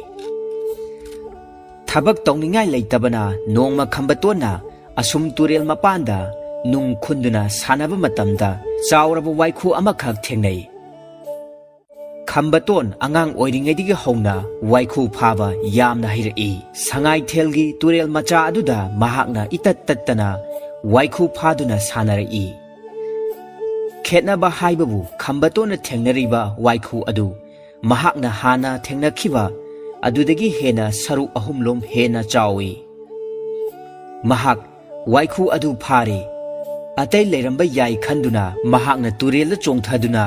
ꯊꯕꯛ ꯇꯧꯅꯤꯡꯉꯥꯏ ꯂꯩꯇꯕꯅ ꯅꯣꯡꯃ ꯈꯝꯕꯇꯣꯟꯅ ꯑꯁꯨꯝ ꯇꯨꯔꯦꯜ ꯃꯄꯥꯟꯗ ꯅꯨꯡ ꯈꯨꯟꯗꯨꯅ ꯁꯥꯟꯅꯕ ꯃꯇꯝꯗ ꯆꯥꯎꯔꯕ ꯋꯥꯏꯈꯨ ꯑꯃꯈꯛ ꯊꯦꯡꯅꯩ꯫ ꯈꯝꯕꯇꯣꯟ ꯑꯉꯥꯡ ꯑꯣꯏꯔꯤꯉꯩꯗꯒꯤ ꯍꯧꯅ ꯋꯥꯏꯈꯨ ꯐꯥꯕ ꯌꯥꯝꯅ ꯍꯩꯔꯛꯏ꯫ ꯁꯉꯥꯏꯊꯦꯜꯒꯤ ꯇꯨꯔꯦꯜ ꯃꯆꯥ ꯑꯗꯨꯗ ꯃꯍꯥꯛꯅ ꯏꯇꯠ ꯇꯠꯇꯅ ꯋꯥꯏꯈꯨ ꯐꯥꯗꯨꯅ ꯁꯥꯟꯅꯔꯛꯏ꯫ ꯈꯦꯠꯅꯕ ꯍꯥꯏꯕꯕꯨ ꯈꯝꯕꯇꯣꯟꯅ ꯊꯦꯡꯅꯔꯤꯕ ꯋꯥꯏꯈꯨ ꯑꯗꯨ ꯃꯍꯥꯛꯅ ꯍꯥꯟꯅ ꯊꯦꯡꯅꯈꯤꯕ ꯑꯗꯨꯗꯒꯤ ꯍꯦꯟꯅ ꯁꯔꯨꯛ ꯑꯍꯨꯝꯂꯣꯝ ꯍꯦꯟꯅ ꯆꯥꯎꯏ꯫ ꯃꯍꯥꯛ ꯋꯥꯏꯈꯨ ꯑꯗꯨ ꯐꯥꯔꯦ꯫ ꯑꯇꯩ ꯂꯩꯔꯝꯕ ꯌꯥꯏ ꯈꯟꯗꯨꯅ ꯃꯍꯥꯛꯅ ꯇꯨꯔꯦꯜꯗ ꯆꯣꯡꯊꯗꯨꯅ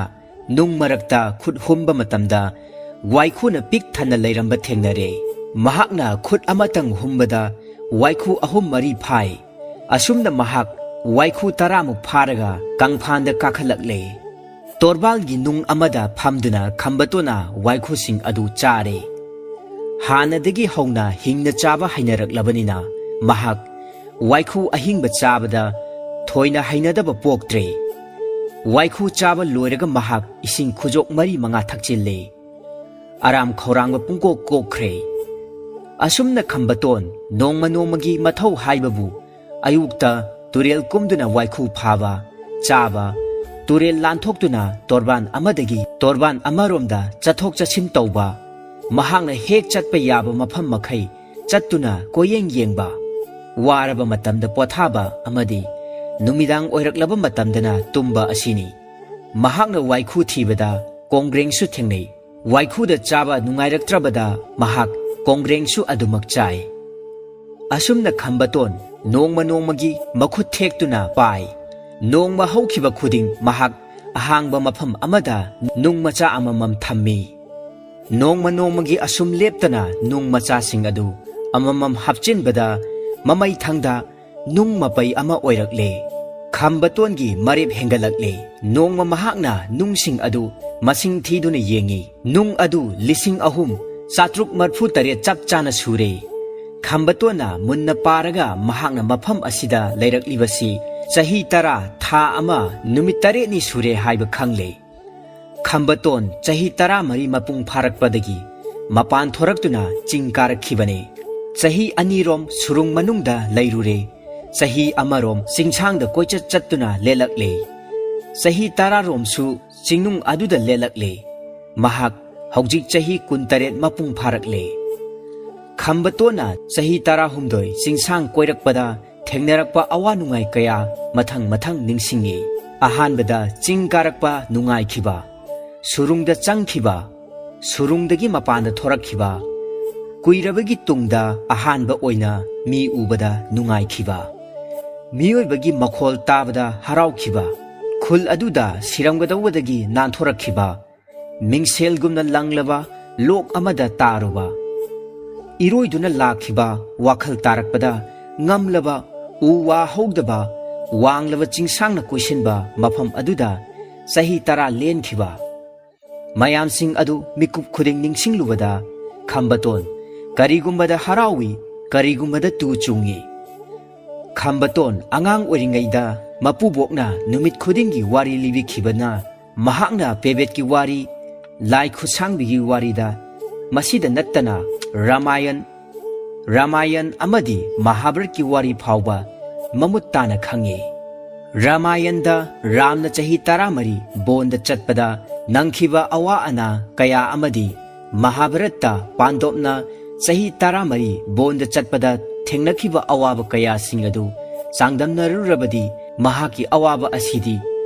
ꯅꯨꯡ ꯃꯔꯛꯇ ꯈꯨꯠ ꯍꯨꯝꯕ ꯃꯇꯝꯗ ꯋꯥꯏꯈꯨꯅ ꯄꯤꯛ ꯊꯟꯅ ꯂꯩꯔꯝꯕ ꯊꯦꯡꯅꯔꯦ꯫ ꯃꯍꯥꯛꯅ ꯈꯨꯠ ꯑꯃꯇꯪ ꯍꯨꯝꯕꯗ ꯋꯥꯏꯈꯨ ꯑꯍꯨꯝ ꯃꯔꯤ ꯐꯥꯏ꯫ ꯑꯁꯨꯝꯅ ꯃꯍꯥꯛ ꯋꯥꯏꯈꯨ ꯇꯔꯥꯃꯨꯛ ꯐꯥꯔꯒ ꯀꯪꯐꯥꯟꯗ ꯀꯥꯈꯠꯂꯛꯂꯦ꯫ ꯇꯣꯔꯕꯥꯜꯒꯤ ꯅꯨꯡ ꯑꯃꯗ ꯐꯝꯗꯨꯅ ꯈꯝꯕꯇꯣꯟꯅ ꯋꯥꯏꯈꯨꯁꯤꯡ ꯑꯗꯨ ꯆꯥꯔꯦ꯫ ꯍꯥꯟꯅꯗꯒꯤ ꯍꯧꯅ ꯍꯤꯡꯅ ꯆꯥꯕ ꯍꯩꯅꯔꯛꯂꯕꯅꯤꯅ ꯃꯍꯥꯛ ꯋꯥꯏꯈꯨ ꯑꯍꯤꯡꯕ ꯆꯥꯕꯗ ꯊꯣꯏꯅ ꯍꯩꯅꯗꯕ ꯄꯣꯛꯇ꯭ꯔꯦ꯫ ꯋꯥꯏꯈꯨ ꯆꯥꯕ ꯂꯣꯏꯔꯒ ꯃꯍꯥꯛ ꯏꯁꯤꯡ ꯈꯨꯖꯣꯛ ꯃꯔꯤ ꯃꯉꯥ ꯊꯛꯆꯤꯜꯂꯦ꯫ ꯑꯔꯥꯝ ꯈꯧꯔꯥꯡꯕ ꯄꯨꯡꯀꯣꯛ ꯀꯣꯛꯈ꯭ꯔꯦ꯫ ꯑꯁꯨꯝꯅ ꯈꯝꯕꯇꯣꯟ ꯅꯣꯡꯃ ꯅꯣꯡꯃꯒꯤ ꯃꯊꯧ ꯍꯥꯏꯕꯕꯨ ꯑꯌꯨꯛꯇ ꯇꯨꯔꯦꯜ ꯀꯨꯝꯗꯨꯅ ꯋꯥꯏꯈꯨ ꯐꯥꯕ, ꯆꯥꯕ, ꯇꯨꯔꯦꯜ ꯂꯥꯟꯊꯣꯛꯇꯨꯅ ꯇꯣꯔꯕꯥꯟ ꯑꯃꯗꯒꯤ ꯇꯣꯔꯕꯥꯟ ꯑꯃꯔꯣꯝꯗ ꯆꯠꯊꯣꯛ ꯆꯠꯁꯤꯟ ꯇꯧꯕ, ꯃꯍꯥꯛꯅ ꯍꯦꯛ ꯆꯠꯄ ꯌꯥꯕ ꯃꯐꯝ ꯃꯈꯩ ꯆꯠꯇꯨꯅ ꯀꯣꯏꯌꯦꯡ ꯌꯦꯡꯕ, ꯋꯥꯔꯕ ꯃꯇꯝꯗ ꯄꯣꯊꯥꯕ ꯑꯃꯗꯤ ꯅꯨꯃꯤꯗꯥꯡ ꯑꯣꯏꯔꯛꯂꯕ ꯃꯇꯝꯗꯅ ꯇꯨꯝꯕ ꯑꯁꯤꯅꯤ꯫ ꯃꯍꯥꯛꯅ ꯋꯥꯏꯈꯨ ꯊꯤꯕꯗ ꯀꯣꯡꯒ꯭ꯔꯦꯡꯁꯨ ꯊꯦꯡꯅꯩ꯫ ꯋꯥꯏꯈꯨꯗ ꯆꯥꯕ ꯅꯨꯡꯉꯥꯏꯔꯛꯇ꯭ꯔꯕꯗ ꯃꯍꯥꯛ ꯀꯣꯡꯒ꯭ꯔꯦꯡꯁꯨ ꯑꯗꯨꯃꯛ ꯆꯥꯏ꯫ ꯑꯁꯨꯝꯅ ꯈꯝꯕꯇꯣꯟ ꯅꯣꯡꯃ ꯅꯣꯡꯃꯒꯤ ꯃꯈꯨꯠ ꯊꯦꯛꯇꯨꯅ ꯄꯥꯏ꯫ ꯅꯣꯡꯃ ꯍꯧꯈꯤꯕ ꯈꯨꯗꯤꯡ ꯃꯍꯥꯛ ꯑꯍꯥꯡꯕ ꯃꯐꯝ ꯑꯃꯗ ꯅꯨꯡ ꯃꯆꯥ ꯑꯃꯃꯝ ꯊꯝꯃꯤ꯫ ꯅꯣꯡꯃ ꯅꯣꯡꯃꯒꯤ ꯑꯁꯨꯝ ꯂꯦꯞꯇꯅ ꯅꯨꯡ ꯃꯆꯥꯁꯤꯡ ꯑꯗꯨ ꯑꯃꯃꯝ ꯍꯥꯞꯆꯤꯟꯕꯗ ꯃꯃꯩ ꯊꯪꯗ ꯅꯨꯡ ꯃꯄꯩ ꯑꯃ ꯑꯣꯏꯔꯛꯂꯦ꯫ ꯈꯝꯕꯇꯣꯟꯒꯤ ꯃꯔꯦꯞ ꯍꯦꯟꯒꯠꯂꯛꯂꯦ꯫ ꯅꯣꯡꯃ ꯃꯍꯥꯛꯅ ꯅꯨꯡꯁꯤꯡ ꯑꯗꯨ ꯃꯁꯤꯡ ꯊꯤꯗꯨꯅ ꯌꯦꯡꯉꯤ꯫ ꯅꯨꯡ ꯑꯗꯨ ꯂꯤꯁꯤꯡ ꯑꯍꯨꯝ ꯆꯥꯇ꯭ꯔꯨꯛ ꯃꯔꯐꯨ ꯇꯔꯦꯠ ꯆꯞ ꯆꯥꯅ ꯁꯨꯔꯦ꯫ ꯈꯝꯕꯇꯣꯟꯅ ꯃꯨꯟꯅ ꯄꯥꯔꯒ ꯃꯍꯥꯛꯅ ꯃꯐꯝ ꯑꯁꯤꯗ ꯂꯩꯔꯛꯂꯤꯕꯁꯤ ꯆꯍꯤ ꯇꯔꯥ, ꯊꯥ ꯑꯃ, ꯅꯨꯃꯤꯠ ꯇꯔꯦꯠꯅꯤ ꯁꯨꯔꯦ ꯍꯥꯏꯕ ꯈꯪꯂꯦ꯫ ꯈꯝꯕꯇꯣꯟ ꯆꯍꯤ ꯇꯔꯥꯃꯔꯤ ꯃꯄꯨꯡ ꯐꯥꯔꯛꯄꯗꯒꯤ ꯃꯄꯥꯟ ꯊꯣꯔꯛꯇꯨꯅ ꯆꯤꯡ ꯀꯥꯔꯛꯈꯤꯕꯅꯤ꯫ ꯆꯍꯤ ꯑꯅꯤꯔꯣꯝ ꯁꯨꯔꯨꯡ ꯃꯅꯨꯡꯗ ꯂꯩꯔꯨꯔꯦ꯫ ꯆꯍꯤ ꯑꯃꯔꯣꯝ ꯆꯤꯡꯁꯥꯡꯗ ꯀꯣꯏꯆꯠ ꯆꯠꯇꯨꯅ ꯂꯦꯜꯂꯛꯂꯦ꯫ ꯆꯍꯤ ꯇꯔꯥꯔꯣꯝꯁꯨ ꯆꯤꯡꯅꯨꯡ ꯑꯗꯨꯗ ꯂꯦꯜꯂꯛꯂꯦ꯫ ꯃꯍꯥꯛ ꯍꯧꯖꯤꯛ ꯆꯍꯤ ꯀꯨꯟꯇꯔꯦꯠ ꯃꯄꯨꯡ ꯐꯥꯔꯛꯂꯦ꯫ ꯈꯝꯕꯇꯣꯟꯅ ꯆꯍꯤ ꯇꯔꯥꯍꯨꯝꯗꯣꯏ ꯆꯤꯡꯁꯥꯡ ꯀꯣꯏꯔꯛꯄꯗ ꯊꯦꯡꯅꯔꯛꯄ ꯑꯋꯥ ꯅꯨꯡꯉꯥꯏ ꯀꯌꯥ ꯃꯊꯪ ꯃꯊꯪ ꯅꯤꯡꯁꯤꯡꯉꯤ꯫ ꯑꯍꯥꯟꯕꯗ ꯆꯤꯡ ꯀꯥꯔꯛꯄ ꯅꯨꯡꯉꯥꯏꯈꯤꯕ, ꯁꯨꯔꯨꯡꯗ ꯆꯪꯈꯤꯕ, ꯁꯨꯔꯨꯡꯗꯒꯤ ꯃꯄꯥꯟꯗ ꯊꯣꯔꯛꯈꯤꯕ, ꯀꯨꯏꯔꯕꯒꯤ ꯇꯨꯡꯗ ꯑꯍꯥꯟꯕ ꯑꯣꯏꯅ ꯃꯤ ꯎꯕꯗ ꯅꯨꯡꯉꯥꯏꯈꯤꯕ, ꯃꯤꯑꯣꯏꯕꯒꯤ ꯃꯈꯣꯜ ꯇꯥꯕꯗ ꯍꯔꯥꯎꯈꯤꯕ, ꯈꯨꯜ ꯑꯗꯨꯗ ꯁꯤꯔꯝꯒꯗꯧꯕꯗꯒꯤ ꯅꯥꯟꯊꯣꯔꯛꯈꯤꯕ, ꯃꯤꯡꯁꯦꯜꯒꯨꯝꯅ ꯂꯪꯂꯕ ꯂꯣꯛ ꯑꯃꯗ ꯇꯥꯔꯨꯕ, ꯏꯔꯣꯏꯗꯨꯅ ꯂꯥꯛꯈꯤꯕ ꯋꯥꯈꯜ ꯇꯥꯔꯛꯄꯗ ꯉꯝꯂꯕ ꯎ ꯋꯥ ꯍꯧꯗꯕ ꯋꯥꯡꯂꯕ ꯆꯤꯡꯁꯥꯡꯅ ꯀꯣꯏꯁꯤꯟꯕ ꯃꯐꯝ ꯑꯗꯨꯗ ꯆꯍꯤ ꯇꯔꯥ ꯂꯦꯟꯈꯤꯕ, ꯃꯌꯥꯝꯁꯤꯡ ꯑꯗꯨ ꯃꯤꯀꯨꯞ ꯈꯨꯗꯤꯡ ꯅꯤꯡꯁꯤꯡꯂꯨꯕꯗ ꯈꯝꯕꯇꯣꯟ ꯀꯔꯤꯒꯨꯝꯕꯗ ꯍꯔꯥꯎꯏ, ꯀꯔꯤꯒꯨꯝꯕꯗ ꯇꯨ ꯆꯨꯡꯏ꯫ ꯈꯝꯕꯇꯣꯟ ꯑꯉꯥꯡ ꯑꯣꯏꯔꯤꯉꯩꯗ ꯃꯄꯨꯕꯣꯛꯅ ꯅꯨꯃꯤꯠ ꯈꯨꯗꯤꯡꯒꯤ ꯋꯥꯔꯤ ꯂꯤꯕꯤꯈꯤꯕꯅ ꯃꯍꯥꯛꯅ ꯄꯦꯕꯦꯠꯀꯤ ꯋꯥꯔꯤ, ꯂꯥꯏ ꯈꯨꯠꯁꯥꯡꯕꯤꯒꯤ ꯋꯥꯔꯤꯗ ꯃꯁꯤꯗ ꯅꯠꯇꯅ ꯔꯥꯃꯥꯌꯟ, ꯔꯥꯃꯥꯌꯟ ꯑꯃꯗꯤ ꯃꯍꯥꯚꯥꯔꯠꯀꯤ ꯋꯥꯔꯤ ꯐꯥꯎꯕ ꯃꯃꯨꯠ ꯇꯥꯅ ꯈꯪꯉꯤ꯫ ꯔꯥꯃꯥꯌꯟꯗ ꯔꯥꯝꯅ ꯆꯍꯤ ꯇꯔꯥꯃꯔꯤ ꯕꯣꯟꯗ ꯆꯠꯄꯗ ꯅꯪꯈꯤꯕ ꯑꯋꯥ ꯑꯅꯥ ꯀꯌꯥ ꯑꯃꯗꯤ ꯃꯍꯥꯚꯥꯔꯠꯇ ꯄꯥꯟꯗꯣꯞꯅ ꯆꯍꯤ ꯇꯔꯥꯃꯔꯤ ꯕꯣꯟꯗ ꯆꯠꯄꯗ ꯊꯦꯡꯅꯈꯤꯕ ꯑꯋꯥꯕ ꯀꯌꯥꯁꯤꯡ ꯑꯗꯨ ꯆꯥꯡꯗꯝꯅꯔꯨꯔꯕꯗꯤ ꯃꯍꯥꯛꯀꯤ ꯑꯋꯥꯕ ꯑꯁꯤꯗꯤ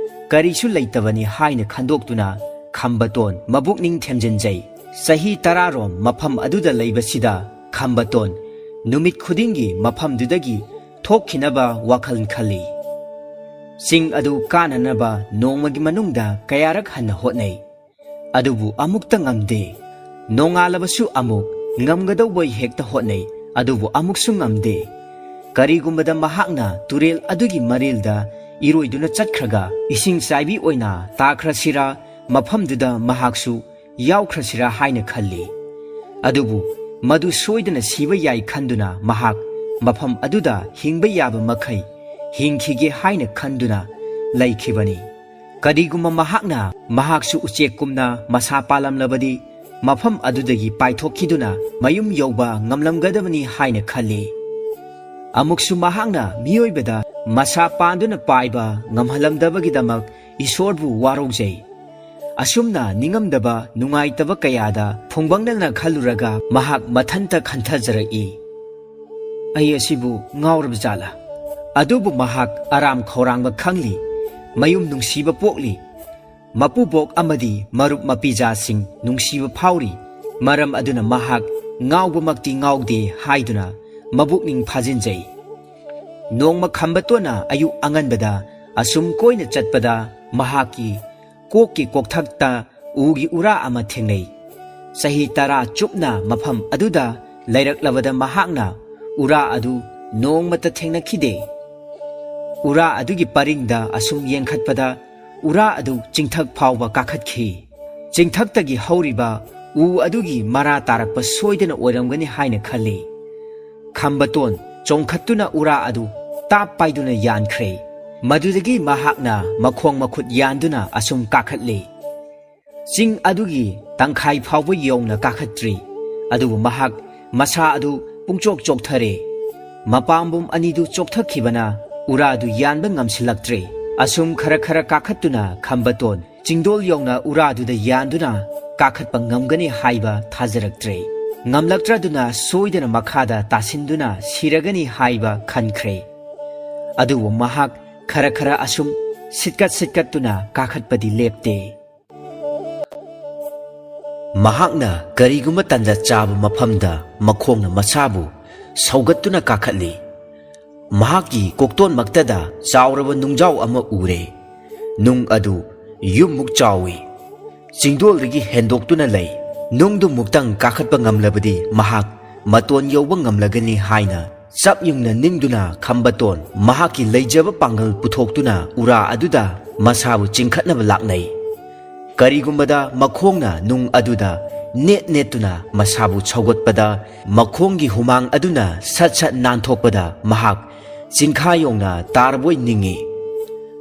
ꯀꯔꯤꯁꯨ ꯂꯩꯇꯕꯅꯤ ꯍꯥꯏꯅ ꯈꯟꯗꯣꯛꯇꯨꯅ ꯈꯝꯕꯇꯣꯟ ꯃꯕꯨꯛꯅꯤꯡ ꯊꯦꯝꯖꯤꯟꯖꯩ꯫ ꯆꯍꯤ ꯇꯔꯥꯔꯣꯝ ꯃꯐꯝ ꯑꯗꯨꯗ ꯂꯩꯕꯁꯤꯗ ꯈꯝꯕꯇꯣꯟ ꯅꯨꯃꯤꯠ ꯈꯨꯗꯤꯡꯒꯤ ꯃꯐꯝꯗꯨꯗꯒꯤ ꯊꯣꯛꯈꯤꯅꯕ ꯋꯥꯈꯜ ꯈꯜꯂꯤ꯫ ꯆꯤꯡ ꯑꯗꯨ ꯀꯥꯅꯅꯕ ꯅꯣꯡꯃꯒꯤ ꯃꯅꯨꯡꯗ ꯀꯌꯥꯔꯛ ꯍꯟꯅ ꯍꯣꯠꯅꯩ꯫ ꯑꯗꯨꯕꯨ ꯑꯃꯨꯛꯇ ꯉꯝꯗꯦ꯫ ꯅꯣꯡꯉꯥꯜꯂꯕꯁꯨ ꯑꯃꯨꯛ ꯉꯝꯒꯗꯧꯕ ꯍꯦꯛꯇ ꯍꯣꯠꯅꯩ, ꯑꯗꯨꯕꯨ ꯑꯃꯨꯛꯁꯨ ꯉꯝꯗꯦ꯫ ꯀꯔꯤꯒꯨꯝꯕꯗ ꯃꯍꯥꯛꯅ ꯇꯨꯔꯦꯜ ꯑꯗꯨꯒꯤ ꯃꯔꯤꯜꯗ ꯏꯔꯣꯏꯗꯨꯅ ꯆꯠꯈ꯭ꯔꯒ ꯏꯁꯤꯡ ꯆꯥꯏꯕꯤ ꯑꯣꯏꯅ ꯇꯥꯈ꯭ꯔꯁꯤꯔꯥ, ꯃꯐꯝꯗꯨꯗ ꯃꯍꯥꯛꯁꯨ ꯌꯥꯎꯈ꯭ꯔꯁꯤꯔꯥ ꯍꯥꯏꯅ ꯈꯜꯂꯤ꯫ ꯑꯗꯨꯕꯨ ꯃꯗꯨ ꯁꯣꯏꯗꯅ ꯁꯤꯕ ꯌꯥꯏ ꯈꯟꯗꯨꯅ ꯃꯍꯥꯛ ꯃꯐꯝ ꯑꯗꯨꯗ ꯍꯤꯡꯕ ꯌꯥꯕ ꯃꯈꯩ ꯍꯤꯡꯈꯤꯒꯦ ꯍꯥꯏꯅ ꯈꯟꯗꯨꯅ ꯂꯩꯈꯤꯕꯅꯤ꯫ ꯀꯔꯤꯒꯨꯝꯕ ꯃꯍꯥꯛꯅ ꯃꯍꯥꯛꯁꯨ ꯎꯆꯦꯛꯀꯨꯝꯅ ꯃꯁꯥ ꯄꯥꯜꯂꯝꯂꯕꯗꯤ ꯃꯐꯝ ꯑꯗꯨꯗꯒꯤ ꯄꯥꯏꯊꯣꯛꯈꯤꯗꯨꯅ ꯃꯌꯨꯝ ꯌꯧꯕ ꯉꯝꯂꯝꯒꯗꯕꯅꯤ ꯍꯥꯏꯅ ꯈꯜꯂꯤ꯫ ꯑꯃꯨꯛꯁꯨ ꯃꯍꯥꯛꯅ ꯃꯤꯑꯣꯏꯕꯗ ꯃꯁꯥ ꯄꯥꯟꯗꯨꯅ ꯄꯥꯏꯕ ꯉꯝꯍꯜꯂꯝꯗꯕꯒꯤꯗꯃꯛ ꯏꯁꯣꯔꯕꯨ ꯋꯥꯔꯧꯖꯩ꯫ ꯑꯁꯨꯝꯅ ꯅꯤꯡꯉꯝꯗꯕ ꯅꯨꯡꯉꯥꯏꯇꯕ ꯀꯌꯥꯗ ꯐꯨꯡꯕꯪꯅꯅ ꯈꯜꯂꯨꯔꯒ ꯃꯍꯥꯛ ꯃꯊꯟꯇ ꯈꯟꯊꯖꯔꯛꯏ꯫ "ꯑꯩ ꯑꯁꯤꯕꯨ ꯉꯥꯎꯔꯕ ꯖꯥꯠꯂꯥ?" ꯑꯗꯨꯕꯨ ꯃꯍꯥꯛ ꯑꯔꯥꯝ ꯈꯧꯔꯥꯡꯕ ꯈꯪꯂꯤ, ꯃꯌꯨꯝ ꯅꯨꯡꯁꯤꯕ ꯄꯣꯛꯂꯤ꯫ ꯃꯄꯨꯕꯣꯛ ꯑꯃꯗꯤ ꯃꯔꯨꯞ ꯃꯄꯤꯖꯥꯁꯤꯡ ꯅꯨꯡꯁꯤꯕ ꯐꯥꯎꯔꯤ꯫ ꯃꯔꯝ ꯑꯗꯨꯅ ꯃꯍꯥꯛ ꯉꯥꯎꯕꯃꯛꯇꯤ ꯉꯥꯎꯗꯦ ꯍꯥꯏꯗꯨꯅ ꯃꯕꯨꯛꯅꯤꯡ ꯐꯥꯖꯤꯟꯖꯩ꯫ ꯅꯣꯡꯃ ꯈꯝꯕꯇꯣꯟꯅ ꯑꯌꯨꯛ ꯑꯉꯟꯕꯗ ꯑꯁꯨꯝ ꯀꯣꯏꯅ ꯆꯠꯄꯗ ꯃꯍꯥꯛꯀꯤ ꯀꯣꯛꯀꯤ ꯀꯣꯛꯊꯛꯇ ꯎꯒꯤ ꯎꯔꯥ ꯑꯃ ꯊꯦꯡꯅꯩ꯫ ꯆꯍꯤ ꯇꯔꯥ ꯆꯨꯞꯅ ꯃꯐꯝ ꯑꯗꯨꯗ ꯂꯩꯔꯛꯂꯕꯗ ꯃꯍꯥꯛꯅ ꯎꯔꯥ ꯑꯗꯨ ꯅꯣꯡꯃꯇ ꯊꯦꯡꯅꯈꯤꯗꯦ꯫ ꯎꯔꯥ ꯑꯗꯨꯒꯤ ꯄꯔꯤꯡꯗ ꯑꯁꯨꯝ ꯌꯦꯡꯈꯠꯄꯗ ꯎꯔꯥ ꯑꯗꯨ ꯆꯤꯡꯊꯛ ꯐꯥꯎꯕ ꯀꯥꯈꯠꯈꯤ꯫ ꯆꯤꯡꯊꯛꯇꯒꯤ ꯍꯧꯔꯤꯕ ꯎ ꯑꯗꯨꯒꯤ ꯃꯔꯥ ꯇꯥꯔꯛꯄ ꯁꯣꯏꯗꯅ ꯑꯣꯏꯔꯝꯒꯅꯤ ꯍꯥꯏꯅ ꯈꯜꯂꯤ꯫ ꯈꯝꯕꯇꯣꯟ ꯆꯣꯡꯈꯠꯇꯨꯅ ꯎꯔꯥ ꯑꯗꯨ ꯇꯥꯞ ꯄꯥꯏꯗꯨꯅ ꯌꯥꯟꯈ꯭ꯔꯦ꯫ ꯃꯗꯨꯗꯒꯤ ꯃꯍꯥꯛꯅ ꯃꯈꯣꯡ ꯃꯈꯨꯠ ꯌꯥꯟꯗꯨꯅ ꯑꯁꯨꯝ ꯀꯥꯈꯠꯂꯤ꯫ ꯆꯤꯡ ꯑꯗꯨꯒꯤ ꯇꯪꯈꯥꯏ ꯐꯥꯎꯕ ꯌꯧꯅ ꯀꯥꯈꯠꯇ꯭ꯔꯤ, ꯑꯗꯨꯕꯨ ꯃꯍꯥꯛ ꯃꯁꯥ ꯑꯗꯨ ꯄꯨꯡꯆꯣꯛ ꯆꯣꯛꯊꯔꯦ꯫ ꯃꯄꯥꯝꯕꯣꯝ ꯑꯅꯤꯗꯨ ꯆꯣꯛꯊꯈꯤꯕꯅ ꯎꯔꯥꯗꯨ ꯌꯥꯟꯕ ꯉꯝꯁꯤꯜꯂꯛꯇ꯭ꯔꯦ꯫ ꯑꯁꯨꯝ ꯈꯔ ꯈꯔ ꯀꯥꯈꯠꯇꯨꯅ ꯈꯝꯕꯇꯣꯟ ꯆꯤꯡꯗꯣꯜ ꯌꯧꯅ ꯎꯔꯥꯗꯨꯗ ꯌꯥꯟꯗꯨꯅ ꯀꯥꯈꯠꯄ ꯉꯝꯒꯅꯤ ꯍꯥꯏꯕ ꯊꯥꯖꯔꯛꯇ꯭ꯔꯦ꯫ ꯉꯝꯂꯛꯇ꯭ꯔꯗꯨꯅ ꯁꯣꯏꯗꯅ ꯃꯈꯥꯗ ꯇꯥꯁꯤꯟꯗꯨꯅ ꯁꯤꯔꯒꯅꯤ ꯍꯥꯏꯕ ꯈꯟꯈ꯭ꯔꯦ꯫ ꯑꯗꯨꯕꯨ ꯃꯍꯥꯛ ꯈꯔ ꯈꯔ ꯑꯁꯨꯝ ꯁꯤꯠꯀꯠ ꯁꯤꯠꯀꯠꯇꯨꯅ ꯀꯥꯈꯠꯄꯗꯤ ꯂꯦꯞꯇꯦ꯫ ꯃꯍꯥꯛꯅ ꯀꯔꯤꯒꯨꯝꯕ ꯇꯥꯟꯖꯥ ꯆꯥꯕ ꯃꯐꯝꯗ ꯃꯈꯣꯡꯅ ꯃꯁꯥꯕꯨ ꯁꯧꯒꯠꯇꯨꯅ ꯀꯥꯈꯠꯂꯤ꯫ ꯃꯍꯥꯛꯀꯤ ꯀꯣꯛꯇꯣꯟꯃꯛꯇꯗ ꯆꯥꯎꯔꯕ ꯅꯨꯡꯖꯥꯎ ꯑꯃ ꯎꯔꯦ꯫ ꯅꯨꯡ ꯑꯗꯨ ꯌꯨꯝꯃꯨꯛ ꯆꯥꯎꯏ꯫ ꯆꯤꯡꯗꯣꯜꯗꯒꯤ ꯍꯦꯟꯗꯣꯛꯇꯨꯅ ꯂꯩ꯫ ꯅꯨꯡꯗꯨ ꯃꯨꯛꯇꯪ ꯀꯥꯈꯠꯄ ꯉꯝꯂꯕꯗꯤ ꯃꯍꯥꯛ ꯃꯇꯣꯟ ꯌꯧꯕ ꯉꯝꯂꯒꯅꯤ ꯍꯥꯏꯅ ꯆꯞ ꯌꯨꯡꯅ ꯅꯤꯡꯗꯨꯅ ꯈꯝꯕꯇꯣꯟ ꯃꯍꯥꯛꯀꯤ ꯂꯩꯖꯕ ꯄꯥꯡꯒꯜ ꯄꯨꯊꯣꯛꯇꯨꯅ ꯎꯔꯥ ꯑꯗꯨꯗ ꯃꯁꯥꯕꯨ ꯆꯤꯡꯈꯠꯅꯕ ꯂꯥꯛꯅꯩ꯫ ꯀꯔꯤꯒꯨꯝꯕꯗ ꯃꯈꯣꯡꯅ ꯅꯨꯡ ꯑꯗꯨꯗ ꯅꯦꯠ ꯅꯦꯠꯇꯨꯅ ꯃꯁꯥꯕꯨ ꯁꯧꯒꯠꯄꯗ ꯃꯈꯣꯡꯒꯤ ꯍꯨꯃꯥꯡ ꯑꯗꯨꯅ ꯁꯠ ꯁꯠ ꯅꯥꯟꯊꯣꯛꯄꯗ ꯃꯍꯥꯛ ꯆꯤꯡꯈꯥ ꯌꯧꯅ ꯇꯥꯔꯕꯣꯏ ꯅꯤꯡꯏ꯫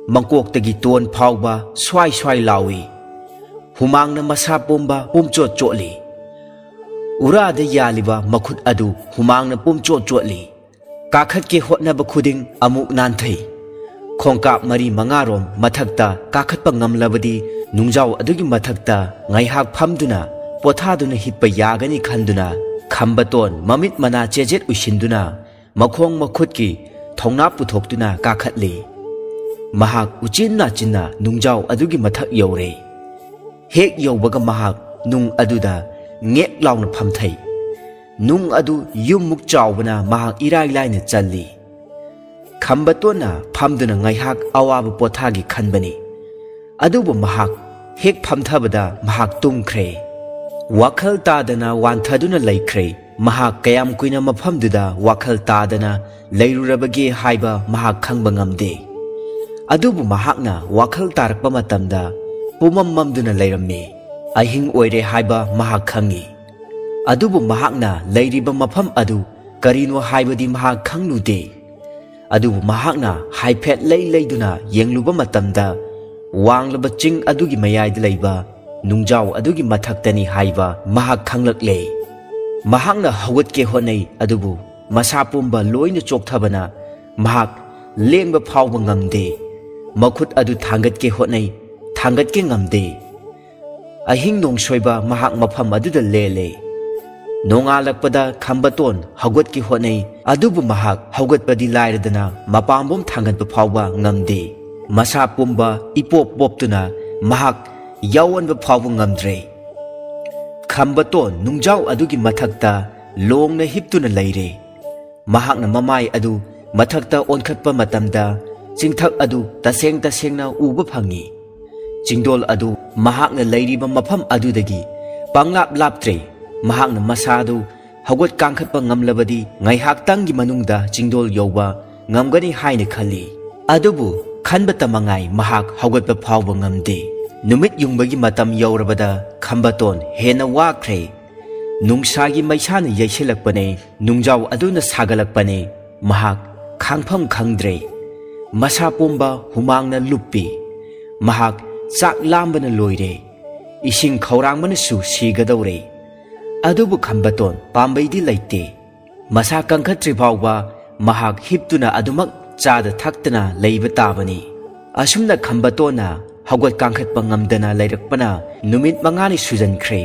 ꯃꯀꯣꯛꯇꯒꯤ ꯇꯣꯟ ꯐꯥꯎꯕ ꯁ꯭ꯋꯥꯏ ꯁ꯭ꯋꯥꯏ ꯂꯥꯎꯏ꯫ ꯍꯨꯃꯥꯡꯅ ꯃꯁꯥ ꯄꯨꯝꯕ ꯄꯨꯝꯆꯣꯠ ꯆꯣꯠꯂꯤ꯫ ꯎꯔꯥꯗ ꯌꯥꯜꯂꯤꯕ ꯃꯈꯨꯠ ꯑꯗꯨ ꯍꯨꯃꯥꯡꯅ ꯄꯨꯝꯆꯣꯠ ꯆꯣꯠꯂꯤ꯫ ꯀꯥꯈꯠꯀꯦ ꯍꯣꯠꯅꯕ ꯈꯨꯗꯤꯡ ꯑꯃꯨꯛ ꯅꯥꯟꯊꯩ꯫ ꯈꯣꯡꯀꯥꯞ ꯃꯔꯤ ꯃꯉꯥꯔꯣꯝ ꯃꯊꯛꯇ ꯀꯥꯈꯠꯄ ꯉꯝꯂꯕꯗꯤ ꯅꯨꯡꯖꯥꯎ ꯑꯗꯨꯒꯤ ꯃꯊꯛꯇ ꯉꯥꯏꯍꯥꯛ ꯐꯝꯗꯨꯅ ꯄꯣꯊꯥꯗꯨꯅ ꯍꯤꯞꯄ ꯌꯥꯒꯅꯤ ꯈꯟꯗꯨꯅ ꯈꯝꯕꯇꯣꯟ ꯃꯃꯤꯠ ꯃꯅꯥ ꯆꯦꯖꯦꯠ ꯎꯏꯁꯤꯟꯗꯨꯅ ꯃꯈꯣꯡ ꯃꯈꯨꯠꯀꯤ ꯊꯧꯅꯥ ꯄꯨꯊꯣꯛꯇꯨꯅ ꯀꯥꯈꯠꯂꯤ꯫ ꯃꯍꯥꯛ ꯎꯆꯤꯟ ꯅꯥꯆꯤꯟꯅ ꯅꯨꯡꯖꯥꯎ ꯑꯗꯨꯒꯤ ꯃꯊꯛ ꯌꯧꯔꯦ꯫ ꯍꯦꯛ ꯌꯧꯕꯒ ꯃꯍꯥꯛ ꯅꯨꯡ ꯑꯗꯨꯗ ꯉꯦꯛ ꯂꯥꯎꯅ ꯐꯝꯊꯩ꯫ ꯅꯨꯡ ꯑꯗꯨ ꯌꯨꯝꯃꯨꯛ ꯆꯥꯎꯕꯅ ꯃꯍꯥꯛ ꯏꯔꯥꯏ ꯂꯥꯏꯅ ꯆꯜꯂꯤ꯫ ꯈꯝꯕꯇꯣꯟꯅ ꯐꯝꯗꯨꯅ ꯉꯥꯏꯍꯥꯛ ꯑꯋꯥꯕ ꯄꯣꯊꯥꯒꯦ ꯈꯟꯕꯅꯤ꯫ ꯑꯗꯨꯕꯨ ꯃꯍꯥꯛ ꯍꯦꯛ ꯐꯝꯊꯕꯗ ꯃꯍꯥꯛ ꯇꯨꯝꯈ꯭ꯔꯦ꯫ ꯋꯥꯈꯜ ꯇꯥꯗꯅ ꯋꯥꯟꯊꯗꯨꯅ ꯂꯩꯈ꯭ꯔꯦ꯫ ꯃꯍꯥꯛ ꯀꯌꯥꯝ ꯀꯨꯏꯅ ꯃꯐꯝꯗꯨꯗ ꯋꯥꯈꯜ ꯇꯥꯗꯅ ꯂꯩꯔꯨꯔꯕꯒꯦ ꯍꯥꯏꯕ ꯃꯍꯥꯛ ꯈꯪꯕ ꯉꯝꯗꯦ꯫ ꯑꯗꯨꯕꯨ ꯃꯍꯥꯛꯅ ꯋꯥꯈꯜ ꯇꯥꯔꯛꯄ ꯃꯇꯝꯗ ꯄꯨꯃꯝ ꯃꯝꯗꯨꯅ ꯂꯩꯔꯝꯃꯤ꯫ ꯑꯍꯤꯡ ꯑꯣꯏꯔꯦ ꯍꯥꯏꯕ ꯃꯍꯥꯛ ꯈꯪꯉꯤ꯫ ꯑꯗꯨꯕꯨ ꯃꯍꯥꯛꯅ ꯂꯩꯔꯤꯕ ꯃꯐꯝ ꯑꯗꯨ ꯀꯔꯤꯅꯣ ꯍꯥꯏꯕꯗꯤ ꯃꯍꯥꯛ ꯈꯪꯂꯨꯗꯦ꯫ ꯑꯗꯨꯕꯨ ꯃꯍꯥꯛꯅ ꯍꯥꯏꯐꯦꯠ ꯂꯩ ꯂꯩꯗꯨꯅ ꯌꯦꯡꯂꯨꯕ ꯃꯇꯝꯗ, ꯋꯥꯡꯂꯕ ꯆꯤꯡ ꯑꯗꯨꯒꯤ ꯃꯌꯥꯏꯗ ꯂꯩꯕ ꯅꯨꯡꯖꯥꯎ ꯑꯗꯨꯒꯤ ꯃꯊꯛꯇꯅꯤ ꯍꯥꯏꯕ ꯃꯍꯥꯛ ꯈꯪꯂꯛꯂꯦ꯫ ꯃꯍꯥꯛꯅ ꯍꯧꯒꯠꯀꯦ ꯍꯣꯠꯅꯩ, ꯑꯗꯨꯕꯨ ꯃꯁꯥ ꯄꯨꯝꯕ ꯂꯣꯏꯅ ꯆꯣꯛꯊꯕꯅ ꯃꯍꯥꯛ ꯂꯦꯡꯕ ꯐꯥꯎꯕ ꯉꯝꯗꯦ꯫ ꯃꯈꯨꯠ ꯑꯗꯨ ꯊꯥꯡꯒꯠꯀꯦ ꯍꯣꯠꯅꯩ, ꯊꯥꯡꯒꯠꯀꯦ ꯉꯝꯗꯦ꯫ ꯑꯍꯤꯡ ꯅꯣꯡꯁꯣꯏꯕ ꯃꯍꯥꯛ ꯃꯐꯝ ꯑꯗꯨꯗ ꯂꯦꯜꯂꯦ꯫ ꯅꯣꯡꯉꯥꯜꯂꯛꯄꯗ ꯈꯝꯕꯇꯣꯟ ꯍꯧꯒꯠꯀꯦ ꯍꯣꯠꯅꯩ, ꯑꯗꯨꯕꯨ ꯃꯍꯥꯛ ꯍꯧꯒꯠꯄꯗꯤ ꯂꯥꯏꯔꯗꯅ ꯃꯄꯥꯝꯕꯣꯝ ꯊꯥꯡꯒꯠꯄ ꯐꯥꯎꯕ ꯉꯝꯗꯦ꯫ ꯃꯁꯥ ꯄꯨꯝꯕ ꯏꯄꯣꯞ ꯄꯣꯞꯇꯨꯅ ꯃꯍꯥꯛ ꯌꯥꯑꯣꯟꯕ ꯐꯥꯎꯕ ꯉꯝꯗ꯭ꯔꯦ꯫ ꯈꯝꯕꯇꯣꯟ ꯅꯨꯡꯖꯥꯎ ꯑꯗꯨꯒꯤ ꯃꯊꯛꯇ ꯂꯣꯡꯅ ꯍꯤꯞꯇꯨꯅ ꯂꯩꯔꯦ꯫ ꯃꯍꯥꯛꯅ ꯃꯃꯥꯏ ꯑꯗꯨ ꯃꯊꯛꯇ ꯑꯣꯟꯈꯠꯄ ꯃꯇꯝꯗ, ꯆꯤꯡꯊꯛ ꯑꯗꯨ ꯇꯁꯦꯡ ꯇꯁꯦꯡꯅ ꯎꯕ ꯐꯪꯏ꯫ ꯆꯤꯡꯗꯣꯜ ꯑꯗꯨ ꯃꯍꯥꯛꯅ ꯂꯩꯔꯤꯕ ꯃꯐꯝ ꯑꯗꯨꯗꯒꯤ ꯄꯪꯂꯥꯞ ꯂꯥꯞꯇ꯭ꯔꯦ꯫ ꯃꯍꯥꯛꯅ ꯃꯁꯥꯗꯨ ꯍꯧꯒꯠ ꯀꯥꯡꯈꯠꯄ ꯉꯝꯂꯕꯗꯤ ꯉꯥꯏꯍꯥꯛꯇꯪꯒꯤ ꯃꯅꯨꯡꯗ ꯆꯤꯡꯗꯣꯜ ꯌꯧꯕ ꯉꯝꯒꯅꯤ ꯍꯥꯏꯅ ꯈꯜꯂꯤ꯫ ꯑꯗꯨꯕꯨ ꯈꯟꯕꯇ ꯃꯉꯥꯏ ꯃꯍꯥꯛ ꯍꯧꯒꯠꯄ ꯐꯥꯎꯕ ꯉꯝꯗꯦ꯫ ꯅꯨꯃꯤꯠ ꯌꯨꯡꯕꯒꯤ ꯃꯇꯝ ꯌꯧꯔꯕꯗ ꯈꯝꯕꯇꯣꯟ ꯍꯦꯟꯅ ꯋꯥꯈ꯭ꯔꯦ꯫ ꯅꯨꯡꯁꯥꯒꯤ ꯃꯩꯁꯥꯅ ꯌꯩꯁꯤꯜꯂꯛꯄꯅꯦ, ꯅꯨꯡꯖꯥꯎ ꯑꯗꯨꯅ ꯁꯥꯒꯠꯂꯛꯄꯅꯦ꯫ ꯃꯍꯥꯛ ꯈꯥꯡꯐꯝ ꯈꯪꯗ꯭ꯔꯦ꯫ ꯃꯁꯥ ꯄꯨꯝꯕ ꯍꯨꯃꯥꯡꯅ ꯂꯨꯞꯄꯤ꯫ ꯃꯍꯥꯛ ꯆꯥꯛ ꯂꯥꯝꯕꯅ ꯂꯣꯏꯔꯦ꯫ ꯏꯁꯤꯡ ꯈꯧꯔꯥꯡꯕꯅꯁꯨ ꯁꯤꯒꯗꯧꯔꯦ꯫ ꯑꯗꯨꯕꯨ ꯈꯝꯕꯇꯣꯟ ꯄꯥꯝꯕꯩꯗꯤ ꯂꯩꯇꯦ꯫ ꯃꯁꯥ ꯀꯟꯈꯠꯇ꯭ꯔꯤ ꯐꯥꯎꯕ ꯃꯍꯥꯛ ꯍꯤꯞꯇꯨꯅ ꯑꯗꯨꯃꯛ ꯆꯥꯗ ꯊꯛꯇꯅ ꯂꯩꯕ ꯇꯥꯕꯅꯤ꯫ ꯑꯁꯨꯝꯅ ꯈꯝꯕꯇꯣꯟꯅ ꯍꯧꯒꯠ ꯀꯥꯡꯈꯠꯄ ꯉꯝꯗꯅ ꯂꯩꯔꯛꯄꯅ ꯅꯨꯃꯤꯠ ꯃꯉꯥꯅꯤ ꯁꯨꯖꯟꯈ꯭ꯔꯦ꯫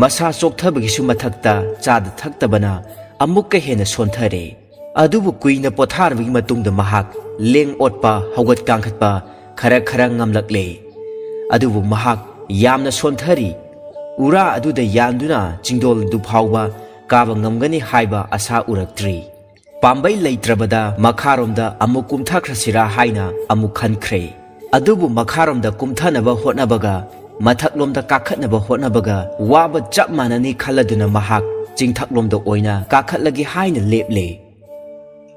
ꯃꯁꯥ ꯆꯣꯛꯊꯕꯒꯤꯁꯨ ꯃꯊꯛꯇ ꯆꯥꯗ ꯊꯛꯇꯕꯅ ꯑꯃꯨꯛꯀ ꯍꯦꯟꯅ ꯁꯣꯟꯊꯔꯦ꯫ ꯑꯗꯨꯕꯨ ꯀꯨꯏꯅ ꯄꯣꯊꯥꯔꯕꯒꯤ ꯃꯇꯨꯡꯗ ꯃꯍꯥꯛ ꯂꯦꯡ ꯑꯣꯠꯄ, ꯍꯧꯒꯠ ꯀꯥꯡꯈꯠꯄ ꯈꯔ ꯈꯔ ꯉꯝꯂꯛꯂꯦ꯫ ꯑꯗꯨꯕꯨ ꯃꯍꯥꯛ ꯌꯥꯝꯅ ꯁꯣꯟꯊꯔꯤ꯫ ꯎꯔꯥ ꯑꯗꯨꯗ ꯌꯥꯟꯗꯨꯅ ꯆꯤꯡꯗꯣꯜꯗꯨ ꯐꯥꯎꯕ ꯀꯥꯕ ꯉꯝꯒꯅꯤ ꯍꯥꯏꯕ ꯑꯁꯥ ꯎꯔꯛꯇ꯭ꯔꯤ꯫ ꯄꯥꯝꯕꯩ ꯂꯩꯇ꯭ꯔꯕꯗ ꯃꯈꯥꯔꯣꯝꯗ ꯑꯃꯨꯛ ꯀꯨꯝꯊꯈ꯭ꯔꯁꯤꯔꯥ ꯍꯥꯏꯅ ꯑꯃꯨꯛ ꯈꯟꯈ꯭ꯔꯦ꯫ ꯑꯗꯨꯕꯨ ꯃꯈꯥꯔꯣꯝꯗ ꯀꯨꯝꯊꯅꯕ ꯍꯣꯠꯅꯕꯒ ꯃꯊꯛꯂꯣꯝꯗ ꯀꯥꯈꯠꯅꯕ ꯍꯣꯠꯅꯕꯒ ꯋꯥꯕ ꯆꯞ ꯃꯥꯟꯅꯅꯤ ꯈꯜꯂꯗꯨꯅ ꯃꯍꯥꯛ ꯆꯤꯡꯊꯛꯂꯣꯝꯗ ꯑꯣꯏꯅ ꯀꯥꯈꯠꯂꯒꯦ ꯍꯥꯏꯅ ꯂꯦꯞꯂꯦ꯫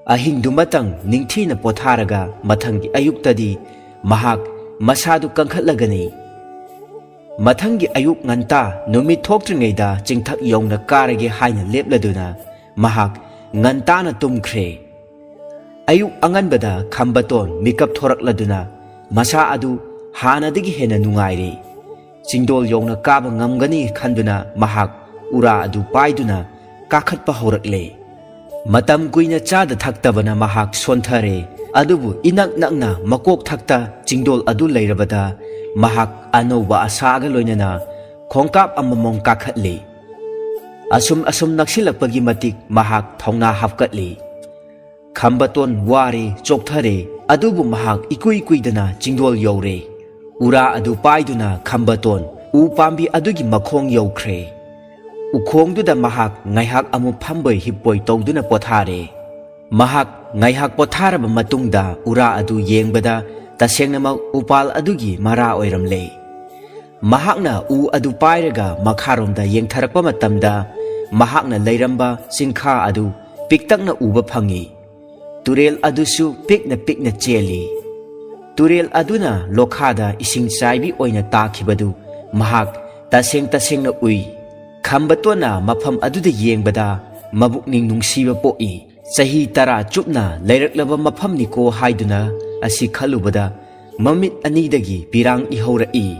ꯑꯍꯤꯡꯗꯨꯃꯇꯪ ꯅꯤꯡꯊꯤꯅ ꯄꯣꯊꯥꯔꯒ ꯃꯊꯪꯒꯤ ꯑꯌꯨꯛꯇꯗꯤ ꯃꯍꯥꯛ ꯃꯁꯥꯗꯨ ꯀꯟꯈꯠꯂꯒꯅꯤ꯫ ꯃꯊꯪꯒꯤ ꯑꯌꯨꯛ ꯉꯟꯇꯥ ꯅꯨꯃꯤꯠ ꯊꯣꯛꯇ꯭ꯔꯤꯉꯩꯗ ꯆꯤꯡꯊꯛ ꯌꯧꯅ ꯀꯥꯔꯒꯦ ꯍꯥꯏꯅ ꯂꯦꯞꯂꯗꯨꯅ ꯃꯍꯥꯛ ꯉꯟꯇꯥꯅ ꯇꯨꯝꯈ꯭ꯔꯦ꯫ ꯑꯌꯨꯛ ꯑꯉꯟꯕꯗ ꯈꯝꯕꯇꯣꯟ ꯃꯤꯀꯞ ꯊꯣꯔꯛꯂꯗꯨꯅ ꯃꯁꯥ ꯑꯗꯨ ꯍꯥꯟꯅꯗꯒꯤ ꯍꯦꯟꯅ ꯅꯨꯡꯉꯥꯏꯔꯦ꯫ ꯆꯤꯡꯗꯣꯜ ꯌꯧꯅ ꯀꯥꯕ ꯉꯝꯒꯅꯤ ꯈꯟꯗꯨꯅ ꯃꯍꯥꯛ ꯎꯔꯥ ꯑꯗꯨ ꯄꯥꯏꯗꯨꯅ ꯀꯥꯈꯠꯄ ꯍꯧꯔꯛꯂꯦ꯫ ꯃꯇꯝ ꯀꯨꯏꯅ ꯆꯥꯗ ꯊꯛꯇꯕꯅ ꯃꯍꯥꯛ ꯁꯣꯟꯊꯔꯦ꯫ ꯑꯗꯨꯕꯨ ꯏꯅꯛ ꯅꯛꯅ ꯃꯀꯣꯛ ꯊꯛꯇ ꯆꯤꯡꯗꯣꯜ ꯑꯗꯨ ꯂꯩꯔꯕꯗ ꯃꯍꯥꯛ ꯑꯅꯧꯕ ꯑꯁꯥꯒ ꯂꯣꯏꯅꯅ ꯈꯣꯡꯀꯥꯞ ꯑꯃꯃꯝ ꯀꯥꯈꯠꯂꯤ꯫ ꯑꯁꯨꯝ ꯑꯁꯨꯝ ꯅꯛꯁꯤꯜꯂꯛꯄꯒꯤ ꯃꯇꯤꯛ ꯃꯍꯥꯛ ꯊꯧꯅꯥ ꯍꯥꯞꯀꯠꯂꯤ꯫ ꯈꯝꯕꯇꯣꯟ ꯋꯥꯔꯦ, ꯆꯣꯛꯊꯔꯦ, ꯑꯗꯨꯕꯨ ꯃꯍꯥꯛ ꯏꯀꯨꯏ ꯀꯨꯏꯗꯅ ꯆꯤꯡꯗꯣꯜ ꯌꯧꯔꯦ꯫ ꯎꯔꯥ ꯑꯗꯨ ꯄꯥꯏꯗꯨꯅ ꯈꯝꯕꯇꯣꯟ ꯎ ꯄꯥꯝꯕꯤ ꯑꯗꯨꯒꯤ ꯃꯈꯣꯡ ꯌꯧꯈ꯭ꯔꯦ꯫ ꯎꯈꯣꯡꯗꯨꯗ ꯃꯍꯥꯛ ꯉꯥꯏꯍꯥꯛ ꯑꯃꯨꯛ ꯐꯝꯕꯣꯏ ꯍꯤꯞꯄꯣꯏ ꯇꯧꯗꯨꯅ ꯄꯣꯊꯥꯔꯦ꯫ ꯃꯍꯥꯛ ꯉꯥꯏꯍꯥꯛ ꯄꯣꯊꯥꯔꯕ ꯃꯇꯨꯡꯗ ꯎꯔꯥ ꯑꯗꯨ ꯌꯦꯡꯕꯗ ꯇꯁꯦꯡꯅꯃꯛ ꯎꯄꯥꯜ ꯑꯗꯨꯒꯤ ꯃꯔꯥ ꯑꯣꯏꯔꯝꯂꯦ꯫ ꯃꯍꯥꯛꯅ ꯎ ꯑꯗꯨ ꯄꯥꯏꯔꯒ ꯃꯈꯥꯔꯣꯝꯗ ꯌꯦꯡꯊꯔꯛꯄ ꯃꯇꯝꯗ ꯃꯍꯥꯛꯅ ꯂꯩꯔꯝꯕ ꯆꯤꯡꯈꯥ ꯑꯗꯨ ꯄꯤꯛꯇꯛꯅ ꯎꯕ ꯐꯪꯏ꯫ ꯇꯨꯔꯦꯜ ꯑꯗꯨꯁꯨ ꯄꯤꯛꯅ ꯄꯤꯛꯅ ꯆꯦꯜꯂꯤ꯫ ꯇꯨꯔꯦꯜ ꯑꯗꯨꯅ ꯂꯣꯈꯥꯗ ꯏꯁꯤꯡ ꯆꯥꯏꯕꯤ ꯑꯣꯏꯅ ꯇꯥꯈꯤꯕꯗꯨ ꯃꯍꯥꯛ ꯇꯁꯦꯡ ꯇꯁꯦꯡꯅ ꯎꯏ꯫ ꯈꯝꯕꯇꯣꯟꯅ ꯃꯐꯝ ꯑꯗꯨꯗ ꯌꯦꯡꯕꯗ ꯃꯕꯨꯛꯅꯤꯡ ꯅꯨꯡꯁꯤꯕ ꯄꯣꯛꯏ꯫ ꯆꯍꯤ ꯇꯔꯥ ꯆꯨꯞꯅ ꯂꯩꯔꯛꯂꯕ ꯃꯐꯝꯅꯤꯀꯣ ꯍꯥꯏꯗꯨꯅ ꯑꯁꯤ ꯈꯜꯂꯨꯕꯗ ꯃꯃꯤꯠ ꯑꯅꯤꯗꯒꯤ ꯄꯤꯔꯥꯡ ꯏꯍꯧꯔꯛꯏ꯫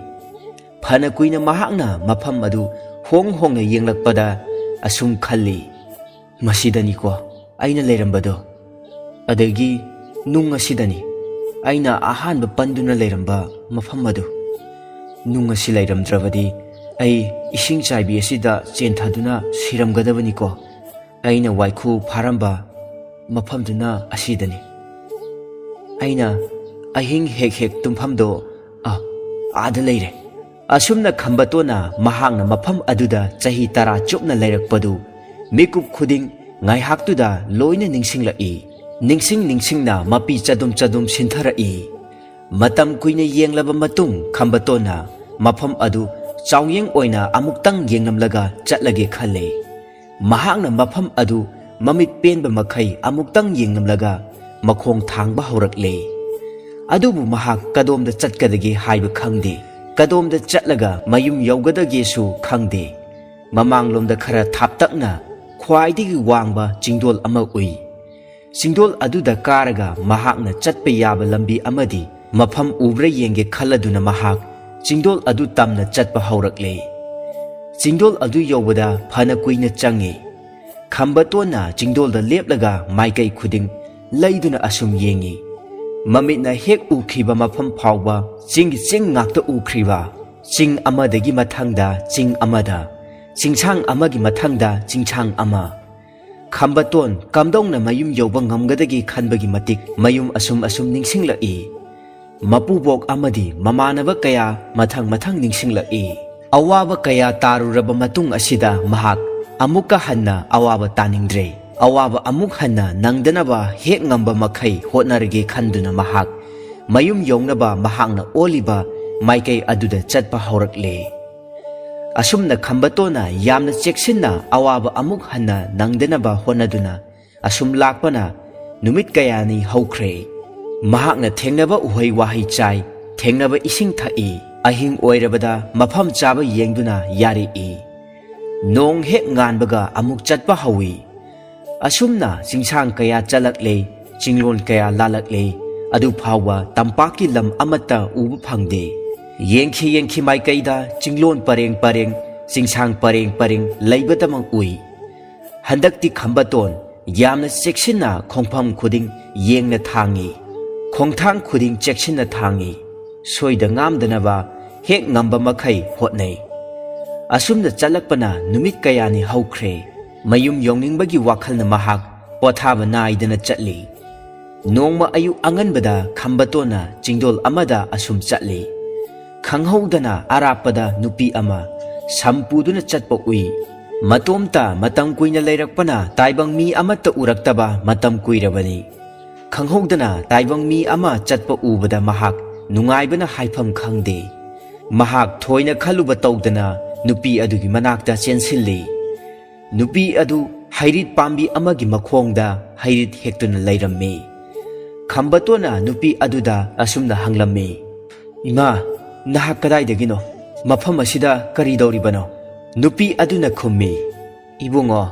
ꯐꯅ ꯀꯨꯏꯅ ꯃꯍꯥꯛꯅ ꯃꯐꯝ ꯑꯗꯨ ꯍꯣꯡ ꯍꯣꯡꯅ ꯌꯦꯡꯂꯛꯄꯗ ꯑꯁꯨꯝ ꯈꯜꯂꯤ, "ꯃꯁꯤꯗꯅꯤꯀꯣ ꯑꯩꯅ ꯂꯩꯔꯝꯕꯗꯣ꯫ ꯑꯗꯒꯤ ꯅꯨꯡ ꯑꯁꯤꯗꯅꯤ ꯑꯩꯅ ꯑꯍꯥꯟꯕ ꯄꯟꯗꯨꯅ ꯂꯩꯔꯝꯕ ꯃꯐꯝ ꯑꯗꯨ꯫ ꯅꯨꯡ ꯑꯁꯤ ꯂꯩꯔꯝꯗ꯭ꯔꯕꯗꯤ ꯑꯩ ꯏꯁꯤꯡ ꯆꯥꯏꯕꯤ ꯑꯁꯤꯗ ꯆꯦꯟꯊꯗꯨꯅ ꯁꯤꯔꯝꯒꯗꯕꯅꯤꯀꯣ꯫ ꯑꯩꯅ ꯋꯥꯏꯈꯨ ꯐꯥꯔꯝꯕ ꯃꯐꯝꯗꯨꯅ ꯑꯁꯤꯗꯅꯤ꯫ ꯑꯩꯅ ꯑꯍꯤꯡ ꯍꯦꯛ ꯍꯦꯛ ꯇꯨꯝꯐꯝꯗꯣ, ꯑ, ꯑꯥꯗ ꯂꯩꯔꯦ꯫ ꯑꯁꯨꯝꯅ ꯈꯝꯕꯇꯣꯟꯅ ꯃꯍꯥꯛꯅ ꯃꯐꯝ ꯑꯗꯨꯗ ꯆꯍꯤ ꯇꯔꯥ ꯆꯨꯞꯅ ꯂꯩꯔꯛꯄꯗꯨ ꯃꯤꯀꯨꯞ ꯈꯨꯗꯤꯡ ꯉꯥꯏꯍꯥꯛꯇꯨꯗ ꯂꯣꯏꯅ ꯅꯤꯡꯁꯤꯡꯂꯛꯏ꯫ ꯅꯤꯡꯁꯤꯡ ꯅꯤꯡꯁꯤꯡꯅ ꯃꯄꯤ ꯆꯗꯨꯝ ꯆꯗꯨꯝ ꯁꯤꯟꯊꯔꯛꯏ꯫ ꯃꯇꯝ ꯀꯨꯏꯅ ꯌꯦꯡꯂꯕ ꯃꯇꯨꯡ ꯈꯝꯕꯇꯣꯟꯅ ꯃꯐꯝ ꯑꯗꯨ ꯆꯥꯎꯌꯦꯡ ꯑꯣꯏꯅ ꯑꯃꯨꯛꯇꯪ ꯌꯦꯡꯂꯝꯂꯒ ꯆꯠꯂꯒꯦ ꯈꯜꯂꯦ꯫ ꯃꯍꯥꯛꯅ ꯃꯐꯝ ꯑꯗꯨ ꯃꯃꯤꯠ ꯄꯦꯟꯕ ꯃꯈꯩ ꯑꯃꯨꯛꯇꯪ ꯌꯦꯡꯂꯝꯂꯒ ꯃꯈꯣꯡ ꯊꯥꯡꯕ ꯍꯧꯔꯛꯂꯦ꯫ ꯑꯗꯨꯕꯨ ꯃꯍꯥꯛ ꯀꯗꯣꯝꯗ ꯆꯠꯀꯗꯒꯦ ꯍꯥꯏꯕ ꯈꯪꯗꯦ, ꯀꯗꯣꯝꯗ ꯆꯠꯂꯒ ꯃꯌꯨꯝ ꯌꯧꯒꯗꯒꯦꯁꯨ ꯈꯪꯗꯦ꯫ ꯃꯃꯥꯡꯂꯣꯝꯗ ꯈꯔ ꯊꯥꯞꯇꯛꯅ ꯈ꯭ꯋꯥꯏꯗꯒꯤ ꯋꯥꯡꯕ ꯆꯤꯡꯗꯣꯜ ꯑꯃ ꯎꯏ꯫ ꯆꯤꯡꯗꯣꯜ ꯑꯗꯨꯗ ꯀꯥꯔꯒ ꯃꯍꯥꯛꯅ ꯆꯠꯄ ꯌꯥꯕ ꯂꯝꯕꯤ ꯑꯃꯗꯤ ꯃꯐꯝ ꯎꯕ꯭ꯔꯥ ꯌꯦꯡꯒꯦ ꯈꯜꯂꯗꯨꯅ ꯃꯍꯥꯛ ꯆꯤꯡꯗꯣꯜ ꯑꯗꯨ ꯇꯝꯅ ꯆꯠꯄ ꯍꯧꯔꯛꯂꯦ꯫ ꯆꯤꯡꯗꯣꯜ ꯑꯗꯨ ꯌꯧꯕꯗ ꯐꯅ ꯀꯨꯏꯅ ꯆꯪꯉꯤ꯫ ꯈꯝꯕꯇꯣꯟꯅ ꯆꯤꯡꯗꯣꯜꯗ ꯂꯦꯞꯂꯒ ꯃꯥꯏꯀꯩ ꯈꯨꯗꯤꯡ ꯂꯩꯗꯨꯅ ꯑꯁꯨꯝ ꯌꯦꯡꯉꯤ꯫ ꯃꯃꯤꯠꯅ ꯍꯦꯛ ꯎꯈꯤꯕ ꯃꯐꯝ ꯐꯥꯎꯕ ꯆꯤꯡꯒꯤ ꯆꯤꯡ ꯉꯥꯛꯇ ꯎꯈ꯭ꯔꯤꯕ, ꯆꯤꯡ ꯑꯃꯗꯒꯤ ꯃꯊꯪꯗ ꯆꯤꯡ ꯑꯃꯗ, ꯆꯤꯡꯁꯥꯡ ꯑꯃꯒꯤ ꯃꯊꯪꯗ ꯆꯤꯡꯁꯥꯡ ꯑꯃ꯫ ꯈꯝꯕꯇꯣꯟ ꯀꯝꯗꯧꯅ ꯃꯌꯨꯝ ꯌꯧꯕ ꯉꯝꯒꯗꯒꯦ ꯈꯟꯕꯒꯤ ꯃꯇꯤꯛ ꯃꯌꯨꯝ ꯑꯁꯨꯝ ꯑꯁꯨꯝ ꯅꯤꯡꯁꯤꯡꯂꯛꯏ꯫ ꯃꯄꯨꯕꯣꯛ ꯑꯃꯗꯤ ꯃꯃꯥꯟꯅꯕ ꯀꯌꯥ ꯃꯊꯪ ꯃꯊꯪ ꯅꯤꯡꯁꯤꯡꯂꯛꯏ꯫ ꯑꯋꯥꯕ ꯀꯌꯥ ꯇꯥꯔꯨꯔꯕ ꯃꯇꯨꯡ ꯑꯁꯤꯗ ꯃꯍꯥꯛ ꯑꯃꯨꯛꯀ ꯍꯟꯅ ꯑꯋꯥꯕ ꯇꯥꯅꯤꯡꯗ꯭ꯔꯦ꯫ ꯑꯋꯥꯕ ꯑꯃꯨꯛ ꯍꯟꯅ ꯅꯪꯗꯅꯕ ꯍꯦꯛ ꯉꯝꯕ ꯃꯈꯩ ꯍꯣꯠꯅꯔꯒꯦ ꯈꯟꯗꯨꯅ ꯃꯍꯥꯛ ꯃꯌꯨꯝ ꯌꯧꯅꯕ ꯃꯍꯥꯛꯅ ꯑꯣꯜꯂꯤꯕ ꯃꯥꯏꯀꯩ ꯑꯗꯨꯗ ꯆꯠꯄ ꯍꯧꯔꯛꯂꯦ꯫ ꯑꯁꯨꯝꯅ ꯈꯝꯕꯇꯣꯟꯅ ꯌꯥꯝꯅ ꯆꯦꯛꯁꯤꯟꯅ ꯑꯋꯥꯕ ꯑꯃꯨꯛ ꯍꯟꯅ ꯅꯪꯗꯅꯕ ꯍꯣꯠꯅꯗꯨꯅ ꯑꯁꯨꯝ ꯂꯥꯛꯄꯅ ꯅꯨꯃꯤꯠ ꯀꯌꯥꯅꯤ ꯍꯧꯈ꯭ꯔꯦ꯫ ꯃꯍꯥꯛꯅ ꯊꯦꯡꯅꯕ ꯎꯍꯩ ꯋꯥꯍꯩ ꯆꯥꯏ, ꯊꯦꯡꯅꯕ ꯏꯁꯤꯡ ꯊꯛꯏ, ꯑꯍꯤꯡ ꯑꯣꯏꯔꯕꯗ ꯃꯐꯝ ꯆꯥꯕ ꯌꯦꯡꯗꯨꯅ ꯌꯥꯔꯛꯏ꯫ ꯅꯣꯡ ꯍꯦꯛ ꯉꯥꯟꯕꯒ ꯑꯃꯨꯛ ꯆꯠꯄ ꯍꯧꯏ꯫ ꯑꯁꯨꯝꯅ ꯆꯤꯡꯁꯥꯡ ꯀꯌꯥ ꯆꯠꯂꯛꯂꯦ, ꯆꯤꯡꯂꯣꯟ ꯀꯌꯥ ꯂꯥꯜꯂꯛꯂꯦ, ꯑꯗꯨ ꯐꯥꯎꯕ ꯇꯝꯄꯥꯛꯀꯤ ꯂꯝ ꯑꯃꯠꯇ ꯎꯕ ꯐꯪꯗꯦ꯫ ꯌꯦꯡꯈꯤ ꯌꯦꯡꯈꯤ ꯃꯥꯏꯀꯩꯗ ꯆꯤꯡꯂꯣꯟ ꯄꯔꯦꯡ ꯄꯔꯦꯡ, ꯆꯤꯡꯁꯥꯡ ꯄꯔꯦꯡ ꯄꯔꯦꯡ ꯂꯩꯕꯗꯃꯛ ꯎꯏ꯫ ꯍꯟꯗꯛꯇꯤ ꯈꯝꯕꯇꯣꯟ ꯌꯥꯝꯅ ꯆꯦꯛꯁꯤꯟꯅ ꯈꯣꯡꯐꯝ ꯈꯨꯗꯤꯡ ꯌꯦꯡꯅ ꯊꯥꯡꯏ, ꯈꯣꯡꯊꯥꯡ ꯈꯨꯗꯤꯡ ꯆꯦꯛꯁꯤꯟꯅ ꯊꯥꯡꯏ꯫ ꯁꯣꯏꯗ ꯉꯥꯝꯗꯅꯕ ꯍꯦꯛ ꯉꯝꯕ ꯃꯈꯩ ꯍꯣꯠꯅꯩ꯫ ꯑꯁꯨꯝꯅ ꯆꯠꯂꯛꯄꯅ ꯅꯨꯃꯤꯠ ꯀꯌꯥꯅꯤ ꯍꯧꯈ꯭ꯔꯦ꯫ ꯃꯌꯨꯝ ꯌꯧꯅꯤꯡꯕꯒꯤ ꯋꯥꯈꯜꯅ ꯃꯍꯥꯛ ꯄꯣꯊꯥꯕ ꯅꯥꯏꯗꯅ ꯆꯠꯂꯤ꯫ ꯅꯣꯡꯃ ꯑꯌꯨꯛ ꯑꯉꯟꯕꯗ ꯈꯝꯕꯇꯣꯟꯅ ꯆꯤꯡꯗꯣꯜ ꯑꯃꯗ ꯑꯁꯨꯝ ꯆꯠꯂꯤ꯫ ꯈꯪꯍꯧꯗꯅ ꯑꯔꯥꯞꯄꯗ ꯅꯨꯄꯤ ꯑꯃ ꯁꯝ ꯄꯨꯗꯨꯅ ꯆꯠꯄ ꯎꯏ꯫ ꯃꯇꯣꯝꯇ ꯃꯇꯝ ꯀꯨꯏꯅ ꯂꯩꯔꯛꯄꯅ ꯇꯥꯏꯕꯪ ꯃꯤ ꯑꯃꯠꯇ ꯎꯔꯛꯇꯕ ꯃꯇꯝ ꯀꯨꯏꯔꯕꯅꯤ꯫ ꯈꯪꯍꯧꯗꯅ ꯇꯥꯏꯕꯪ ꯃꯤ ꯑꯃ ꯆꯠꯄ ꯎꯕꯗ ꯃꯍꯥꯛ ꯅꯨꯡꯉꯥꯏꯕꯅ ꯍꯥꯏꯐꯝ ꯈꯪꯗꯦ꯫ ꯃꯍꯥꯛ ꯊꯣꯏꯅ ꯈꯜꯂꯨꯕ ꯇꯧꯗꯅ ꯅꯨꯄꯤ ꯑꯗꯨꯒꯤ ꯃꯅꯥꯛꯇ ꯆꯦꯟꯁꯤꯜꯂꯤ꯫ ꯅꯨꯄꯤ ꯑꯗꯨ ꯍꯩꯔꯤꯠ ꯄꯥꯝꯕꯤ ꯑꯃꯒꯤ ꯃꯈꯣꯡꯗ ꯍꯩꯔꯤꯠ ꯍꯦꯛꯇꯨꯅ ꯂꯩꯔꯝꯃꯤ꯫ ꯈꯝꯕꯇꯣꯟꯅ ꯅꯨꯄꯤ ꯑꯗꯨꯗ ꯑꯁꯨꯝꯅ ꯍꯪꯂꯝꯃꯤ, "ꯏꯃꯥ, ꯅꯍꯥꯛ ꯀꯗꯥꯏꯗꯒꯤꯅꯣ? ꯃꯐꯝ ꯑꯁꯤꯗ ꯀꯔꯤ ꯇꯧꯔꯤꯕꯅꯣ?" ꯅꯨꯄꯤ ꯑꯗꯨꯅ ꯈꯨꯝꯃꯤ, "ꯏꯕꯨꯡꯉꯣ,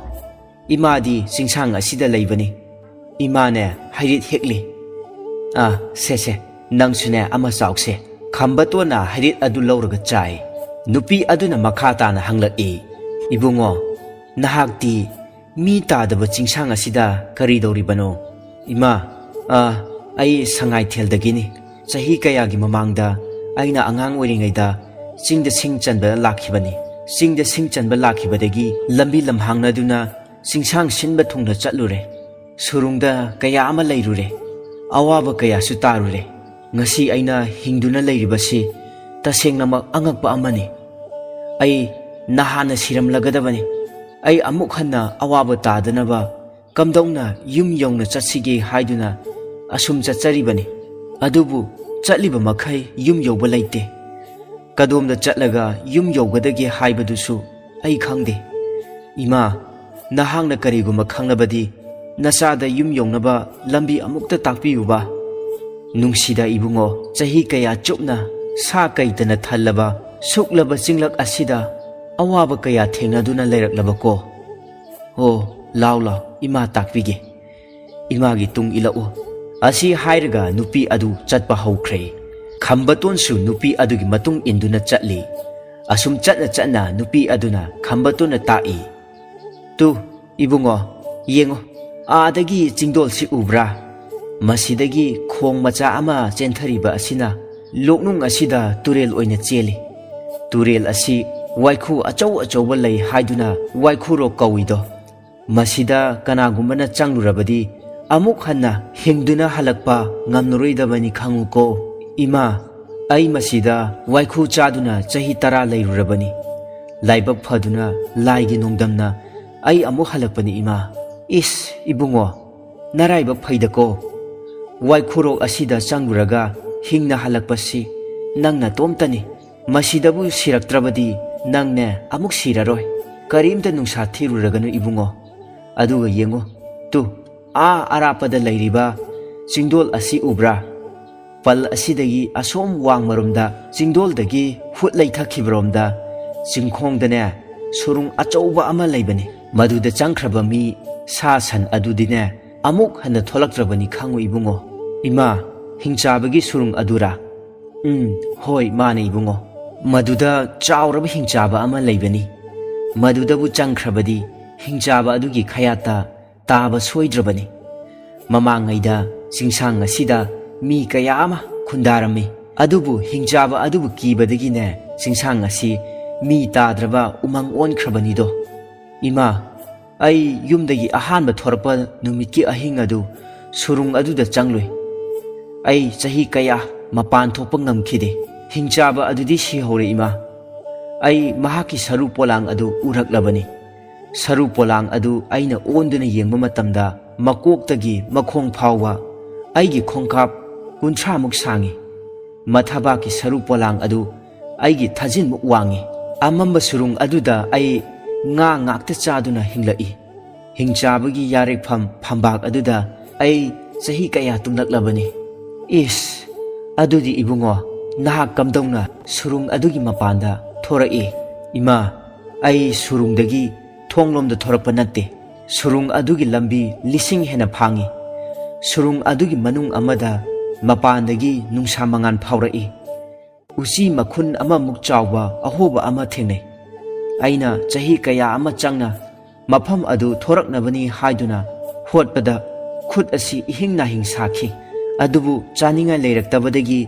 ꯏꯃꯥꯗꯤ ꯆꯤꯡꯁꯥꯡ ꯑꯁꯤꯗ ꯂꯩꯕꯅꯤ꯫ ꯏꯃꯥꯅꯦ ꯍꯩꯔꯤꯠ ꯍꯦꯛꯂꯤ꯫ ꯑꯥ, ꯁꯦ ꯁꯦ, ꯅꯪꯁꯨꯅꯦ ꯑꯃ ꯆꯥꯎꯁꯦ꯫" ꯈꯝꯕꯇꯣꯟꯅ ꯍꯩꯔꯤꯠ ꯑꯗꯨ ꯂꯧꯔꯒ ꯆꯥꯏ꯫ ꯅꯨꯄꯤ ꯑꯗꯨꯅ ꯃꯈꯥ ꯇꯥꯅ ꯍꯪꯂꯛꯏ, "ꯏꯕꯨꯡꯉꯣ, ꯅꯍꯥꯛꯇꯤ ꯃꯤ ꯇꯥꯗꯕ ꯆꯤꯡꯁꯥꯡ ꯑꯁꯤꯗ ꯀꯔꯤ ꯇꯧꯔꯤꯕꯅꯣ?" "ꯏꯃꯥ, ꯑꯥ, ꯑꯩ ꯁꯉꯥꯏꯊꯦꯜꯗꯒꯤꯅꯤ꯫ ꯆꯍꯤ ꯀꯌꯥꯒꯤ ꯃꯃꯥꯡꯗ ꯑꯩꯅ ꯑꯉꯥꯡ ꯑꯣꯏꯔꯤꯉꯩꯗ ꯆꯤꯡꯗ ꯁꯤꯡ ꯆꯟꯕ ꯂꯥꯛꯈꯤꯕꯅꯤ꯫ ꯆꯤꯡꯗ ꯁꯤꯡ ꯆꯟꯕ ꯂꯥꯛꯈꯤꯕꯗꯒꯤ ꯂꯝꯕꯤ ꯂꯝꯍꯥꯡꯅꯗꯨꯅ ꯆꯤꯡꯁꯥꯡ ꯁꯤꯟꯕ ꯊꯨꯡꯅ ꯆꯠꯂꯨꯔꯦ꯫ ꯁꯨꯔꯨꯡꯗ ꯀꯌꯥ ꯑꯃ ꯂꯩꯔꯨꯔꯦ꯫ ꯑꯋꯥꯕ ꯀꯌꯥꯁꯨ ꯇꯥꯔꯨꯔꯦ꯫ ꯉꯁꯤ ꯑꯩꯅ ꯍꯤꯡꯗꯨꯅ ꯂꯩꯔꯤꯕꯁꯤ ꯇꯁꯦꯡꯅꯃꯛ ꯑꯉꯛꯄ ꯑꯃꯅꯤ꯫ ꯑꯩ ꯅꯍꯥꯟꯅ ꯁꯤꯔꯝꯂꯒꯗꯕꯅꯤ꯫ ꯑꯩ ꯑꯃꯨꯛ ꯍꯟꯅ ꯑꯋꯥꯕ ꯇꯥꯗꯅꯕ ꯀꯝꯗꯧꯅ ꯌꯨꯝ ꯌꯧꯅ ꯆꯠꯁꯤꯒꯦ ꯍꯥꯏꯗꯨꯅ ꯑꯁꯨꯝ ꯆꯠꯆꯔꯤꯕꯅꯤ꯫ ꯑꯗꯨꯕꯨ ꯆꯠꯂꯤꯕ ꯃꯈꯩ ꯌꯨꯝ ꯌꯧꯕ ꯂꯩꯇꯦ꯫ ꯀꯗꯣꯝꯗ ꯆꯠꯂꯒ ꯌꯨꯝ ꯌꯧꯒꯗꯒꯦ ꯍꯥꯏꯕꯗꯨꯁꯨ ꯑꯩ ꯈꯪꯗꯦ꯫ ꯏꯃꯥ, ꯅꯍꯥꯛꯅ ꯀꯔꯤꯒꯨꯝꯕ ꯈꯪꯂꯕꯗꯤ ꯅꯆꯥꯗ ꯌꯨꯝ ꯌꯧꯅꯕ ꯂꯝꯕꯤ ꯑꯃꯨꯛꯇ ꯇꯥꯛꯄꯤꯌꯨꯕ꯫ ꯅꯨꯡꯁꯤꯗ ꯏꯕꯨꯡꯉꯣ, ꯆꯍꯤ ꯀꯌꯥ ꯆꯨꯞꯅ ꯁꯥ ꯀꯩꯇꯅ ꯊꯜꯂꯕ ꯁꯨꯛꯂꯕ ꯆꯤꯡꯂꯛ ꯑꯁꯤꯗ ꯑꯋꯥꯕ ꯀꯌꯥ ꯊꯦꯡꯅꯗꯨꯅ ꯂꯩꯔꯛꯂꯕꯀꯣ꯫ ꯑꯣ, ꯂꯥꯎ ꯂꯥꯎ, ꯏꯃꯥ ꯇꯥꯛꯄꯤꯒꯦ꯫ ꯏꯃꯥꯒꯤ ꯇꯨꯡ ꯏꯜꯂꯛꯎ꯫" ꯑꯁꯤ ꯍꯥꯏꯔꯒ ꯅꯨꯄꯤ ꯑꯗꯨ ꯆꯠꯄ ꯍꯧꯈ꯭ꯔꯦ꯫ ꯈꯝꯕꯇꯣꯟꯁꯨ ꯅꯨꯄꯤ ꯑꯗꯨꯒꯤ ꯃꯇꯨꯡ ꯏꯟꯗꯨꯅ ꯆꯠꯂꯤ꯫ ꯑꯁꯨꯝ ꯆꯠꯅ ꯆꯠꯅ ꯅꯨꯄꯤ ꯑꯗꯨꯅ ꯈꯝꯕꯇꯣꯟꯅ ꯇꯥꯛꯏ, "ꯇꯨ, ꯏꯕꯨꯡꯉꯣ, ꯌꯦꯡꯉꯣ, ꯑꯥꯗꯒꯤ ꯆꯤꯡꯗꯣꯜꯁꯤ ꯎꯕ꯭ꯔꯥ? ꯃꯁꯤꯗꯒꯤ ꯈꯣꯡ ꯃꯆꯥ ꯑꯃ ꯆꯦꯟꯊꯔꯤꯕ ꯑꯁꯤꯅ ꯂꯣꯛꯅꯨꯡ ꯑꯁꯤꯗ ꯇꯨꯔꯦꯜ ꯑꯣꯏꯅ ꯆꯦꯜꯂꯤ꯫ ꯇꯨꯔꯦꯜ ꯑꯁꯤ ꯋꯥꯏꯈꯨ ꯑꯆꯧ ꯑꯆꯧꯕ ꯂꯩ ꯍꯥꯏꯗꯨꯅ ꯋꯥꯏꯈꯨꯔꯣꯛ ꯀꯧꯏꯗꯣ꯫ ꯃꯁꯤꯗ ꯀꯅꯥꯒꯨꯝꯕꯅ ꯆꯪꯂꯨꯔꯕꯗꯤ ꯑꯃꯨꯛ ꯍꯟꯅ ꯍꯤꯡꯗꯨꯅ ꯍꯜꯂꯛꯄ ꯉꯝꯂꯔꯣꯏꯗꯕꯅꯤ ꯈꯪꯉꯨꯀꯣ꯫ ꯏꯃꯥ, ꯑꯩ ꯃꯁꯤꯗ ꯋꯥꯏꯈꯨ ꯆꯥꯗꯨꯅ ꯆꯍꯤ ꯇꯔꯥ ꯂꯩꯔꯨꯔꯕꯅꯤ꯫ ꯂꯥꯏꯕꯛ ꯐꯗꯨꯅ ꯂꯥꯏꯒꯤ ꯅꯣꯡꯗꯝꯅ ꯑꯩ ꯑꯃꯨꯛ ꯍꯜꯂꯛꯄꯅꯤ ꯏꯃꯥ꯫ ꯏꯁ, ꯏꯕꯨꯡꯉꯣ, ꯅꯔꯥꯏꯕꯛ ꯐꯩꯗꯀꯣ꯫ ꯋꯥꯏꯈꯨꯔꯣꯛ ꯑꯁꯤꯗ ꯆꯪꯂꯨꯔꯒ ꯍꯤꯡꯅ ꯍꯜꯂꯛꯄꯁꯤ ꯅꯪ ꯅꯇꯣꯝꯇꯅꯤ꯫ ꯃꯁꯤꯗꯕꯨ ꯁꯤꯔꯛꯇ꯭ꯔꯕꯗꯤ ꯅꯪꯅꯦ ꯑꯃꯨꯛ ꯁꯤꯔꯔꯣꯏ꯫ ꯀꯔꯤꯝꯇ ꯅꯨꯡꯁꯥ ꯊꯤꯔꯨꯔꯒꯅꯨ ꯏꯕꯨꯡꯉꯣ꯫ ꯑꯗꯨꯒ ꯌꯦꯡꯉꯨ, ꯇꯨ, ꯑꯥ ꯑꯔꯥꯞꯄꯗ ꯂꯩꯔꯤꯕ ꯆꯤꯡꯗꯣꯜ ꯑꯁꯤ ꯎꯕ꯭ꯔꯥ? ꯄꯜ ꯑꯁꯤꯗꯒꯤ ꯑꯁꯣꯝ ꯋꯥꯡꯃꯔꯣꯝꯗ ꯆꯤꯡꯗꯣꯜꯗꯒꯤ ꯍꯨꯠ ꯂꯩꯊꯈꯤꯕꯔꯣꯝꯗ ꯆꯤꯡꯈꯣꯡꯗꯅꯦ ꯁꯨꯔꯨꯡ ꯑꯆꯧꯕ ꯑꯃ ꯂꯩꯕꯅꯤ꯫ ꯃꯗꯨꯗ ꯆꯪꯈ꯭ꯔꯕ ꯃꯤ ꯁꯥ ꯁꯟ ꯑꯗꯨꯗꯤꯅꯦ ꯑꯃꯨꯛ ꯍꯟꯅ ꯊꯣꯛꯂꯛꯇ꯭ꯔꯕꯅꯤ ꯈꯪꯉꯨ ꯏꯕꯨꯡꯉꯣ꯫ ꯏꯃꯥ, ꯍꯤꯡꯆꯥꯕꯒꯤ ꯁꯨꯔꯨꯡ ꯑꯗꯨꯔꯥ? ꯎꯝ, ꯍꯣꯏ, ꯃꯥꯅꯦ ꯏꯕꯨꯡꯉꯣ꯫ ꯃꯗꯨꯗ ꯆꯥꯎꯔꯕ ꯍꯤꯡꯆꯥꯕ ꯑꯃ ꯂꯩꯕꯅꯤ꯫ ꯃꯗꯨꯗꯕꯨ ꯆꯪꯈ꯭ꯔꯕꯗꯤ ꯍꯤꯡꯆꯥꯕ ꯑꯗꯨꯒꯤ ꯈꯌꯥꯠꯇ ꯇꯥꯕ ꯁꯣꯏꯗ꯭ꯔꯕꯅꯤ꯫ ꯃꯃꯥꯡꯉꯩꯗ ꯆꯤꯡꯁꯥꯡ ꯑꯁꯤꯗ ꯃꯤ ꯀꯌꯥ ꯑꯃ ꯈꯨꯟꯗꯥꯔꯝꯃꯤ꯫ ꯑꯗꯨꯕꯨ ꯍꯤꯡꯆꯥꯕ ꯑꯗꯨꯕꯨ ꯀꯤꯕꯗꯒꯤꯅꯦ ꯆꯤꯡꯁꯥꯡ ꯑꯁꯤ ꯃꯤ ꯇꯥꯗ꯭ꯔꯕ ꯎꯃꯪ ꯑꯣꯟꯈ꯭ꯔꯕꯅꯤꯗꯣ꯫ ꯏꯃꯥ, ꯑꯩ ꯌꯨꯝꯗꯒꯤ ꯑꯍꯥꯟꯕ ꯊꯣꯔꯛꯄ ꯅꯨꯃꯤꯠꯀꯤ ꯑꯍꯤꯡ ꯑꯗꯨ ꯁꯨꯔꯨꯡ ꯑꯗꯨꯗ ꯆꯪꯂꯨꯏ꯫ ꯑꯩ ꯆꯍꯤ ꯀꯌꯥ ꯃꯄꯥꯟ ꯊꯣꯛꯄ ꯉꯝꯈꯤꯗꯦ꯫ ꯍꯤꯡꯆꯥꯕ ꯑꯗꯨꯗꯤ ꯁꯤꯍꯧꯔꯦ ꯏꯃꯥ꯫ ꯑꯩ ꯃꯍꯥꯛꯀꯤ ꯁꯔꯨ ꯄꯣꯂꯥꯡ ꯑꯗꯨ ꯎꯔꯛꯂꯕꯅꯤ꯫ ꯁꯔꯨ ꯄꯣꯂꯥꯡ ꯑꯗꯨ ꯑꯩꯅ ꯑꯣꯟꯗꯨꯅ ꯌꯦꯡꯕ ꯃꯇꯝꯗ ꯃꯀꯣꯛꯇꯒꯤ ꯃꯈꯣꯡ ꯐꯥꯎꯕ ꯑꯩꯒꯤ ꯈꯣꯡꯀꯥꯞ ꯀꯨꯟꯊ꯭ꯔꯥꯃꯨꯛ ꯁꯥꯡꯏ꯫ ꯃꯊꯕꯥꯛꯀꯤ ꯁꯔꯨ ꯄꯣꯂꯥꯡ ꯑꯗꯨ ꯑꯩꯒꯤ ꯊꯥꯖꯤꯟꯃꯨꯛ ꯋꯥꯡꯏ꯫ ꯑꯃꯝꯕ ꯁꯨꯔꯨꯡ ꯑꯗꯨꯗ ꯑꯩ ꯉꯥ ꯉꯥꯛꯇ ꯆꯥꯗꯨꯅ ꯍꯤꯡꯂꯛꯏ꯫ ꯍꯤꯡꯆꯥꯕꯒꯤ ꯌꯥꯔꯦꯛꯐꯝ ꯐꯝꯕꯥꯛ ꯑꯗꯨꯗ ꯑꯩ ꯆꯍꯤ ꯀꯌꯥ ꯇꯨꯝꯂꯛꯂꯕꯅꯤ꯫ ꯏꯁ, ꯑꯗꯨꯗꯤ ꯏꯕꯨꯡꯉꯣ, ꯅꯍꯥꯛ ꯀꯝꯗꯧꯅ ꯁꯨꯔꯨꯡ ꯑꯗꯨꯒꯤ ꯃꯄꯥꯟꯗ ꯊꯣꯔꯛꯏ? ꯏꯃꯥ, ꯑꯩ ꯁꯨꯔꯨꯡꯗꯒꯤ ꯊꯣꯡꯂꯣꯝꯗ ꯊꯣꯔꯛꯄ ꯅꯠꯇꯦ꯫ ꯁꯨꯔꯨꯡ ꯑꯗꯨꯒꯤ ꯂꯝꯕꯤ ꯂꯤꯁꯤꯡ ꯍꯦꯟꯅ ꯐꯥꯡꯏ꯫ ꯁꯨꯔꯨꯡ ꯑꯗꯨꯒꯤ ꯃꯅꯨꯡ ꯑꯃꯗ ꯃꯄꯥꯟꯗꯒꯤ ꯅꯨꯡꯁꯥ ꯃꯉꯥꯜ ꯐꯥꯎꯔꯛꯏ꯫ ꯎꯆꯤ ꯃꯈꯨꯟ ꯑꯃꯃꯨꯛ ꯆꯥꯎꯕ ꯑꯍꯣꯕ ꯑꯃ ꯊꯦꯡꯅꯩ꯫ ꯑꯩꯅ ꯆꯍꯤ ꯀꯌꯥ ꯑꯃ ꯆꯪꯅ ꯃꯐꯝ ꯑꯗꯨ ꯊꯣꯔꯛꯅꯕꯅꯤ ꯍꯥꯏꯗꯨꯅ ꯍꯣꯠꯄꯗ ꯈꯨꯠ ꯑꯁꯤ ꯏꯍꯤꯡ ꯅꯥꯍꯤꯡ ꯁꯥꯈꯤ꯫ ꯑꯗꯨꯕꯨ ꯆꯥꯅꯤꯡꯉꯥꯏ ꯂꯩꯔꯛꯇꯕꯗꯒꯤ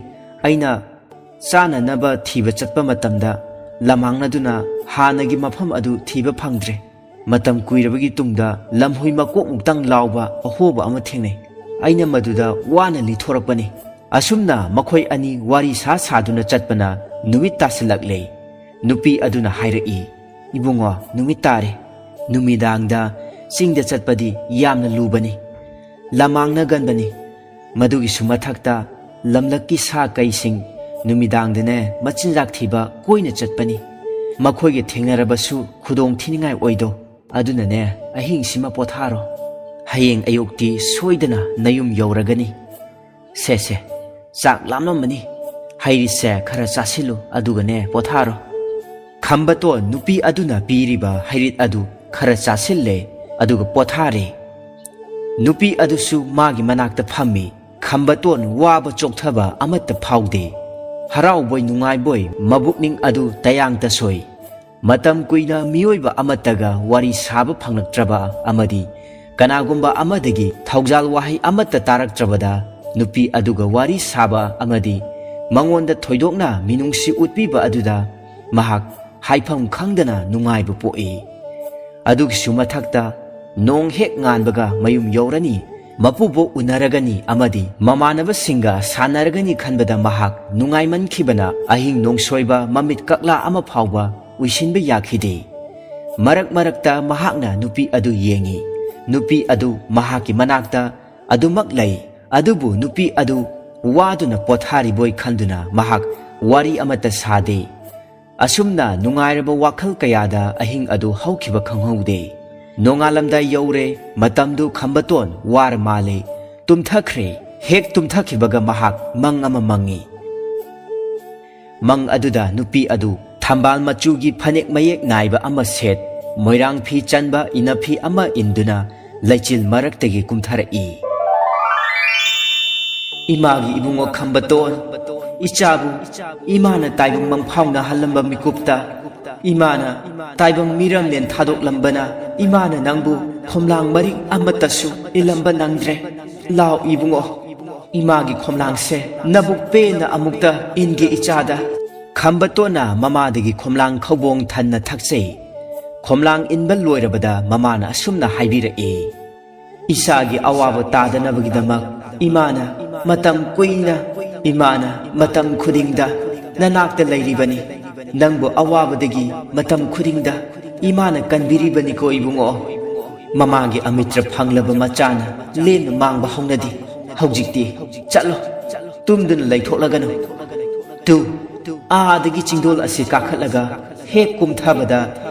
ꯑꯩꯅ ꯆꯥꯅꯅꯕ ꯊꯤꯕ ꯆꯠꯄ ꯃꯇꯝꯗ ꯂꯃꯥꯡꯅꯗꯨꯅ ꯍꯥꯟꯅꯒꯤ ꯃꯐꯝ ꯑꯗꯨ ꯊꯤꯕ ꯐꯪꯗ꯭ꯔꯦ꯫ ꯃꯇꯝ ꯀꯨꯏꯔꯕꯒꯤ ꯇꯨꯡꯗ ꯂꯝꯍꯨꯏ ꯃꯀꯣꯛꯃꯨꯛꯇꯪ ꯂꯥꯎꯕ ꯑꯍꯣꯕ ꯑꯃ ꯊꯦꯡꯅꯩ꯫ ꯑꯩꯅ ꯃꯗꯨꯗ ꯋꯥꯅ ꯂꯤꯊꯣꯔꯛꯄꯅꯤ꯫ ꯑꯁꯨꯝꯅ ꯃꯈꯣꯏ ꯑꯅꯤ ꯋꯥꯔꯤ ꯁꯥ ꯁꯥꯗꯨꯅ ꯆꯠꯄꯅ ꯅꯨꯃꯤꯠ ꯇꯥꯁꯤꯜꯂꯛꯂꯦ꯫ ꯅꯨꯄꯤ ꯑꯗꯨꯅ ꯍꯥꯏꯔꯛꯏ, "ꯏꯕꯨꯡꯉꯣ, ꯅꯨꯃꯤꯠ ꯇꯥꯔꯦ꯫ ꯅꯨꯃꯤꯗꯥꯡꯗ ꯆꯤꯡꯗ ꯆꯠꯄꯗꯤ ꯌꯥꯝꯅ ꯂꯨꯕꯅꯤ, ꯂꯃꯥꯡꯅ ꯒꯟꯕꯅꯤ꯫ ꯃꯗꯨꯒꯤꯁꯨ ꯃꯊꯛꯇ ꯂꯝꯂꯛꯀꯤ ꯁꯥ ꯀꯩꯁꯤꯡ ꯅꯨꯃꯤꯗꯥꯡꯗꯅꯦ ꯃꯆꯤꯟꯖꯥꯛ ꯊꯤꯕ ꯀꯣꯏꯅ ꯆꯠꯄꯅꯤ꯫ ꯃꯈꯣꯏꯒ ꯊꯦꯡꯅꯔꯕꯁꯨ ꯈꯨꯗꯣꯡ ꯊꯤꯅꯤꯡꯉꯥꯏ ꯑꯣꯏꯗꯣ꯫ ꯑꯗꯨꯅꯅꯦ, ꯑꯍꯤꯡꯁꯤꯃ ꯄꯣꯊꯥꯔꯣ꯫ ꯍꯌꯦꯡ ꯑꯌꯨꯛꯇꯤ ꯁꯣꯏꯗꯅ ꯅꯌꯨꯝ ꯌꯧꯔꯒꯅꯤ꯫ ꯁꯦ ꯁꯦ, ꯆꯥꯛ ꯂꯥꯝꯂꯝꯃꯅꯤ꯫ ꯍꯩꯔꯤꯠꯁꯦ ꯈꯔ ꯆꯥꯁꯤꯜꯂꯨ, ꯑꯗꯨꯒꯅꯦ ꯄꯣꯊꯥꯔꯣ꯫" ꯈꯝꯕꯇꯣꯟ ꯅꯨꯄꯤ ꯑꯗꯨꯅ ꯄꯤꯔꯤꯕ ꯍꯩꯔꯤꯠ ꯑꯗꯨ ꯈꯔ ꯆꯥꯁꯤꯜꯂꯦ, ꯑꯗꯨꯒ ꯄꯣꯊꯥꯔꯦ꯫ ꯅꯨꯄꯤ ꯑꯗꯨꯁꯨ ꯃꯥꯒꯤ ꯃꯅꯥꯛꯇ ꯐꯝꯃꯤ꯫ ꯈꯝꯕꯇꯣꯟ ꯋꯥꯕ ꯆꯣꯛꯊꯕ ꯑꯃꯠꯇ ꯐꯥꯎꯗꯦ꯫ ꯍꯔꯥꯎꯕꯣꯏ ꯅꯨꯡꯉꯥꯏꯕꯣꯏ ꯃꯕꯨꯛꯅꯤꯡ ꯑꯗꯨ ꯇꯌꯥꯡ ꯇꯁꯣꯏ꯫ ꯃꯇꯝ ꯀꯨꯏꯅ ꯃꯤꯑꯣꯏꯕ ꯑꯃꯠꯇꯒ ꯋꯥꯔꯤ ꯁꯥꯕ ꯐꯪꯂꯛꯇ꯭ꯔꯕ ꯑꯃꯗꯤ ꯀꯅꯥꯒꯨꯝꯕ ꯑꯃꯗꯒꯤ ꯊꯧꯖꯥꯜ ꯋꯥꯍꯩ ꯑꯃꯠꯇ ꯇꯥꯔꯛꯇ꯭ꯔꯕꯗ, ꯅꯨꯄꯤ ꯑꯗꯨꯒ ꯋꯥꯔꯤ ꯁꯥꯕ ꯑꯃꯗꯤ ꯃꯉꯣꯟꯗ ꯊꯣꯏꯗꯣꯛꯅ ꯃꯤꯅꯨꯡꯁꯤ ꯎꯠꯄꯤꯕ ꯑꯗꯨꯗ ꯃꯍꯥꯛ ꯍꯥꯏꯐꯝ ꯈꯪꯗꯅ ꯅꯨꯡꯉꯥꯏꯕ ꯄꯣꯛꯏ꯫ ꯑꯗꯨꯒꯤꯁꯨ ꯃꯊꯛꯇ, ꯅꯣꯡ ꯍꯦꯛ ꯉꯥꯟꯕꯒ ꯃꯌꯨꯝ ꯌꯧꯔꯅꯤ, ꯃꯄꯨꯕꯣꯛ ꯎꯅꯔꯒꯅꯤ ꯑꯃꯗꯤ ꯃꯃꯥꯟꯅꯕꯁꯤꯡꯒ ꯁꯥꯟꯅꯔꯒꯅꯤ ꯈꯟꯕꯗ ꯃꯍꯥꯛ ꯅꯨꯡꯉꯥꯏꯃꯟꯈꯤꯕꯅ ꯑꯍꯤꯡ ꯅꯣꯡꯁꯣꯏꯕ ꯃꯃꯤꯠ ꯀꯛꯂꯥ ꯑꯃ ꯐꯥꯎꯕ ꯎꯏꯁꯤꯟꯕ ꯌꯥꯈꯤꯗꯦ꯫ ꯃꯔꯛ ꯃꯔꯛꯇ ꯃꯍꯥꯛꯅ ꯅꯨꯄꯤ ꯑꯗꯨ ꯌꯦꯡꯏ꯫ ꯅꯨꯄꯤ ꯑꯗꯨ ꯃꯍꯥꯛꯀꯤ ꯃꯅꯥꯛꯇ ꯑꯗꯨꯃꯛ ꯂꯩ, ꯑꯗꯨꯕꯨ ꯅꯨꯄꯤ ꯑꯗꯨ ꯋꯥꯗꯨꯅ ꯄꯣꯊꯥꯔꯤꯕꯣꯏ ꯈꯟꯗꯨꯅ ꯃꯍꯥꯛ ꯋꯥꯔꯤ ꯑꯃꯠꯇ ꯁꯥꯗꯦ꯫ ꯑꯁꯨꯝꯅ ꯅꯨꯡꯉꯥꯏꯔꯕ ꯋꯥꯈꯜ ꯀꯌꯥꯗ ꯑꯍꯤꯡ ꯑꯗꯨ ꯍꯧꯈꯤꯕ ꯈꯪꯍꯧꯗꯦ꯫ ꯅꯣꯡꯉꯥꯜꯂꯝꯗꯥꯏ ꯌꯧꯔꯦ, ꯃꯇꯝꯗꯨ ꯈꯝꯕꯇꯣꯟ ꯋꯥꯔ ꯃꯥꯜꯂꯦ, ꯇꯨꯝꯊꯈ꯭ꯔꯦ꯫ ꯍꯦꯛ ꯇꯨꯝꯊꯈꯤꯕꯒ ꯃꯍꯥꯛ ꯃꯪ ꯑꯃ ꯃꯪꯉꯤ꯫ ꯃꯪ ꯑꯗꯨꯗ ꯅꯨꯄꯤ ꯑꯗꯨ ꯊꯝꯕꯥꯜ ꯃꯆꯨꯒꯤ ꯐꯅꯦꯛ ꯃꯌꯦꯛ ꯅꯥꯏꯕ ꯑꯃ ꯁꯦꯠ, ꯃꯣꯏꯔꯥꯡ ꯐꯤ ꯆꯟꯕ ꯏꯅꯐꯤ ꯑꯃ ꯏꯟꯗꯨꯅ ꯂꯩꯆꯤꯜ ꯃꯔꯛꯇꯒꯤ ꯀꯨꯝꯊꯔꯛꯏ꯫ "ꯏꯃꯥꯒꯤ ꯏꯕꯨꯡꯉꯣ ꯈꯝꯕꯇꯣꯟ, ꯏꯆꯥꯕꯨ ꯏꯃꯥꯅ ꯇꯥꯏꯕꯪ ꯃꯪꯐꯥꯎꯅꯍꯜꯂꯝꯕ ꯃꯤꯀꯨꯞꯇ, ꯏꯃꯥꯅ ꯇꯥꯏꯕꯪ ꯃꯤꯔꯝꯂꯦꯟ ꯊꯥꯗꯣꯛꯂꯝꯕꯅ ꯏꯃꯥꯅ ꯅꯪꯕꯨ ꯈꯣꯝꯂꯥꯡ ꯃꯔꯤꯛ ꯑꯃꯠꯇꯁꯨ ꯏꯜꯂꯝꯕ ꯅꯪꯗ꯭ꯔꯦ꯫ ꯂꯥꯎ ꯏꯕꯨꯡꯉꯣ, ꯏꯃꯥꯒꯤ ꯈꯣꯝꯂꯥꯡꯁꯦ ꯅꯕꯨꯛ ꯄꯦꯟꯅ ꯑꯃꯨꯛꯇ ꯏꯟꯒꯦ ꯏꯆꯥꯗ꯫" ꯈꯝꯕꯇꯣꯟꯅ ꯃꯃꯥꯗꯒꯤ ꯈꯣꯝꯂꯥꯡ ꯈꯧꯕꯣꯡ ꯊꯟꯅ ꯊꯛꯆꯩ꯫ ꯈꯣꯝꯂꯥꯡ ꯏꯟꯕ ꯂꯣꯏꯔꯕꯗ ꯃꯃꯥꯅ ꯑꯁꯨꯝꯅ ꯍꯥꯏꯕꯤꯔꯛꯏ, "ꯏꯆꯥꯒꯤ ꯑꯋꯥꯕ ꯇꯥꯗꯅꯕꯒꯤꯗꯃꯛ ꯏꯃꯥꯅ ꯃꯇꯝ ꯀꯨꯏꯅ, ꯏꯃꯥꯅ ꯃꯇꯝ ꯈꯨꯗꯤꯡꯗ ꯅꯅꯥꯛꯇ ꯂꯩꯔꯤꯕꯅꯤ꯫ ꯅꯪꯕꯨ ꯑꯋꯥꯕꯗꯒꯤ ꯃꯇꯝ ꯈꯨꯗꯤꯡꯗ ꯏꯃꯥꯅ ꯀꯟꯕꯤꯔꯤꯕꯅꯤꯀꯣ ꯏꯕꯨꯡꯉꯣ꯫ ꯃꯃꯥꯒꯤ ꯑꯃꯤꯇ꯭ꯔ ꯐꯪꯂꯕ ꯃꯆꯥꯅ ꯂꯦꯝꯅ ꯃꯥꯡꯕ ꯍꯧꯅꯗꯦ꯫ ꯍꯧꯖꯤꯛꯇꯤ ꯆꯠꯂꯣ, ꯇꯨꯝꯗꯨꯅ ꯂꯩꯊꯣꯛꯂꯒꯅꯨ꯫ ꯇꯨ, ꯑꯥꯗꯒꯤ ꯆꯤꯡꯗꯣꯜ ꯑꯁꯤ ꯀꯥꯈꯠꯂꯒ ꯍꯦꯛ ꯀꯨꯝꯊꯕꯗ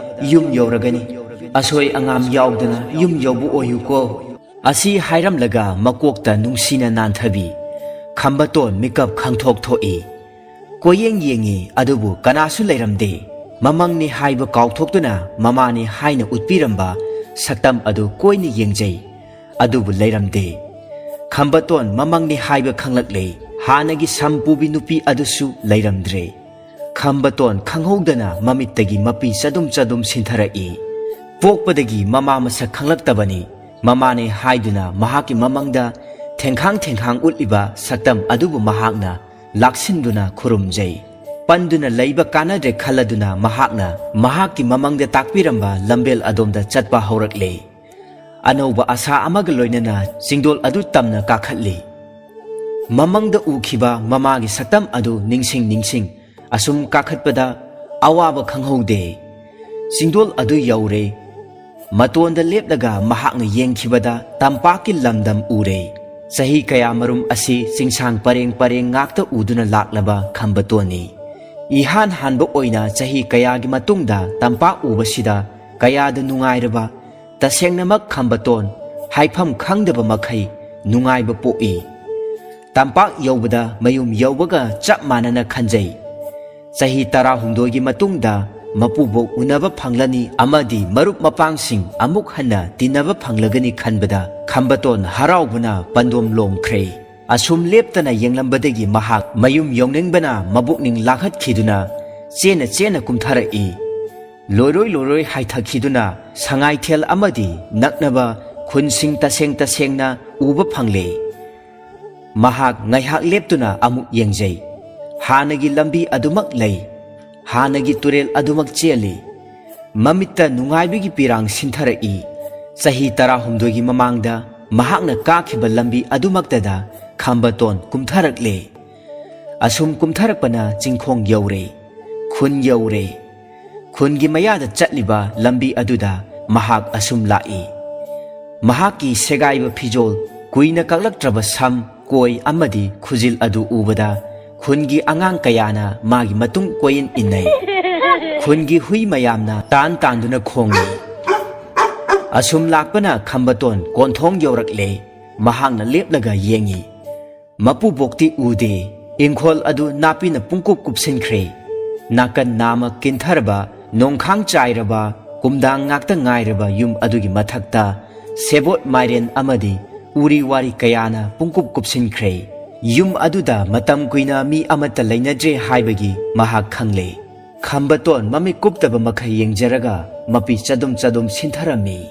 ꯌꯨꯝ ꯌꯧꯔꯒꯅꯤ꯫ ꯑꯁꯣꯏ ꯑꯉꯥꯝ ꯌꯥꯎꯗꯅ ꯌꯨꯝ ꯌꯧꯕ ꯑꯣꯏꯌꯨꯀꯣ"꯫ ꯑꯁꯤ ꯍꯥꯏꯔꯝꯂꯒ ꯃꯀꯣꯛꯇ ꯅꯨꯡꯁꯤꯅ ꯅꯥꯟꯊꯕꯤ꯫ ꯈꯝꯕꯇꯣꯟ ꯃꯤꯀꯞ ꯈꯪꯊꯣꯛ ꯊꯣꯛꯏ꯫ ꯀꯣꯏꯌꯦꯡ ꯌꯦꯡꯉꯤ, ꯑꯗꯨꯕꯨ ꯀꯅꯥꯁꯨ ꯂꯩꯔꯝꯗꯦ꯫ ꯃꯃꯪꯅꯤ ꯍꯥꯏꯕ ꯀꯥꯎꯊꯣꯛꯇꯨꯅ ꯃꯃꯥꯅꯤ ꯍꯥꯏꯅ ꯎꯠꯄꯤꯔꯝꯕ ꯁꯛꯇꯝ ꯑꯗꯨ ꯀꯣꯏꯅ ꯌꯦꯡꯖꯩ, ꯑꯗꯨꯕꯨ ꯂꯩꯔꯝꯗꯦ꯫ ꯈꯝꯕꯇꯣꯟ ꯃꯃꯪꯅꯤ ꯍꯥꯏꯕ ꯈꯪꯂꯛꯂꯦ꯫ ꯍꯥꯟꯅꯒꯤ ꯁꯝ ꯄꯨꯕꯤ ꯅꯨꯄꯤ ꯑꯗꯨꯁꯨ ꯂꯩꯔꯝꯗ꯭ꯔꯦ꯫ ꯈꯝꯕꯇꯣꯟ ꯈꯪꯍꯧꯗꯅ ꯃꯃꯤꯠꯇꯒꯤ ꯃꯄꯤ ꯆꯗꯨꯝ ꯆꯗꯨꯝ ꯁꯤꯟꯊꯔꯛꯏ꯫ ꯄꯣꯛꯄꯗꯒꯤ ꯃꯃꯥ ꯃꯁꯛ ꯈꯪꯂꯛꯇꯕꯅꯤ꯫ ꯃꯃꯥꯅꯦ ꯍꯥꯏꯗꯨꯅ ꯃꯍꯥꯛꯀꯤ ꯃꯃꯪꯗ ꯊꯦꯡꯈꯥꯡ ꯊꯦꯡꯈꯥꯡ ꯎꯠꯂꯤꯕ ꯁꯛꯇꯝ ꯑꯗꯨꯕꯨ ꯃꯍꯥꯛꯅ ꯂꯥꯛꯁꯤꯟꯗꯨꯅ ꯈꯨꯔꯨꯝꯖꯩ꯫ ꯄꯟꯗꯨꯅ ꯂꯩꯕ ꯀꯥꯟꯅꯗ꯭ꯔꯦ ꯈꯜꯂꯗꯨꯅ ꯃꯍꯥꯛꯅ ꯃꯍꯥꯛꯀꯤ ꯃꯃꯪꯗ ꯇꯥꯛꯄꯤꯔꯝꯕ ꯂꯝꯕꯦꯜ ꯑꯗꯣꯝꯗ ꯆꯠꯄ ꯍꯧꯔꯛꯂꯦ꯫ ꯑꯅꯧꯕ ꯑꯁꯥ ꯑꯃꯒ ꯂꯣꯏꯅꯅ ꯆꯤꯡꯗꯣꯜ ꯑꯗꯨ ꯇꯝꯅ ꯀꯥꯈꯠꯂꯤ꯫ ꯃꯃꯪꯗ ꯎꯈꯤꯕ ꯃꯃꯥꯒꯤ ꯁꯛꯇꯝ ꯑꯗꯨ ꯅꯤꯡꯁꯤꯡ ꯅꯤꯡꯁꯤꯡ ꯑꯁꯨꯝ ꯀꯥꯈꯠꯄꯗ ꯑꯋꯥꯕ ꯈꯪꯍꯧꯗꯦ꯫ ꯆꯤꯡꯗꯣꯜ ꯑꯗꯨ ꯌꯧꯔꯦ꯫ ꯃꯇꯣꯟꯗ ꯂꯦꯞꯂꯒ ꯃꯍꯥꯛꯅ ꯌꯦꯡꯈꯤꯕꯗ ꯇꯝꯄꯥꯛꯀꯤ ꯂꯝꯗꯝ ꯎꯔꯦ꯫ ꯆꯍꯤ ꯀꯌꯥꯃꯔꯨꯝ ꯑꯁꯤ ꯆꯤꯡꯁꯥꯡ ꯄꯔꯦꯡ ꯄꯔꯦꯡ ꯉꯥꯛꯇ ꯎꯗꯨꯅ ꯂꯥꯛꯂꯕ ꯈꯝꯕꯇꯣꯟꯅꯤ꯫ ꯏꯍꯥꯟ ꯍꯥꯟꯕ ꯑꯣꯏꯅ ꯆꯍꯤ ꯀꯌꯥꯒꯤ ꯃꯇꯨꯡꯗ ꯇꯝꯄꯥꯛ ꯎꯕꯁꯤꯗ ꯀꯌꯥꯗ ꯅꯨꯡꯉꯥꯏꯔꯕ, ꯇꯁꯦꯡꯅꯃꯛ ꯈꯝꯕꯇꯣꯟ ꯍꯥꯏꯐꯝ ꯈꯪꯗꯕ ꯃꯈꯩ ꯅꯨꯡꯉꯥꯏꯕ ꯄꯣꯛꯏ꯫ ꯇꯝꯄꯥꯛ ꯌꯧꯕꯗ ꯃꯌꯨꯝ ꯌꯧꯕꯒ ꯆꯞ ꯃꯥꯟꯅꯅ ꯈꯟꯖꯩ꯫ ꯆꯍꯤ ꯇꯔꯥꯍꯨꯝꯗꯣꯏꯒꯤ ꯃꯇꯨꯡꯗ ꯃꯄꯨꯕꯣꯛ ꯎꯅꯕ ꯐꯪꯂꯅꯤ ꯑꯃꯗꯤ ꯃꯔꯨꯞ ꯃꯄꯥꯡꯁꯤꯡ ꯑꯃꯨꯛ ꯍꯟꯅ ꯇꯤꯟꯅꯕ ꯐꯪꯂꯒꯅꯤ ꯈꯟꯕꯗ ꯈꯝꯕꯇꯣꯟ ꯍꯔꯥꯎꯕꯅ ꯄꯟꯗꯣꯝ ꯂꯣꯝꯈ꯭ꯔꯦ꯫ ꯑꯁꯨꯝ ꯂꯦꯞꯇꯅ ꯌꯦꯡꯂꯝꯕꯗꯒꯤ ꯃꯍꯥꯛ ꯃꯌꯨꯝ ꯌꯧꯅꯤꯡꯕꯅ ꯃꯕꯨꯛꯅꯤꯡ ꯂꯥꯡꯈꯠꯈꯤꯗꯨꯅ ꯆꯦꯅ ꯆꯦꯅ ꯀꯨꯝꯊꯔꯛꯏ꯫ ꯂꯣꯏꯔꯣꯏ ꯂꯣꯏꯔꯣꯏ ꯍꯥꯏꯊꯈꯤꯗꯨꯅ ꯁꯉꯥꯏꯊꯦꯜ ꯑꯃꯗꯤ ꯅꯛꯅꯕ ꯈꯨꯟꯁꯤꯡ ꯇꯁꯦꯡ ꯇꯁꯦꯡꯅ ꯎꯕ ꯐꯪꯂꯦ꯫ ꯃꯍꯥꯛ ꯉꯥꯏꯍꯥꯛ ꯂꯦꯞꯇꯨꯅ ꯑꯃꯨꯛ ꯌꯦꯡꯖꯩ꯫ ꯍꯥꯟꯅꯒꯤ ꯂꯝꯕꯤ ꯑꯗꯨꯃꯛ ꯂꯩ꯫ ꯍꯥꯟꯅꯒꯤ ꯇꯨꯔꯦꯜ ꯑꯗꯨꯃꯛ ꯆꯦꯜꯂꯤ꯫ ꯃꯃꯤꯠꯇ ꯅꯨꯡꯉꯥꯏꯕꯒꯤ ꯄꯤꯔꯥꯡ ꯁꯤꯟꯊꯔꯛꯏ꯫ ꯆꯍꯤ ꯇꯔꯥꯍꯨꯝꯗꯣꯏꯒꯤ ꯃꯃꯥꯡꯗ ꯃꯍꯥꯛꯅ ꯀꯥꯈꯤꯕ ꯂꯝꯕꯤ ꯑꯗꯨꯃꯛꯇꯗ ꯈꯝꯕꯇꯣꯟ ꯀꯨꯝꯊꯔꯛꯂꯦ꯫ ꯑꯁꯨꯝ ꯀꯨꯝꯊꯔꯛꯄꯅ ꯆꯤꯡꯈꯣꯡ ꯌꯧꯔꯦ꯫ ꯈꯨꯟ ꯌꯧꯔꯦ꯫ ꯈꯨꯟꯒꯤ ꯃꯌꯥꯗ ꯆꯠꯂꯤꯕ ꯂꯝꯕꯤ ꯑꯗꯨꯗ ꯃꯍꯥꯛ ꯑꯁꯨꯝ ꯂꯥꯛꯏ꯫ ꯃꯍꯥꯛꯀꯤ ꯁꯦꯒꯥꯏꯕ ꯐꯤꯖꯣꯜ, ꯀꯨꯏꯅ ꯀꯛꯂꯛꯇ꯭ꯔꯕ ꯁꯝ, ꯀꯣꯏ ꯑꯃꯗꯤ ꯈꯨꯖꯤꯜ ꯑꯗꯨ ꯎꯕꯗ ꯈꯨꯟꯒꯤ ꯑꯉꯥꯡ ꯀꯌꯥꯅ ꯃꯥꯒꯤ ꯃꯇꯨꯡ ꯀꯣꯏꯏꯟ ꯏꯟꯅꯩ꯫ ꯈꯨꯟꯒꯤ ꯍꯨꯏ ꯃꯌꯥꯝꯅ ꯇꯥꯟ ꯇꯥꯟꯗꯨꯅ ꯈꯣꯡꯏ꯫ ꯑꯁꯨꯝ ꯂꯥꯛꯄꯅ ꯈꯝꯕꯇꯣꯟ ꯀꯣꯟꯊꯣꯡ ꯌꯧꯔꯛꯂꯦ꯫ ꯃꯍꯥꯛꯅ ꯂꯦꯞꯂꯒ ꯌꯦꯡꯏ꯫ ꯃꯄꯨꯕꯣꯛꯇꯤ ꯎꯗꯦ꯫ ꯏꯪꯈꯣꯜ ꯑꯗꯨ ꯅꯥꯄꯤꯅ ꯄꯨꯡꯀꯨꯞ ꯀꯨꯞꯁꯤꯟꯈ꯭ꯔꯦ꯫ ꯅꯥꯀꯟ ꯅꯥꯃ ꯀꯤꯟꯊꯔꯕ, ꯅꯣꯡꯈꯥꯡ ꯆꯥꯏꯔꯕ, ꯀꯨꯝꯗꯥꯡ ꯉꯥꯛꯇ ꯉꯥꯏꯔꯕ ꯌꯨꯝ ꯑꯗꯨꯒꯤ ꯃꯊꯛꯇ ꯁꯦꯕꯣꯠ, ꯃꯥꯏꯔꯦꯟ ꯑꯃꯗꯤ ꯎꯔꯤ ꯋꯥꯔꯤ ꯀꯌꯥꯅ ꯄꯨꯡꯀꯨꯞ ꯀꯨꯞꯁꯤꯟꯈ꯭ꯔꯦ꯫ ꯌꯨꯝ ꯑꯗꯨꯗ ꯃꯇꯝ ꯀꯨꯏꯅ ꯃꯤ ꯑꯃꯠꯇ ꯂꯩꯅꯗ꯭ꯔꯦ ꯍꯥꯏꯕꯒꯤ ꯃꯍꯥꯛ ꯈꯪꯂꯦ꯫ ꯈꯝꯕꯇꯣꯟ ꯃꯃꯤꯠ ꯀꯨꯞꯇꯕ ꯃꯈꯩ ꯌꯦꯡꯖꯔꯒ ꯃꯄꯤ ꯆꯗꯨꯝ ꯆꯗꯨꯝ ꯁꯤꯟꯊꯔꯝꯃꯤ꯫